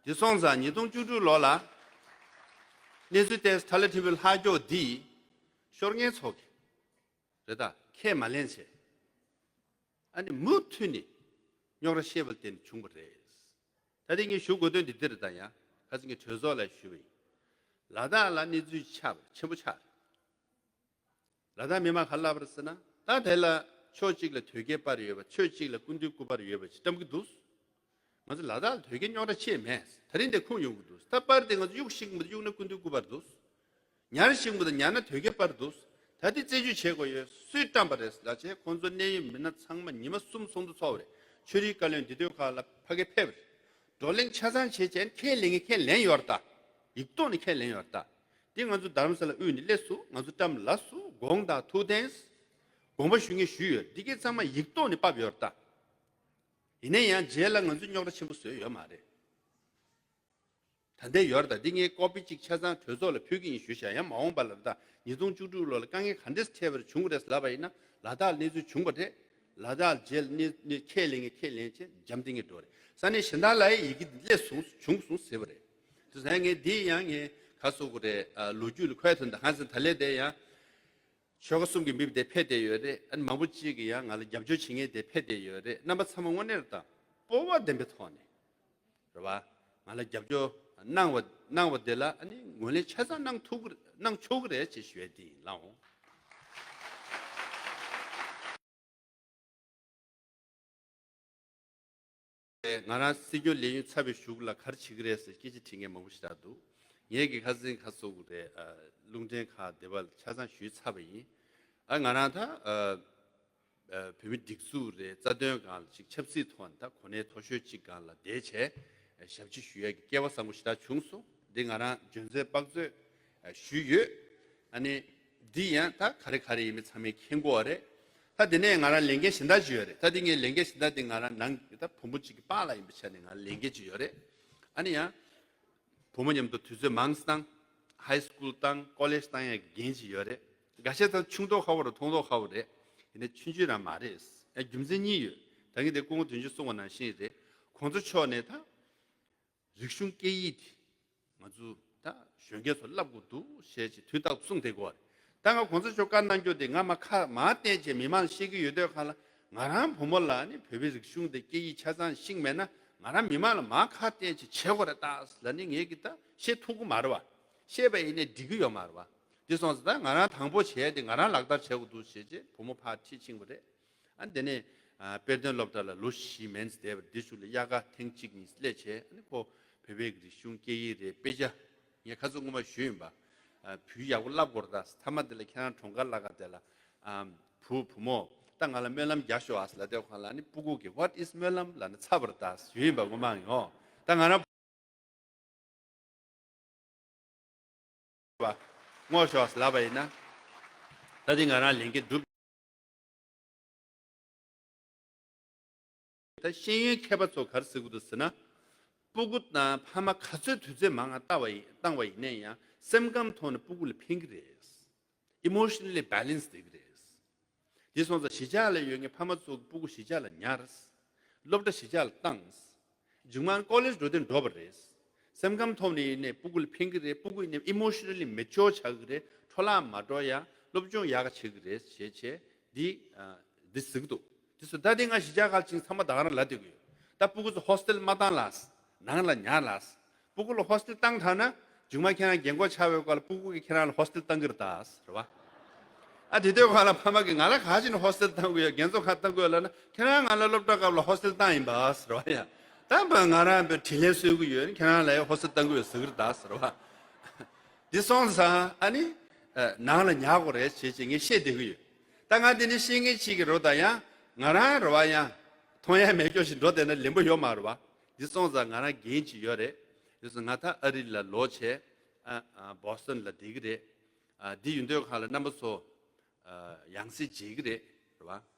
དེ་སོང་ཙང་ཉིས་སྟོང་བཅུ་དྲུག་ལོ་ལ་གནས་ཚུལ་ཏོག་ཙམ་ཐ་ལ་ཐི་བའི་ལྷག་རྒྱུ་འདི་ཤོར་མཁན་ཚོ་གིས་རེད། ད་ཁས་མ་ལེན་བྱས། ཨ་ནི་མུ་མཐུད་ནས་རྙོག་དྲ་བཤད་པ་ལ་བརྟེན་ནས་བྱུང་བ་རེད། ད་ལྟ་ངས་ཞུ་དགོས་དོན་འདི་འདིར་ད་ཡང་ཁ་སང་གི་གྲོས་ཚོགས་ལ་ཞུས་པ་ཡིན། ལ་དྭགས་ལ་གནས་ཚུལ་ཆགས་པ་ཆེན་པོ་ཆགས་རེད། ལ་དྭགས་མི་མང་ག་རེ་ལབ་པ་རེད་ཟེར་ན། ད་དེ་ལ་ཕྱོགས་གཅིག་ལ་དོལ་རྒྱལ་པར་ཡོད་པ། ཕྱོགས་གཅིག་ལ་སྐུ་མདུན་སྐུ་པར་ཡོད་པ་ཅིག་བཀྲམ་གྱི་འདུག་ང་ཚོ་ལ་དྭགས་ལ་དོལ་རྒྱལ་རྙོག་དྲ་ཅི་ཡང་མེད། ད་རིང་དེ་ཁུངས་ཡོང་གི་འདུག་ད་པར་དེ་ང་ཚོ་གཡུག་ཤིག་མ་གཏོགས་གཡུག་ན་སྐུ་མདུན་སྐུ་པར་འདུག་ཉར་ཞིག་མུ་དང་ཉར་ན་དོལ་རྒྱལ་པར་འདུག་ད་དེ་རྩད་གཅོད་བྱེད་དགོས་ཡོད། སུས་བཀྲམ་པ་རེད་ལབ་བྱས་ཁོང་ཚོ་གནད་ཡོད་མི་སྣ་ཚང་མ་ཉི་མ་གསུམ་ཚོགས་འདུ་ཚོགས་པ་རེད། ཆོས་རིག་བཀའ་བློན་འདི་དོན་ཁག་ལ་ཕ་གི་ཕེབས་པ་རེད། བགྲོ་གླེང་ཆ་ཚང་བྱས་བྱས་ཁས་ལེན་མཁན་ཁས་ལེན་ཡོད་རེད་ད། ཡིག་ཐོག་ནས་ཁས་ལེན་ཡོད་རེད་ད། དེ་ང་ཚོ་རྡ་རམ་ས་ལ་དབུས་ནས་སླེབས་སོང་། ང་ཚོ་བཀྲམ་ལབ་སོང་། དགོངས་དག་ཐུགས་བདེན། དགོངས་པ་ཞུ་མཁན་ཞུས་ཡོད། འདི་གའི་ཚང་མ་ཡིག་ཐོག་ནས་ཕབ་ཡོད་རེད་ད། ཡིན་ན་ཡང་རྗེས་ལ་ང་ཚོས་རྙོག་དྲ་ཆེན་པོ་བཟོས་ཡོད་མ་རེད། ད་ལྟའི་ཡོད་རེད་ད། འདི་ངས་ཀོ་པི་གཅིག་ཆ་ཚང་གྲོས་ཚོགས་ལ་ཕུལ་གྱི་ཡིན་ཞུས་བཞག་ཡང་མ་འོངས་པ་ལ་ད་ཉིས་སྟོང་བཅུ་དྲུག་ལོ་ལ་དཀའ་ངལ་ག་འདྲས་འཕྲད་པ་རེད་བྱུང་བ་རེད་ལབ་པ་ཡིན་ན། ལ་དྭགས་ལ་གནས་ཚུལ་བྱུང་བ་རེད། ལ་དྭགས་ལ་རྗེས་ལ་གནས་གནས་ཁས་ལེན་མཁན་ཁས་ལེན་བྱས་འཇམ་ཐིང་ངེ་འགྲོ་རེད། ས་གནས་གཞན་དག་ལ་ཡི་ཡི་གེ་སླེབས་སོང་བྱུང་སོང་ཟེར་བ་རེད། དེ་ཚོ་ཡང་ངས་འདི་ཡང་ངས་ག་སོ་གོ་རེད། ཨ་ལོ་རྒྱུས་ལ་འཁོད་ཐོན་ད་གང་ཟེར་ད་ལས་དེ་ཡང་། ཆོལ་ཁ་གསུམ་གྱི་མི་དེ་ཕེབས་བསྡད་ཡོད་རེད། ཨ་ནི་མང་པོ་གཅིག་གིས་ཡང་ང་ལ་རྒྱབ་སྐྱོར་བྱེད་མཁན་དེ་ཕེབས་བསྡད་ཡོད་རེད། རྣམ་པ་ཚང་མ་དངོས་གནས་རེད་ད། སྤོབས་པ་ལྡན་པའི་ཐོག་ནས་རེད་བ། ང་ལ་རྒྱབ་སྐྱོར་གནང་བ་གནང་བ་དེ་ལ་ཨ་ནི་ངོས་ལེན་ཆ་ཚང་གནང་ཐུབ་ཀྱི་གནང་ཆོག་གི་རེད་ཅེས་ཞུ་ཡས་དེ་ཡིན་ལགས་འོང་། ང་རང་སྲིད་སྐྱོང་ལས་ཡུན་ཚར་བའི་གཞུག་ལ་ག་རེ་བྱེད་ཀྱི་རེད་ཟེར་སྐད་ཆ་དྲི་མཁན་མང་པོ་ཞིག་རག་འདུག་ངས་ཀྱི་ཁ་སང་ཁ་སང་གི་རེད། ཨ། རླུང་འཕྲིན་ཁག་དེ་བ་ཆ་ཚང་ཞུས་ཚར་བ་ཡིན། ཨ། ང་རང་ད། ཨ། ཨ། བོད་མི་སྒྲིག་འཛུགས་རེད། རྩ་དོན་སྒང་ལ་ཅིག་ཆབ་སྲིད་ཐོག་ནས་ད་གོ་གནས་མཐོ་ཤོས་ཅིག་སྒང་ལ་བསྡད་བྱས་ཞབས་ཕྱི་ཞུ་ཡས་ཀྱི་སྐལ་བ་བཟང་པོ་ཞིག་ད་བྱུང་སོང་། འདི་ང་རང་འཇོན་ཚོད་དཔག་ཚོད་ཞུས་ཡོད། ཨ་ནི་འདི་ཡང་ད་ག་རེ་ག་རེ་ཡིན་མིན་ཚང་མས་མཁྱེན་གྱི་ཡོད་རེད། ད་དེ་ནས་ང་རང་ལས་འགན་གཞན་དག་ཅིག་ཡོད་རེད། ད་འདི་ངའི་ལས་འགན་གཞན་དག་འདི་ང་རང་ནང་གི་ད་བུ་མོ་གཅིག་གི་པཱ་ལགས་ཡིན་པའི་ཆ་ནས་ང་ལས་འགན་ཅིག་ཡོད་རེད། ཨ་ནི་ཡང་བུ་མོ་མཉམ་དུ་དུས་ཚོད་མང་ཙམ་བཏང་། ཧའི་སི་ཀུལ་བཏང་། ཀོ་ལེཇ་བཏང་ཡག་གི་འགན་ཅིག་ཡོད་རེད། འགའ་ཤས་ད་ཆུང་མདོག་ཁ་པོ་རེད། མཐོང་མདོག་ཁ་པོ་རེད། ཡིན་ནའི་ཆུང་ཆུང་རང་མ་རེད། ཨ། རྒྱུ་མཚན་གཉིས་ཡོད། ད་གིན་དེ་སྐུ་ངོ་དོན་གཅོད་གསུངས་པ་ནང་བཞིན་རེད། གོང་ས་མཆོག་ནས་ད་རིག་གཞུང་སྐད་ཡིག་དེ་ང་ཚོ་ད་གཞོན་སྐྱེས་ཚོ་བསླབ་དགོས་འདུག་ཞེས་ཅིག་དུས་རྟག་ཏུ་གསུངས་བསྡད་ཀྱི་ཡོད་རེད། ད་ང་གོང་ས་མཆོག་བཀའ་གནང་རྒྱུ་དེ་ང་མ་ཁ་མར་བསྟན་བྱས་མི་མང་ལ་བཤད་ཀྱི་ཡོད་དུས་སྒང་ལ། ང་རང་བུ་མོ་ལ་ནི་བོད་པའི་རིག་གཞུང་དེ་སྐད་ཡིག་ཆ་ཚང་ཤེས་ཀྱི་མེད་ན་ང་རང་མི་མང་ལ་མར་ཁ་བསྟན་བྱས་བྱེད་དགོས་རེད་ད་ལབ་ནི་ངས་ཀྱི་ད་བཤད་ཐུབ་ཀྱི་མ་རེད་བ། བཤད་པ་ཡིན་ནའི་འགྲིག་གི་ཡོད་མ་རེད་བ། དེ་སོང་ཙང་ད་ང་རང་དང་པོ་བྱས་ཏེ་ང་རང་ལག་བསྟར་བྱེད་དགོས་འདུག་ཞེས་བྱས་བུ་མོ་ཕར་ཁྲིད་ཕྱིན་པ་རེད། ཨ། དེ་ནས། ཨ། དཔེ་སྟོན་སློབ་གྲྭ་ལ་ལོ་བཞི་མན་ཙམ་བསྡད་པ་རེད། དེ་གཞུག་ལ་དབྱར་ཁ་ཐེངས་གཅིག་གཉིས་སླེབས་བྱས། ཨ་ནི་ཁོ་བོད་པའི་རིག་གཞུང་སྐད་ཡིག་རེད། དཔེ་ཆ་ངས་ཁ་སང་སྔོན་མ་ཞུས་ཡིན་པ། ཨ། བོད་ཡིག་ཡག་པོ་བསླབ་དགོས་རེད་ད། མཐའ་མ་དེ་ལ་ཁྱེད་རང་གྲོངས་ཁ་ལབ་ག་དེ་ལ། ཨ། བུ་བུ་མོ། ད་ང་ལ་སྨོན་ལམ་རྒྱག་ཤོག་ཨ་ཟེར་ལབ་དུས་སྒང་ལ་ནི་སྤུ་གུ་གིས་What is སྨོན་ལམ་ལབ་ནས་ཚབ་པ་རེད་ད་ཞུས་ཡིན་པ་སྔོན་མ་ཡིན། ཨོ། ད་ང་རང་བ། བསྔོགས་ཤོག་ལབ་པ་ཡིན་ན། ད་དེ་ང་རང་ལས་འགན་སྒྲུབ། ད་ཤེས་ཡོན་མཁས་པ་ཚོ་ག་རེ་ཟེར་གི་འདུག་ཟེར་ན། སྤུ་གུ་དང་ཕ་མ་ག་ཚོད་དུས་ཚོད་མང་ང་བཏང་བ་ཡིན་བཏང་བ་ཡིན་ན་ཡང་སེམས་ཁམས་ཐོག་ནས་སྤུ་གུ་ལ་ཕན་གི་རེད། Emotionally balance་བསྡད་ཀྱི་རེད། དེ་སོང་ཙང་གཞིས་ཆགས་ལ་ཡོད་མཁན་ཕ་མ་ཚོ་གི་སྤུ་གུ་གཞིས་ཆགས་ལ་ཉར། སློབ་གྲྭ་གཞིས་ཆགས་ལ་བཏང་། མཇུག་མ་ཀོ་ལེཇ་འགྲོ་དུས་འགྲོ་བ་རེད། སེམས་ཁམས་ཐོག་ནས་ཡིན་ནའི་སྤུ་གུ་ལ་ཕན་གི་རེད། སྤུ་གུ་ཡིན་ནའི་emotionally mature་ཆགས་གི་རེད། འཕྲོ་བརླག་མ་འགྲོ་ཡ་སློབ་སྦྱོང་ཡག་ག་བྱེད་གི་རེད་ཞེས་བྱས་འདི་ཨ་འདི་ཟེར་གི་འདུག་དེ་སོ་ད་འདི་ང་གཞིས་ཆགས་ཁག་ཅིག་ཚང་མ་ད་ག་རང་ལབ་བསྡད་གི་ཡོད། ད་སྤུ་གུ་ཚོ་ཧོ་སི་ཊེལ་མ་བཏང་ལ། ནང་ལ་ཉར་ལ། སྤུ་གུ་ལ་ཧོ་སི་ཊེལ་བཏང་དྲགས་ན། མཇུག་མ་ཁྱེད་རང་རྒན་གོག་ཆགས་པའི་སྐོར་ལ་སྤུ་གུ་གིས་ཁྱེད་རང་ལ་ཧོ་སི་ཊེལ་བཏང་གི་རེད་ད། རེད་བ། ཨ་དེ་དུས་སྒང་ལ་ཕ་མ་གིས་ང་ལ་ག་ཅི་ནས་ཧོ་སི་ཊེལ་བཏང་གི་ཡོད། རྒན་ཚོ་ག་བཏང་གི་ཡོད་ལབ་ན། ཁྱེད་རང་ང་ལ་སློབ་གྲྭ་སྐབས་ལ་ཧོ་སི་ཊེལ་བཏང་ཡིན་པ། རེད་བ་ཡ། ད་བ་ང་རང་བའི་དྲིན་ལན་གསོ་གི་ཡོད། ཁྱེད་རང་ལ་ཡ་ཧོ་སི་ཊེལ་བཏང་གི་ཡོད་ཟེར་གི་རེད་ད། རེད་བ། འདི་སོང་ཙང་ཨ་ནི། ཨ་ནང་ལ་ཉར་དགོས་རེད་ཟེར་བྱས་ངས་བཤད་བསྡད་གི་ཡོད། ད་ང་འདི་ནས་བཤད་མཁན་གཅིག་གི་རོ་ད་ཡང་ང་རང་རེད་བ་ཡང་། མཐོང་ཡ་མེད་སྐྱོ་ཞིག་འགྲོ་བསྡད་ན་ལེན་པོ་ཡོད་མ་རེད་བ། འདི་སོང་ཙང་ང་རང་འགན་ཅིག་ཡོད་རེད། དེ་སོང་ང་ད་ཨ་རི་ལ་ལོག་བྱས། ཨ་ཨ་བོ་སི་ཊོན་ལ་བསྡད་གི་རེད། ཨ་འདི་ཡིན་དུས་སྒང་ལ་རྣམ་པ་ཚོ། ཨ་ཡང་སེ་བྱེད་ཀྱི་རེད། རེད་བ།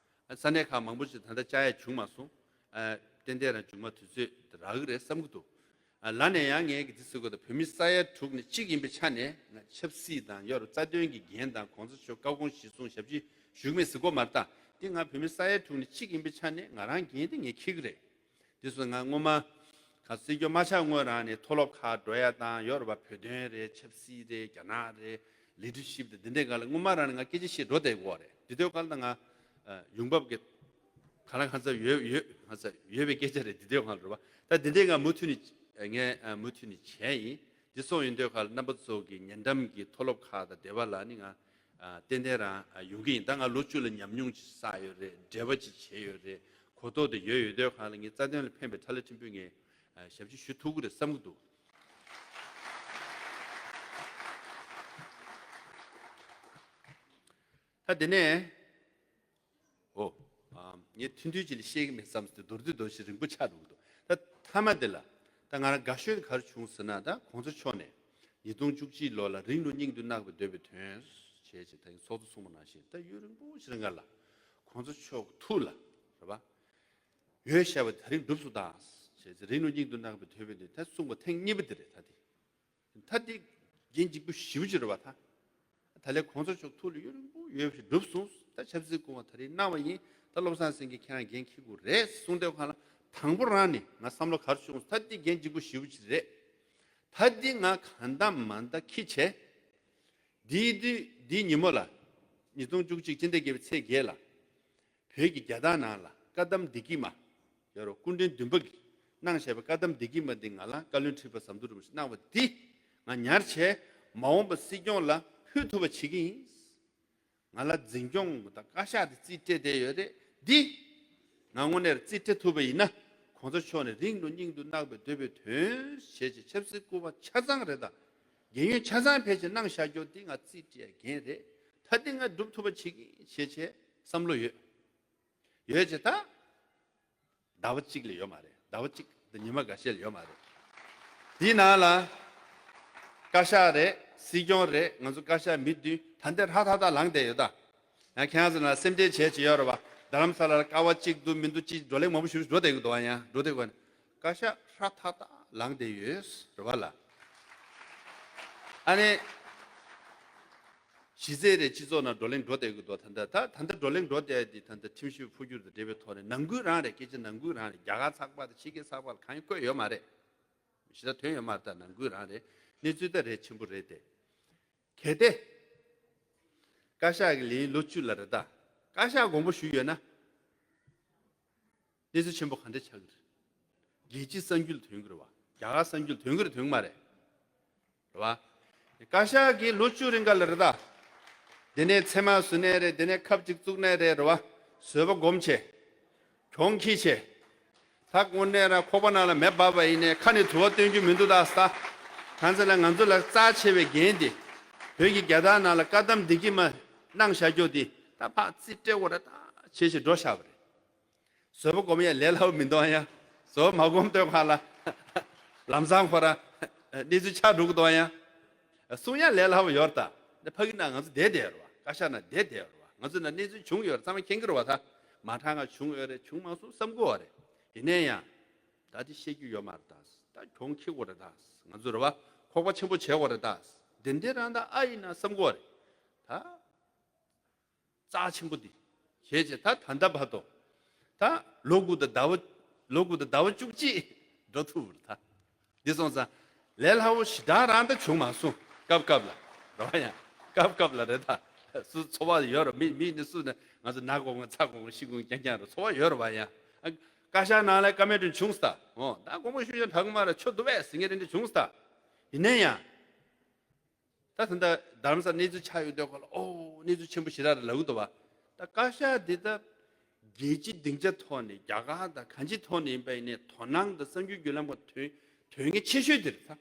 ཨ་ས་གནས་ཁག་མང་པོ་ཞིག་ད་ལྟ་བཅར་ཡ་བྱུང་མ་སོང་། ཨ་ཏན་ཏན་རང་མཇུག་མ་དུས་ཚོད་རག་གི་རེད་བསམ་གྱི་འདུག་ཨ་ལ་ནས་ཡང་ངས་ཀྱི་འདི་ཟེར་དགོས། ད་བོད་མི་ས་ཡ་དྲུག་ནས་གཅིག་ཡིན་པའི་ཆ་ནས་ང་ཆབ་སྲིད་དང་ཡོ་རོབ་རྩ་དོན་གྱི་འགན་དང་གོང་ས་མཆོག་བཀའ་དགོངས་གཞིར་བཟུང་ཞབས་ཕྱི་ཞུ་གི་མེད་ཟེར་གོ་མ་རེད་ད། འདི་ང་བོད་མི་ས་ཡ་དྲུག་ནས་གཅིག་ཡིན་པའི་ཆ་ནས་ང་རང་འགན་དེ་ངས་འཁྱེར་གྱི་རེད། དེ་སོང་ང་སྔོན་མ་ག་སྲིད་སྐྱོ་མ་ཆགས་སྔོན་རང་ནས་མཐོ་སློབ་ཁག་འགྲོ་ཡ་དང་ཡོ་རོབ་བོད་དོན་རེད། ཆབ་སྲིད་རེད། རྒྱ་ནག་རེད། ལི་ཌར་ཤིབ་དེ་འདི་འདྲའི་སྒང་ལ་སྔོན་མ་རང་ནས་ང་སྐད་ཆ་བཤད་འགྲོ་བསྡད་ཡོད་རེད། དེ་དུས་སྒང་ལ་ང་ཨ་ཡོང་འབབ་ཀྱི་ག་ལ་གང་ཚ་ཡོད་ཡོད་གང་ཚ་ཡོད་པའི་སྐད་ཆ་རེད། དེ་དུས་སྒང་ལ་རེད་བ། ད་དེ་འདྲའི་ང་མུ་མཐུད་ནས་ངས་ཨ་མུ་མཐུད་ནས་བྱས་ཡིན། དེ་སོང་ཡིན་དུས་སྒང་ལ་རྣམ་པ་ཚོ་གི་ཉེ་འགྲམ་གྱི་མཐོ་སློབ་ཁག་དང་སྡེ་བ་ལ་ནི་ང་ཨ་ཏན་ཏན་རང་ཨ་ཡོང་གི་ཡིན། ད་ང་ལོ་བཅུ་ལ་ཉམས་མྱོང་ཅིག་བསགས་ཡོད་རེད། འབྲེལ་བ་ཅིག་བྱས་ཡོད་རེད། གོ་རྟོགས་དེ་ཡོད་ཡོད་དུས་སྒང་ལ་ངས་རྩ་དོན་ལ་ཕན་པའི་ཐབས་ལ་ཐིམ་ཕུ་ངས་ཨ་ཞབས་ཕྱི་ཞུ་ཐུབ་ཀྱི་རེད་བསམ་གྱི་འདུག་ད་དེ་ནས། ཨོ། ཨ་ངས་ཐུང་ཐུང་ཅིག་ལ་བཤད་ཀྱི་མེད་བསམ་སྟེ་མདོར་བསྡུས་མདོར་བསྡུས་རིང་པོ་ཆགས་འགྲོ་གི་འདུག་ད་མཐའ་མ་དེ་ལ། ད་ང་རང་དགའ་ཤོས་དེ་ག་རེ་བྱུང་ཟེར་ན། ད་གོང་ས་མཆོག་ནས་ཉིས་སྟོང་བཅུ་གཅིག་ལོ་ལ་རིང་རུ་སྙིང་དུ་བརྣག་པའི་འདོད་པའི་དོན། བྱས་ཅིག་ད་ངས་ཚོགས་གཙོ་གསུངས་པ་ནང་བཞིན་ད་ཡུན་རིང་པོ་ཞིག་རིང་ག་ལ་གོང་ས་མཆོག་ཐུགས་ལ་རེད་པ། འོས་བཞག་པ་དེ་རིང་འགྲུབ་སོང་ད། བྱས་ཙང་རིང་རུ་སྙིང་དུ་བརྣག་པའི་འདོད་པའི་དོན་ད་གསུངས་པ་ཐེངས་གཉིས་པ་དེ་རེད་ད་དེ། ད་དེ་འགན་ལྗིད་པོ་ཞེ་པོ་ཅིག་རེད་བ་ད། ད་ལས་གོང་ས་མཆོག་ཐུགས་ལ་ཡུན་རིང་པོ་ཡོད་པ་ཞིག་འགྲུབ་སོང་། ད་ཆབ་སྲིད་སྐུ་དབང་ད་རེས་གནང་བ་ཡིན། ད་བློ་བཟང་སེང་གེས་ཁྱེད་རང་འགན་འཁྱེར་དགོས་རེད་གསུངས་དུས་སྒང་ལ་དང་པོ་རང་ནས་ང་བསམ་བློ་ག་རེ་བྱུང་། ད་དེ་འགན་ལྗིད་པོ་ཞེ་པོ་ཅིག་རེད། ད་དེ་ང་གང་ལྟར་མ་ལྟར་འཁྱེར་བྱས། འདིའི་དུས་འདིའི་ཉིན་མོ་ལ། ཉིས་སྟོང་བཅུ་གཅིག་སྤྱི་ཟླ་བརྒྱད་པའི་ཚེས་བརྒྱད་ལ། བོད་ཀྱི་རྒྱལ་དར་ནང་ལ་བཀའ་གདམས་བདེ་སྐྱིད་མ། ཡོ་རོབ་སྐུ་ཕྲེང་བདུན་པ་གིས་གནང་བཞག་པའི་བཀའ་གདམས་བདེ་སྐྱིད་མ་འདི་ང་ལ་བཀའ་བློན་ཁྲི་པ་ཟམ་གདོང་རིན་པོ་ཆེས་གནང་བ་འདི་ང་ཉར་བྱས་མ་འོངས་པ་སྲིད་སྐྱོང་ལ་ཕུལ་ཐུབ་པ་བྱེད་ཀྱི་ཡིན། ང་ལ་འཛིན་སྐྱོང་དང་བཀའ་ཤག་དེ་རྩིས་སྤྲད་བསྡད་ཡོད་རེད། འདི་ང་དངོས་གནས་རྩིས་སྤྲད་ཐུབ་པ་ཡིན་ན་གོང་ས་མཆོག་ནས་རིང་རུ་སྙིང་དུ་བརྣག་པའི་འདོད་པའི་དོན་ཞེས་བྱས་ཆབ་སྲིད་སྐུ་དབང་ཆ་ཚང་རེད་ད། རྒན་ཡོལ་ཆ་ཚང་ཕལ་ཆེར་གནང་བཞག་རྒྱུ་འདི་ང་རྩིས་སྤྲད་འགན་རེད། ད་འདི་ང་སྒྲུབ་ཐུབ་པ་བྱེད་ཀྱི་ཡིན་ཞེས་བྱས་བསམ་བློ་ཡོད། ཡོད་ཅེ་ད། ཟླ་བ་གཅིག་ལས་ཡོད་མ་རེད། ཟླ་བ་གཅིག་དང་ཉི་མ་འགའ་ཤས་ལས་ཡོད་མ་རེད། འདིའི་ནང་ལ། བཀའ་ཤག་རེད། སྲིད་སྐྱོང་རེད། ང་ཚོ་བཀའ་ཤག་མི་བདུན་ད་ལྟ་ཧྲ་ཐག་ཐག་ལངས་བསྡད་ཡོད་ད། ཡང་ཁྱེད་རང་ཚོ་ནང་སེམས་ཁྲལ་བྱས་ཀྱི་ཡོད་རེད་བ། རྡ་རམ་ས་ལ་ལ་ཀ་བ་གཅིག་འདུག་མི་འདུག་ཅིག་བགྲོ་གླེང་མང་པོ་ཞིག་འགྲོ་བསྡད་ཀྱི་འདུག་ཨ། ཡང་འགྲོ་བསྡད་ཀྱི་ཡོད། བཀའ་ཤག་ཧྲ་ཐག་ཐག་ལངས་བསྡད་ཡོད་རེད་བ་ལ། ཨ་ནི། གཞི་རྩའི་རེད། སྤྱི་ཚོགས་ནང་བགྲོ་གླེང་འགྲོ་བསྡད་ཀྱི་འདུག་ད་ལྟ་ད་ད་ལྟ་བགྲོ་གླེང་འགྲོ་བསྡད་དེ་ད་ལྟ་ཁྲིམས་ཞིབ་འཕོ་འགྱུར་དང་འབྲེལ་བའི་ཐོག་ནས་ནང་ཁུལ་རང་རེད། སྐད་ཆ་ནང་ཁུལ་རང་རེད། རྒྱ་གར་ཚགས་པར་དང་ཕྱི་རྒྱལ་ཚགས་པར་ལ་གང་ཡང་བཀོད་ཡོད་མ་རེད། ཞེ་དྲག་དོན་ཡོད་མ་རེད། ད་ནང་ཁུལ་རང་རེད། གནས་ཚུལ་ད་རེད། ཆེན་པོ་རེད་དེ། གལ་ཏེ། བཀའ་ཤག་གི་ལས་ཡུན་ལོ་བཅུ་ལ་རེད་ད། བཀའ་ཤག་དགོངས་པ་ཞུས་ཡོད་ན། གནས་ཚུལ་ཆེན་པོ་ག་འདྲ་ཆགས་ཀྱི་རེད། རྒྱལ་སྤྱིའི་གསར་འགྱུར་ཐོན་གྱི་རེད་བ། རྒྱ་གར་གསར་འགྱུར་ཐོན་གྱི་རེད་ཐོན་གྱི་མ་རེད། རེད་བ། བཀའ་ཤག་གིས་ལོ་བཅུ་རིང་ག་ལ་རེད་ད། དེ་ནས་མཚན་མ་བཟོ་ནས་རེད། དེ་ནས་ཁབ་ཅིག་བཙུགས་ནས་རེད། རེད་བ། བཟོད་པ་སྒོམ་བྱས། གྱོང་ཁྱི་བྱས། ད་དངོས་གནས་རང་ཁོག་པ་ནང་ལ་མེ་འབར་བ་ཡིན་ནས་ཁ་ནས་དུ་བ་སྟོན་རྒྱུ་མི་འདུག་ད་ས། གང་ཚེ་ལ་ང་ཚོ་ལ་རྩ་ཆེ་བའི་འགན་དེ། བོད་ཀྱི་རྒྱལ་དར་ནང་ལ་བཀའ་གདམས་བདེ་སྐྱིད་མ་གནང་བཞག་རྒྱུ་དེ་ད་ཕར་རྩིས་སྤྲད་དགོས་རེད་ད་བྱས་བྱས་འགྲོ་བཞག་པ་རེད། བཟོད་པ་སྒོམ་ཡ་ལས་སླ་པོ་མི་འདུག་ཨ། ཡ། བཟོད་པ་མ་སྒོམ་དུས་སྒང་ལ། ལམ་སང་ཁོ་རང་གནས་ཚུལ་ཆགས་འགྲོ་གི་འདུག་ཨ། ཡ། གསུང་ཡ་ལས་སླ་པོ་ཡོད་རེད་ད། ད་ཕ་གི་ན་ང་ཚོ་བསྡད་བསྡད་ཡོད་རེད་བ། བཀའ་ཤག་ན་བསྡད་བསྡད་ཡོད་རེད་བ། ང་ཚོ་ན་གནས་ཚུལ་བྱུང་ཡོད་རེད། ཚང་མ་མཁྱེན་གྱི་རེད་བ། ད་མ་དྲང་ང་བྱུང་ཡོད་རེད། བྱུང་མ་སོང་བསམ་གྱི་ཡོད་རེད། ཡིན་ན་ཡང་ད་དེ་བཤད་རྒྱུ་ཡོད་མ་རེད། ད་ད་གྱོང་ཁེ་དགོས་རེད། ད་ང་ཚོ་རེད་བ། ཁོག་པ་ཆེན་པོ་བྱེད་དགོས་རེད། ད་དེ་འདྲ་རང་ད་ཨ་ཡིན་ན་བསམ་གྱི་ཡོད་རེད། ད་རྩ་ཆེན་པོ་འདི་བྱས་བྱས་ད་ད་ལྟ་བར་དུ་ད་ལོ་དགུ་དང་ཟླ་བ་ལོ་དགུ་དང་ཟླ་བ་བཅུ་གཅིག་འགྲོ་ཐུབ་རེད། ད་འདི་སོང་ཙང་ལས་སླ་བོ་ཞེ་དྲག་རང་ད་བྱུང་མ་སོང་། སྐབས་སྐབས་ལ་རེད་བ། ཡང་སྐབས་སྐབས་ལ་རེད། ད་སུ་ཚོར་བ་ཡོད་རེད། མི་མི་ནི་སུ་ནི་ང་ཚོ་ན་དགོས་ང་ཚ་དགོས་ང་ཤི་དགོས་རྐྱང་རྐྱང་རེད། ཚོར་བ་ཡོད་རེད་བ། ཡང་ཨ་བཀའ་ཤག་ནང་ལ་བཀའ་མོལ་དྲན་བྱུང་སྟ། འོ་ད་དགོངས་པ་ཞུ་ཡ་དྲག་མ་རེད། ཆོ་འདུག་བས་ཟེར་མཁན་རེ་འདྲ་བྱུང་སྟ། ཡིན་ན་ཡང་། ད་ད་ལྟ་རྡ་རམ་ས་གནས་ཚུལ་ཆགས་ཡོད་དུས་སྐོར་ལ་ཨོ་གནས་ཚུལ་ཆེན་པོ་ཞེ་དྲག་རེད་ལབ་ཀྱི་འདུག་བ། ད་བཀའ་ཤག་འདི་ད་རྒྱལ་སྤྱིའི་སྡིངས་ཆ་ཐོག་ནས་རྒྱ་གར་དང་གང་ཅིའི་ཐོག་ནས་ཡིན་པ་ཡིན་ནའི་དོ་སྣང་དང་གསར་འགྱུར་བརྒྱུད་ལམ་ཁག་དོན་དོན་གཉེར་ཆེ་ཤོས་འདི་རེད་ད།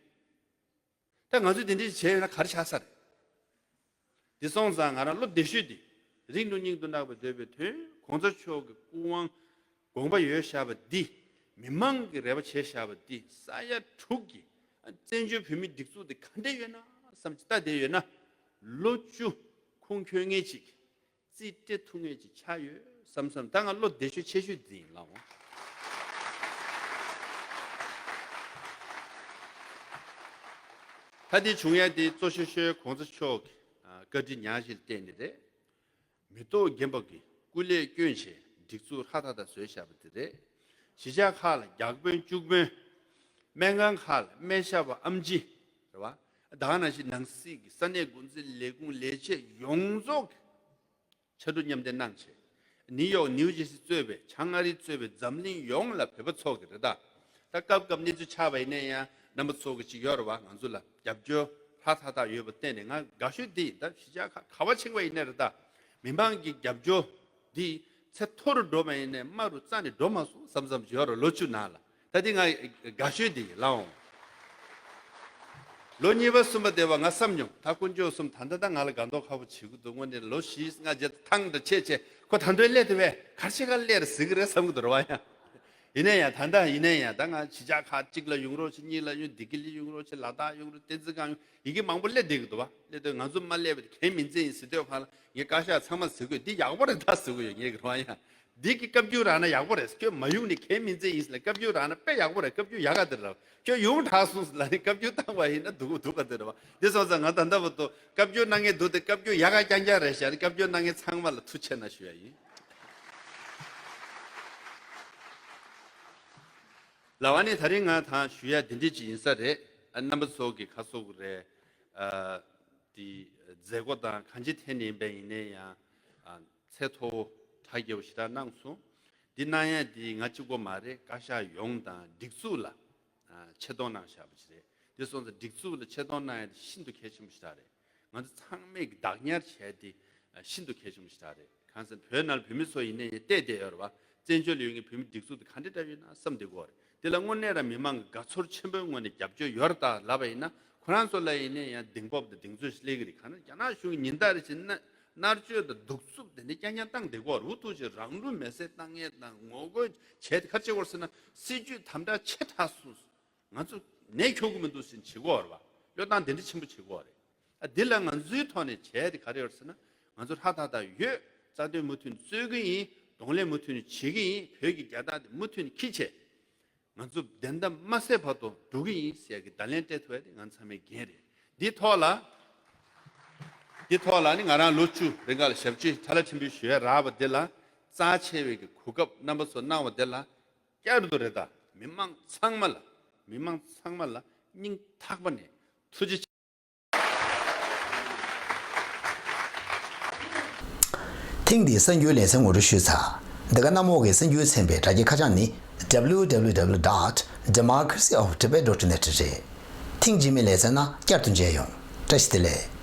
ད་ང་ཚོས་དེ་འདྲ་བྱས་ཡོད་ན་ག་རེ་ཆགས་ས་རེད། འདི་སོང་ཙང་ང་རང་བློ་བདེ་ཤོས་འདི་རིང་དུ་སྙིང་དུ་བརྣག་པའི་འདོད་པའི་དོན་གོང་ས་མཆོག་གི་སྐུ་དབང་དགོངས་པ་ཡོད་བཞག་པ་འདི་མི་མང་གི་རེ་བ་བྱས་བཞག་པ་འདི་ས་ཡ་དྲུག་གི་བཙན་བྱོལ་བོད་མིའི་སྒྲིག་འཛུགས་འདི་ག་འདྲ་ཡོད་ན་བསམ་ཅིག་ལྟ་བསྡད་ཡོད་ན་ལོ་བཅུ་ཁུངས་འཁྱོལ་མཁན་ཅིག་རྩིས་སྤྲད་ཐུབ་མཁན་ཅིག་ཆགས་ཡོད་བསམ་བསམ། ད་ང་བློ་བདེ་ཤོས་ཆེ་ཤོས་འདི་ཡིན་ལགས་འོང་། ད་འདི་བྱུང་ཡ་འདི་གཙོ་ཤོས་ཤོས་གོང་ས་མཆོག་གི་བཀའ་དྲིན་ཉག་གཅིག་ལ་བརྟེན་ནས་རེད། མེ་ཏོག་རྒན་པ་གིས་སྐུ་ལས་བསྐྱོན་བྱས་སྒྲིག་འཛུགས་ཧྲ་ཐག་ཐག་བཟོས་བཞག་པ་དེ་རེད། གཞིས་ཆགས་ཁག་ལ་རྒྱག་དཔོན་སྐྱུག་དཔོན། སྨན་ཁང་ཁག་ལ་སྨན་ཞབས་པ་ཨམ་ཆི་རེད་བ། ད་ག་ནང་བཞིན་ནང་སྲིད་ཀྱི་ས་གནས་འགོ་འཛིན་ལས་ཁུངས་ལས་བྱེད་ཡོངས་རྫོགས་ཀྱི་ཕྱར་གྲུ་མཉམ་འདེགས་གནང་བྱས། ནིའུ་ཡོག་ནིའུ་ཇེར་སི་གཙོས་པའི་བྱང་ཨ་རི་གཙོས་པའི་འཛམ་གླིང་ཡོངས་ལ་བོད་པ་ཚོ་གི་རེད་ད། ད་སྐབས་སྐབས་གནས་ཚུལ་ཆགས་པ་ཡིན་ན་ཡང་རྣམ་པ་ཚོ་གི་ཅིག་ཡོད་རེད་བ། ང་ཚོ་ལ་རྒྱབ་སྐྱོར་ཧྲ་ཐག་ཐག་ཡོད་པ་བརྟེན་ནས་ང་དགའ་ཤོས་འདི་ཡིན། ད་གཞིས་ཆགས་ཁག་ག་བ་ཕྱིན་པ་ཡིན་ན་རེད་ད། མི་མང་གི་རྒྱབ་སྐྱོར་འདི་ཚད་མཐོ་རུ་འགྲོ་བ་ཡིན་ནའི་དམའ་རུ་རྩ་ནས་འགྲོ་མ་སོང་བསམ་བསམ་ཅིག་ཡོད་རེད། ལོ་བཅུ་ནང་ལ། ད་འདི་ང་དགའ་ཤོས་འདི་ཡིན་ལགས་འོང་། ལོ་གཉིས་པ་གསུམ་པ་དེ་བ་ང་བསམ་མྱོང་། ད་དཀོན་མཆོག་གསུམ་ད་ལྟ་ད་ང་ལ་དགའ་མདོག་ཁ་པོ་བྱེད་ཀྱི་འདུག་དངོས་གནས་ལོ་བཞི་ལྔ་བརྒྱད་ཐང་འདྲ་ཆེ་ཆེ་ཁོ་ད་འདྲའི་སླེབས་དེ་བས་གར་ཆེ་གར་སླེབས་རེད་ཟེར་གི་རེད་བསམ་གི་འདུག་རེད་བ། ཡང་ཡིན་ན་ཡང་ད་ལྟ་ཡིན་ན་ཡང་ད་ང་གཞིས་ཆགས་ཁག་གཅིག་ལ་ཡོང་རོགས་བྱེད། གཉིས་ལ་ཡོང་། ལྡི་ལི་ཡོང་རོགས་བྱེད། ལ་དྭགས་ཡོང་རོགས། བསྟན་འཛིན་སྒང་ཡོང་། ཡི་གེ་མང་པོ་སླེབས་བསྡད་གི་འདུག་བ། སླེབས་དུས་ང་ཚོ་མ་སླེབས་པ་དེ་གལ་མིན་ཚད་ཡིན་ཟེར་དུས་ཁ་ལ་ངས་བཀའ་ཤག་ཚང་མ་ཟེར་དགོས། འདི་ཡག་པོ་རེད་ད་ཟེར་གི་ཡོད་ངས་གི་རེད་བ། ཡང་འདི་གི་བཀའ་བཀྱོན་རག་ན་ཡག་པོ་རེད། ཁྱོད་མ་ཡོང་ནི་གལ་མིན་ཚད་ཡིན་ཟེར་ལ་བཀའ་བཀྱོན་རག་ན་དཔེ་ཡག་པོ་རེད། བཀའ་བཀྱོན་ཡག་ག་དེ་རེད། ཁྱོད་ཡོང་དྲག་སོང་ཟེར་ལ་ནི་བཀའ་བཀྱོན་བཏང་བ་ཡིན་ན་སྡུག་སྡུག་ག་དེ་རེད་བ། འདི་སོང་ཙང་ང་ད་ལྟ་བར་དུ་བཀའ་བཀྱོན་གནང་མཁན་འདུག་སྟེ་བཀའ་བཀྱོན་ཡག་ག་རྐྱང་རྐྱང་རེད་ཤག་ནི་བཀའ་བཀྱོན་གནང་མཁན་ཚང་མ་ལ་ཐུགས་ཆེ་གནང་ཞུ་ཡ་ཡིན། ལགས་ཨ་ནི་ད་རིང་ང་དང་ཞུ་ཡ་འདི་འདྲ་ཅིག་ཡིན་ས་རེད། ཨ་རྣམ་པ་ཚོ་གི་ཁ་སོ་གི་རེད། ཨ་དེ་མཛད་སྒོ་དང་གང་ཅི་ཐད་ནས་ཡིན་པ་ཡིན་ནའི་ཡང་ཨ་ཚད་མཐོ་བོ་གྲ་རྒྱས་པོ་ཞེ་དྲག་གནང་སོང་། འདི་གནང་ཡ་འདི་ང་གཅིག་པོ་མ་རེད། བཀའ་ཤག་ཡོངས་དང་སྒྲིག་འཛུགས་ལ་ཨ་ཆེ་མཐོང་གནང་བཞག་པ་ཅིག་རེད། འདི་སོང་ཙང་སྒྲིག་འཛུགས་ལ་ཆེ་མཐོང་གནང་ཡ་འདི་ཤིན་ཏུ་གལ་ཆེན་པོ་ཞེ་དྲག་རེད། ང་ཚོ་ཚང་མས་ཀྱི་བདག་ཉར་བྱས་ཏེ་ཤིན་ཏུ་གལ་ཆེན་པོ་ཞིག་རེད། གང་ཟེར་བོད་ནང་བོད་མི་ཚོ་ཡིན་ནའི་བལྟས་བསྡད་ཡོད་རེད་བ། བཙན་བྱོལ་ཡོད་མཁན་བོད་མི་སྒྲིག་འཛུགས་དེ་ག་འདྲ་འདྲ་ཡོད་ན་བསམ་བསྡད་ཀྱི་ཡོད་རེད། དེ་ལ་དངོས་གནས་རང་མི་མང་གི་དགའ་ཚོར་ཆེན་པོའི་ངོས་ནས་རྒྱབ་སྐྱོར་ཡོད་རེད་ད་ལབ་པ་ཡིན་ན་ཁོ་རང་ཚོ་ལ་ཡིན་ནའི་ཡང་གདེང་སྤོབས་དང་གདེང་ཚོད་ཞིག་སླེབས་ཀྱི་རེད། གང་ན་རྒྱ་ནག་གཞུང་གིས་ཉིན་ལྟར་རེ་བཞིན་མནར་གཅོད་དང་གདུག་རྩུབ་དེ་འདྲ་རྐྱང་རྐྱང་བཏང་བསྡད་ཀྱི་ཡོད་རེད། འུ་ཐུག་ཅིག་རང་ལུས་མེར་སྲེག་བཏང་མཁན་དང་ངོ་རྒོལ་བྱས་ཏེ་ག་རེ་བྱེད་ཀྱི་ཡོད་རེད་ཟེར་ན་སྲིད་ཇུས་དམ་དྲག་ཆེ་དྲགས་སོང་། ང་ཚོ་ནད་ཁྱོག་གི་མི་འདུག་ཟེར་བྱེད་ཀྱི་ཡོད་རེད་བ། བློས་བཏང་དེ་འདྲ་ཆེན་པོ་བྱེད་ཀྱི་ཡོད་རེད། ཨ་འདི་ལ་ང་ཚོའི་ཐོག་ནས་བྱས་ཏེ་ག་རེ་ཡོད་ཟེར་ན་ང་ཚོ་ཧྲ་ཐག་ཐག་ཡོད། རྩ་དོན་མུ་མཐུད་ནས་རྩོད་ཀྱི་ཡིན། གདོང་ལེན་མུ་མཐུད་ནས་བྱེད་ཀྱི་ཡིན། བོད་ཀྱི་རྒྱལ་དར་དེ་མུ་མཐུད་ནས་འཁྱེར་བྱས་ང་ཚོ་བདེན་མཐའ་མ་གསལ་བར་དུ་འགྲོ་གི་ཡིན་ཟེར་གྱི་བརྡ་ལན་སྤྲད་ཐུབ་ཡ་དེ་ང་ཚང་མའི་འགན་རེད། འདི་ཐོག་ལ་འདི་ཐོག་ལ་ནི་ང་རང་ལོ་བཅུ་རིང་ག་ལ་ཞབས་ཕྱི་ཁྲ་ལ་ཕྲན་བུ་ཞུ་ཡ་རག་པ་འདི་ལ་རྩ་ཆེ་བའི་གི་གོ་སྐབས་རྣམ་པ་ཚོ་གནང་བ་འདི་ལ་བསྐྱར་དུ་རེ་ད་མི་མང་ཚང་མ་ལ་མི་མང་ཚང་མ་ལ་སྙིང་ཐག་པ་ནས་ཐུགས་རྗེ་ཆེ། ཐེངས་འདིའི་གསར་འགྱུར་ལེ་ཚན་ངོ་སྤྲོད་ཞུས་ཚར། འདི་ག་གནམ་འོག་གི་གསར་འགྱུར་ཚན་པའི་དྲ་རྒྱའི་ཁ་བྱང་ནི། W W W dot democracy of tibet dot net རེད། ཐེངས་རྗེས་མའི་ལེ་ཚན་ནང་བསྐྱར་དུ་མཇལ་ཡོང་། བཀྲ་ཤིས་བདེ་ལེགས།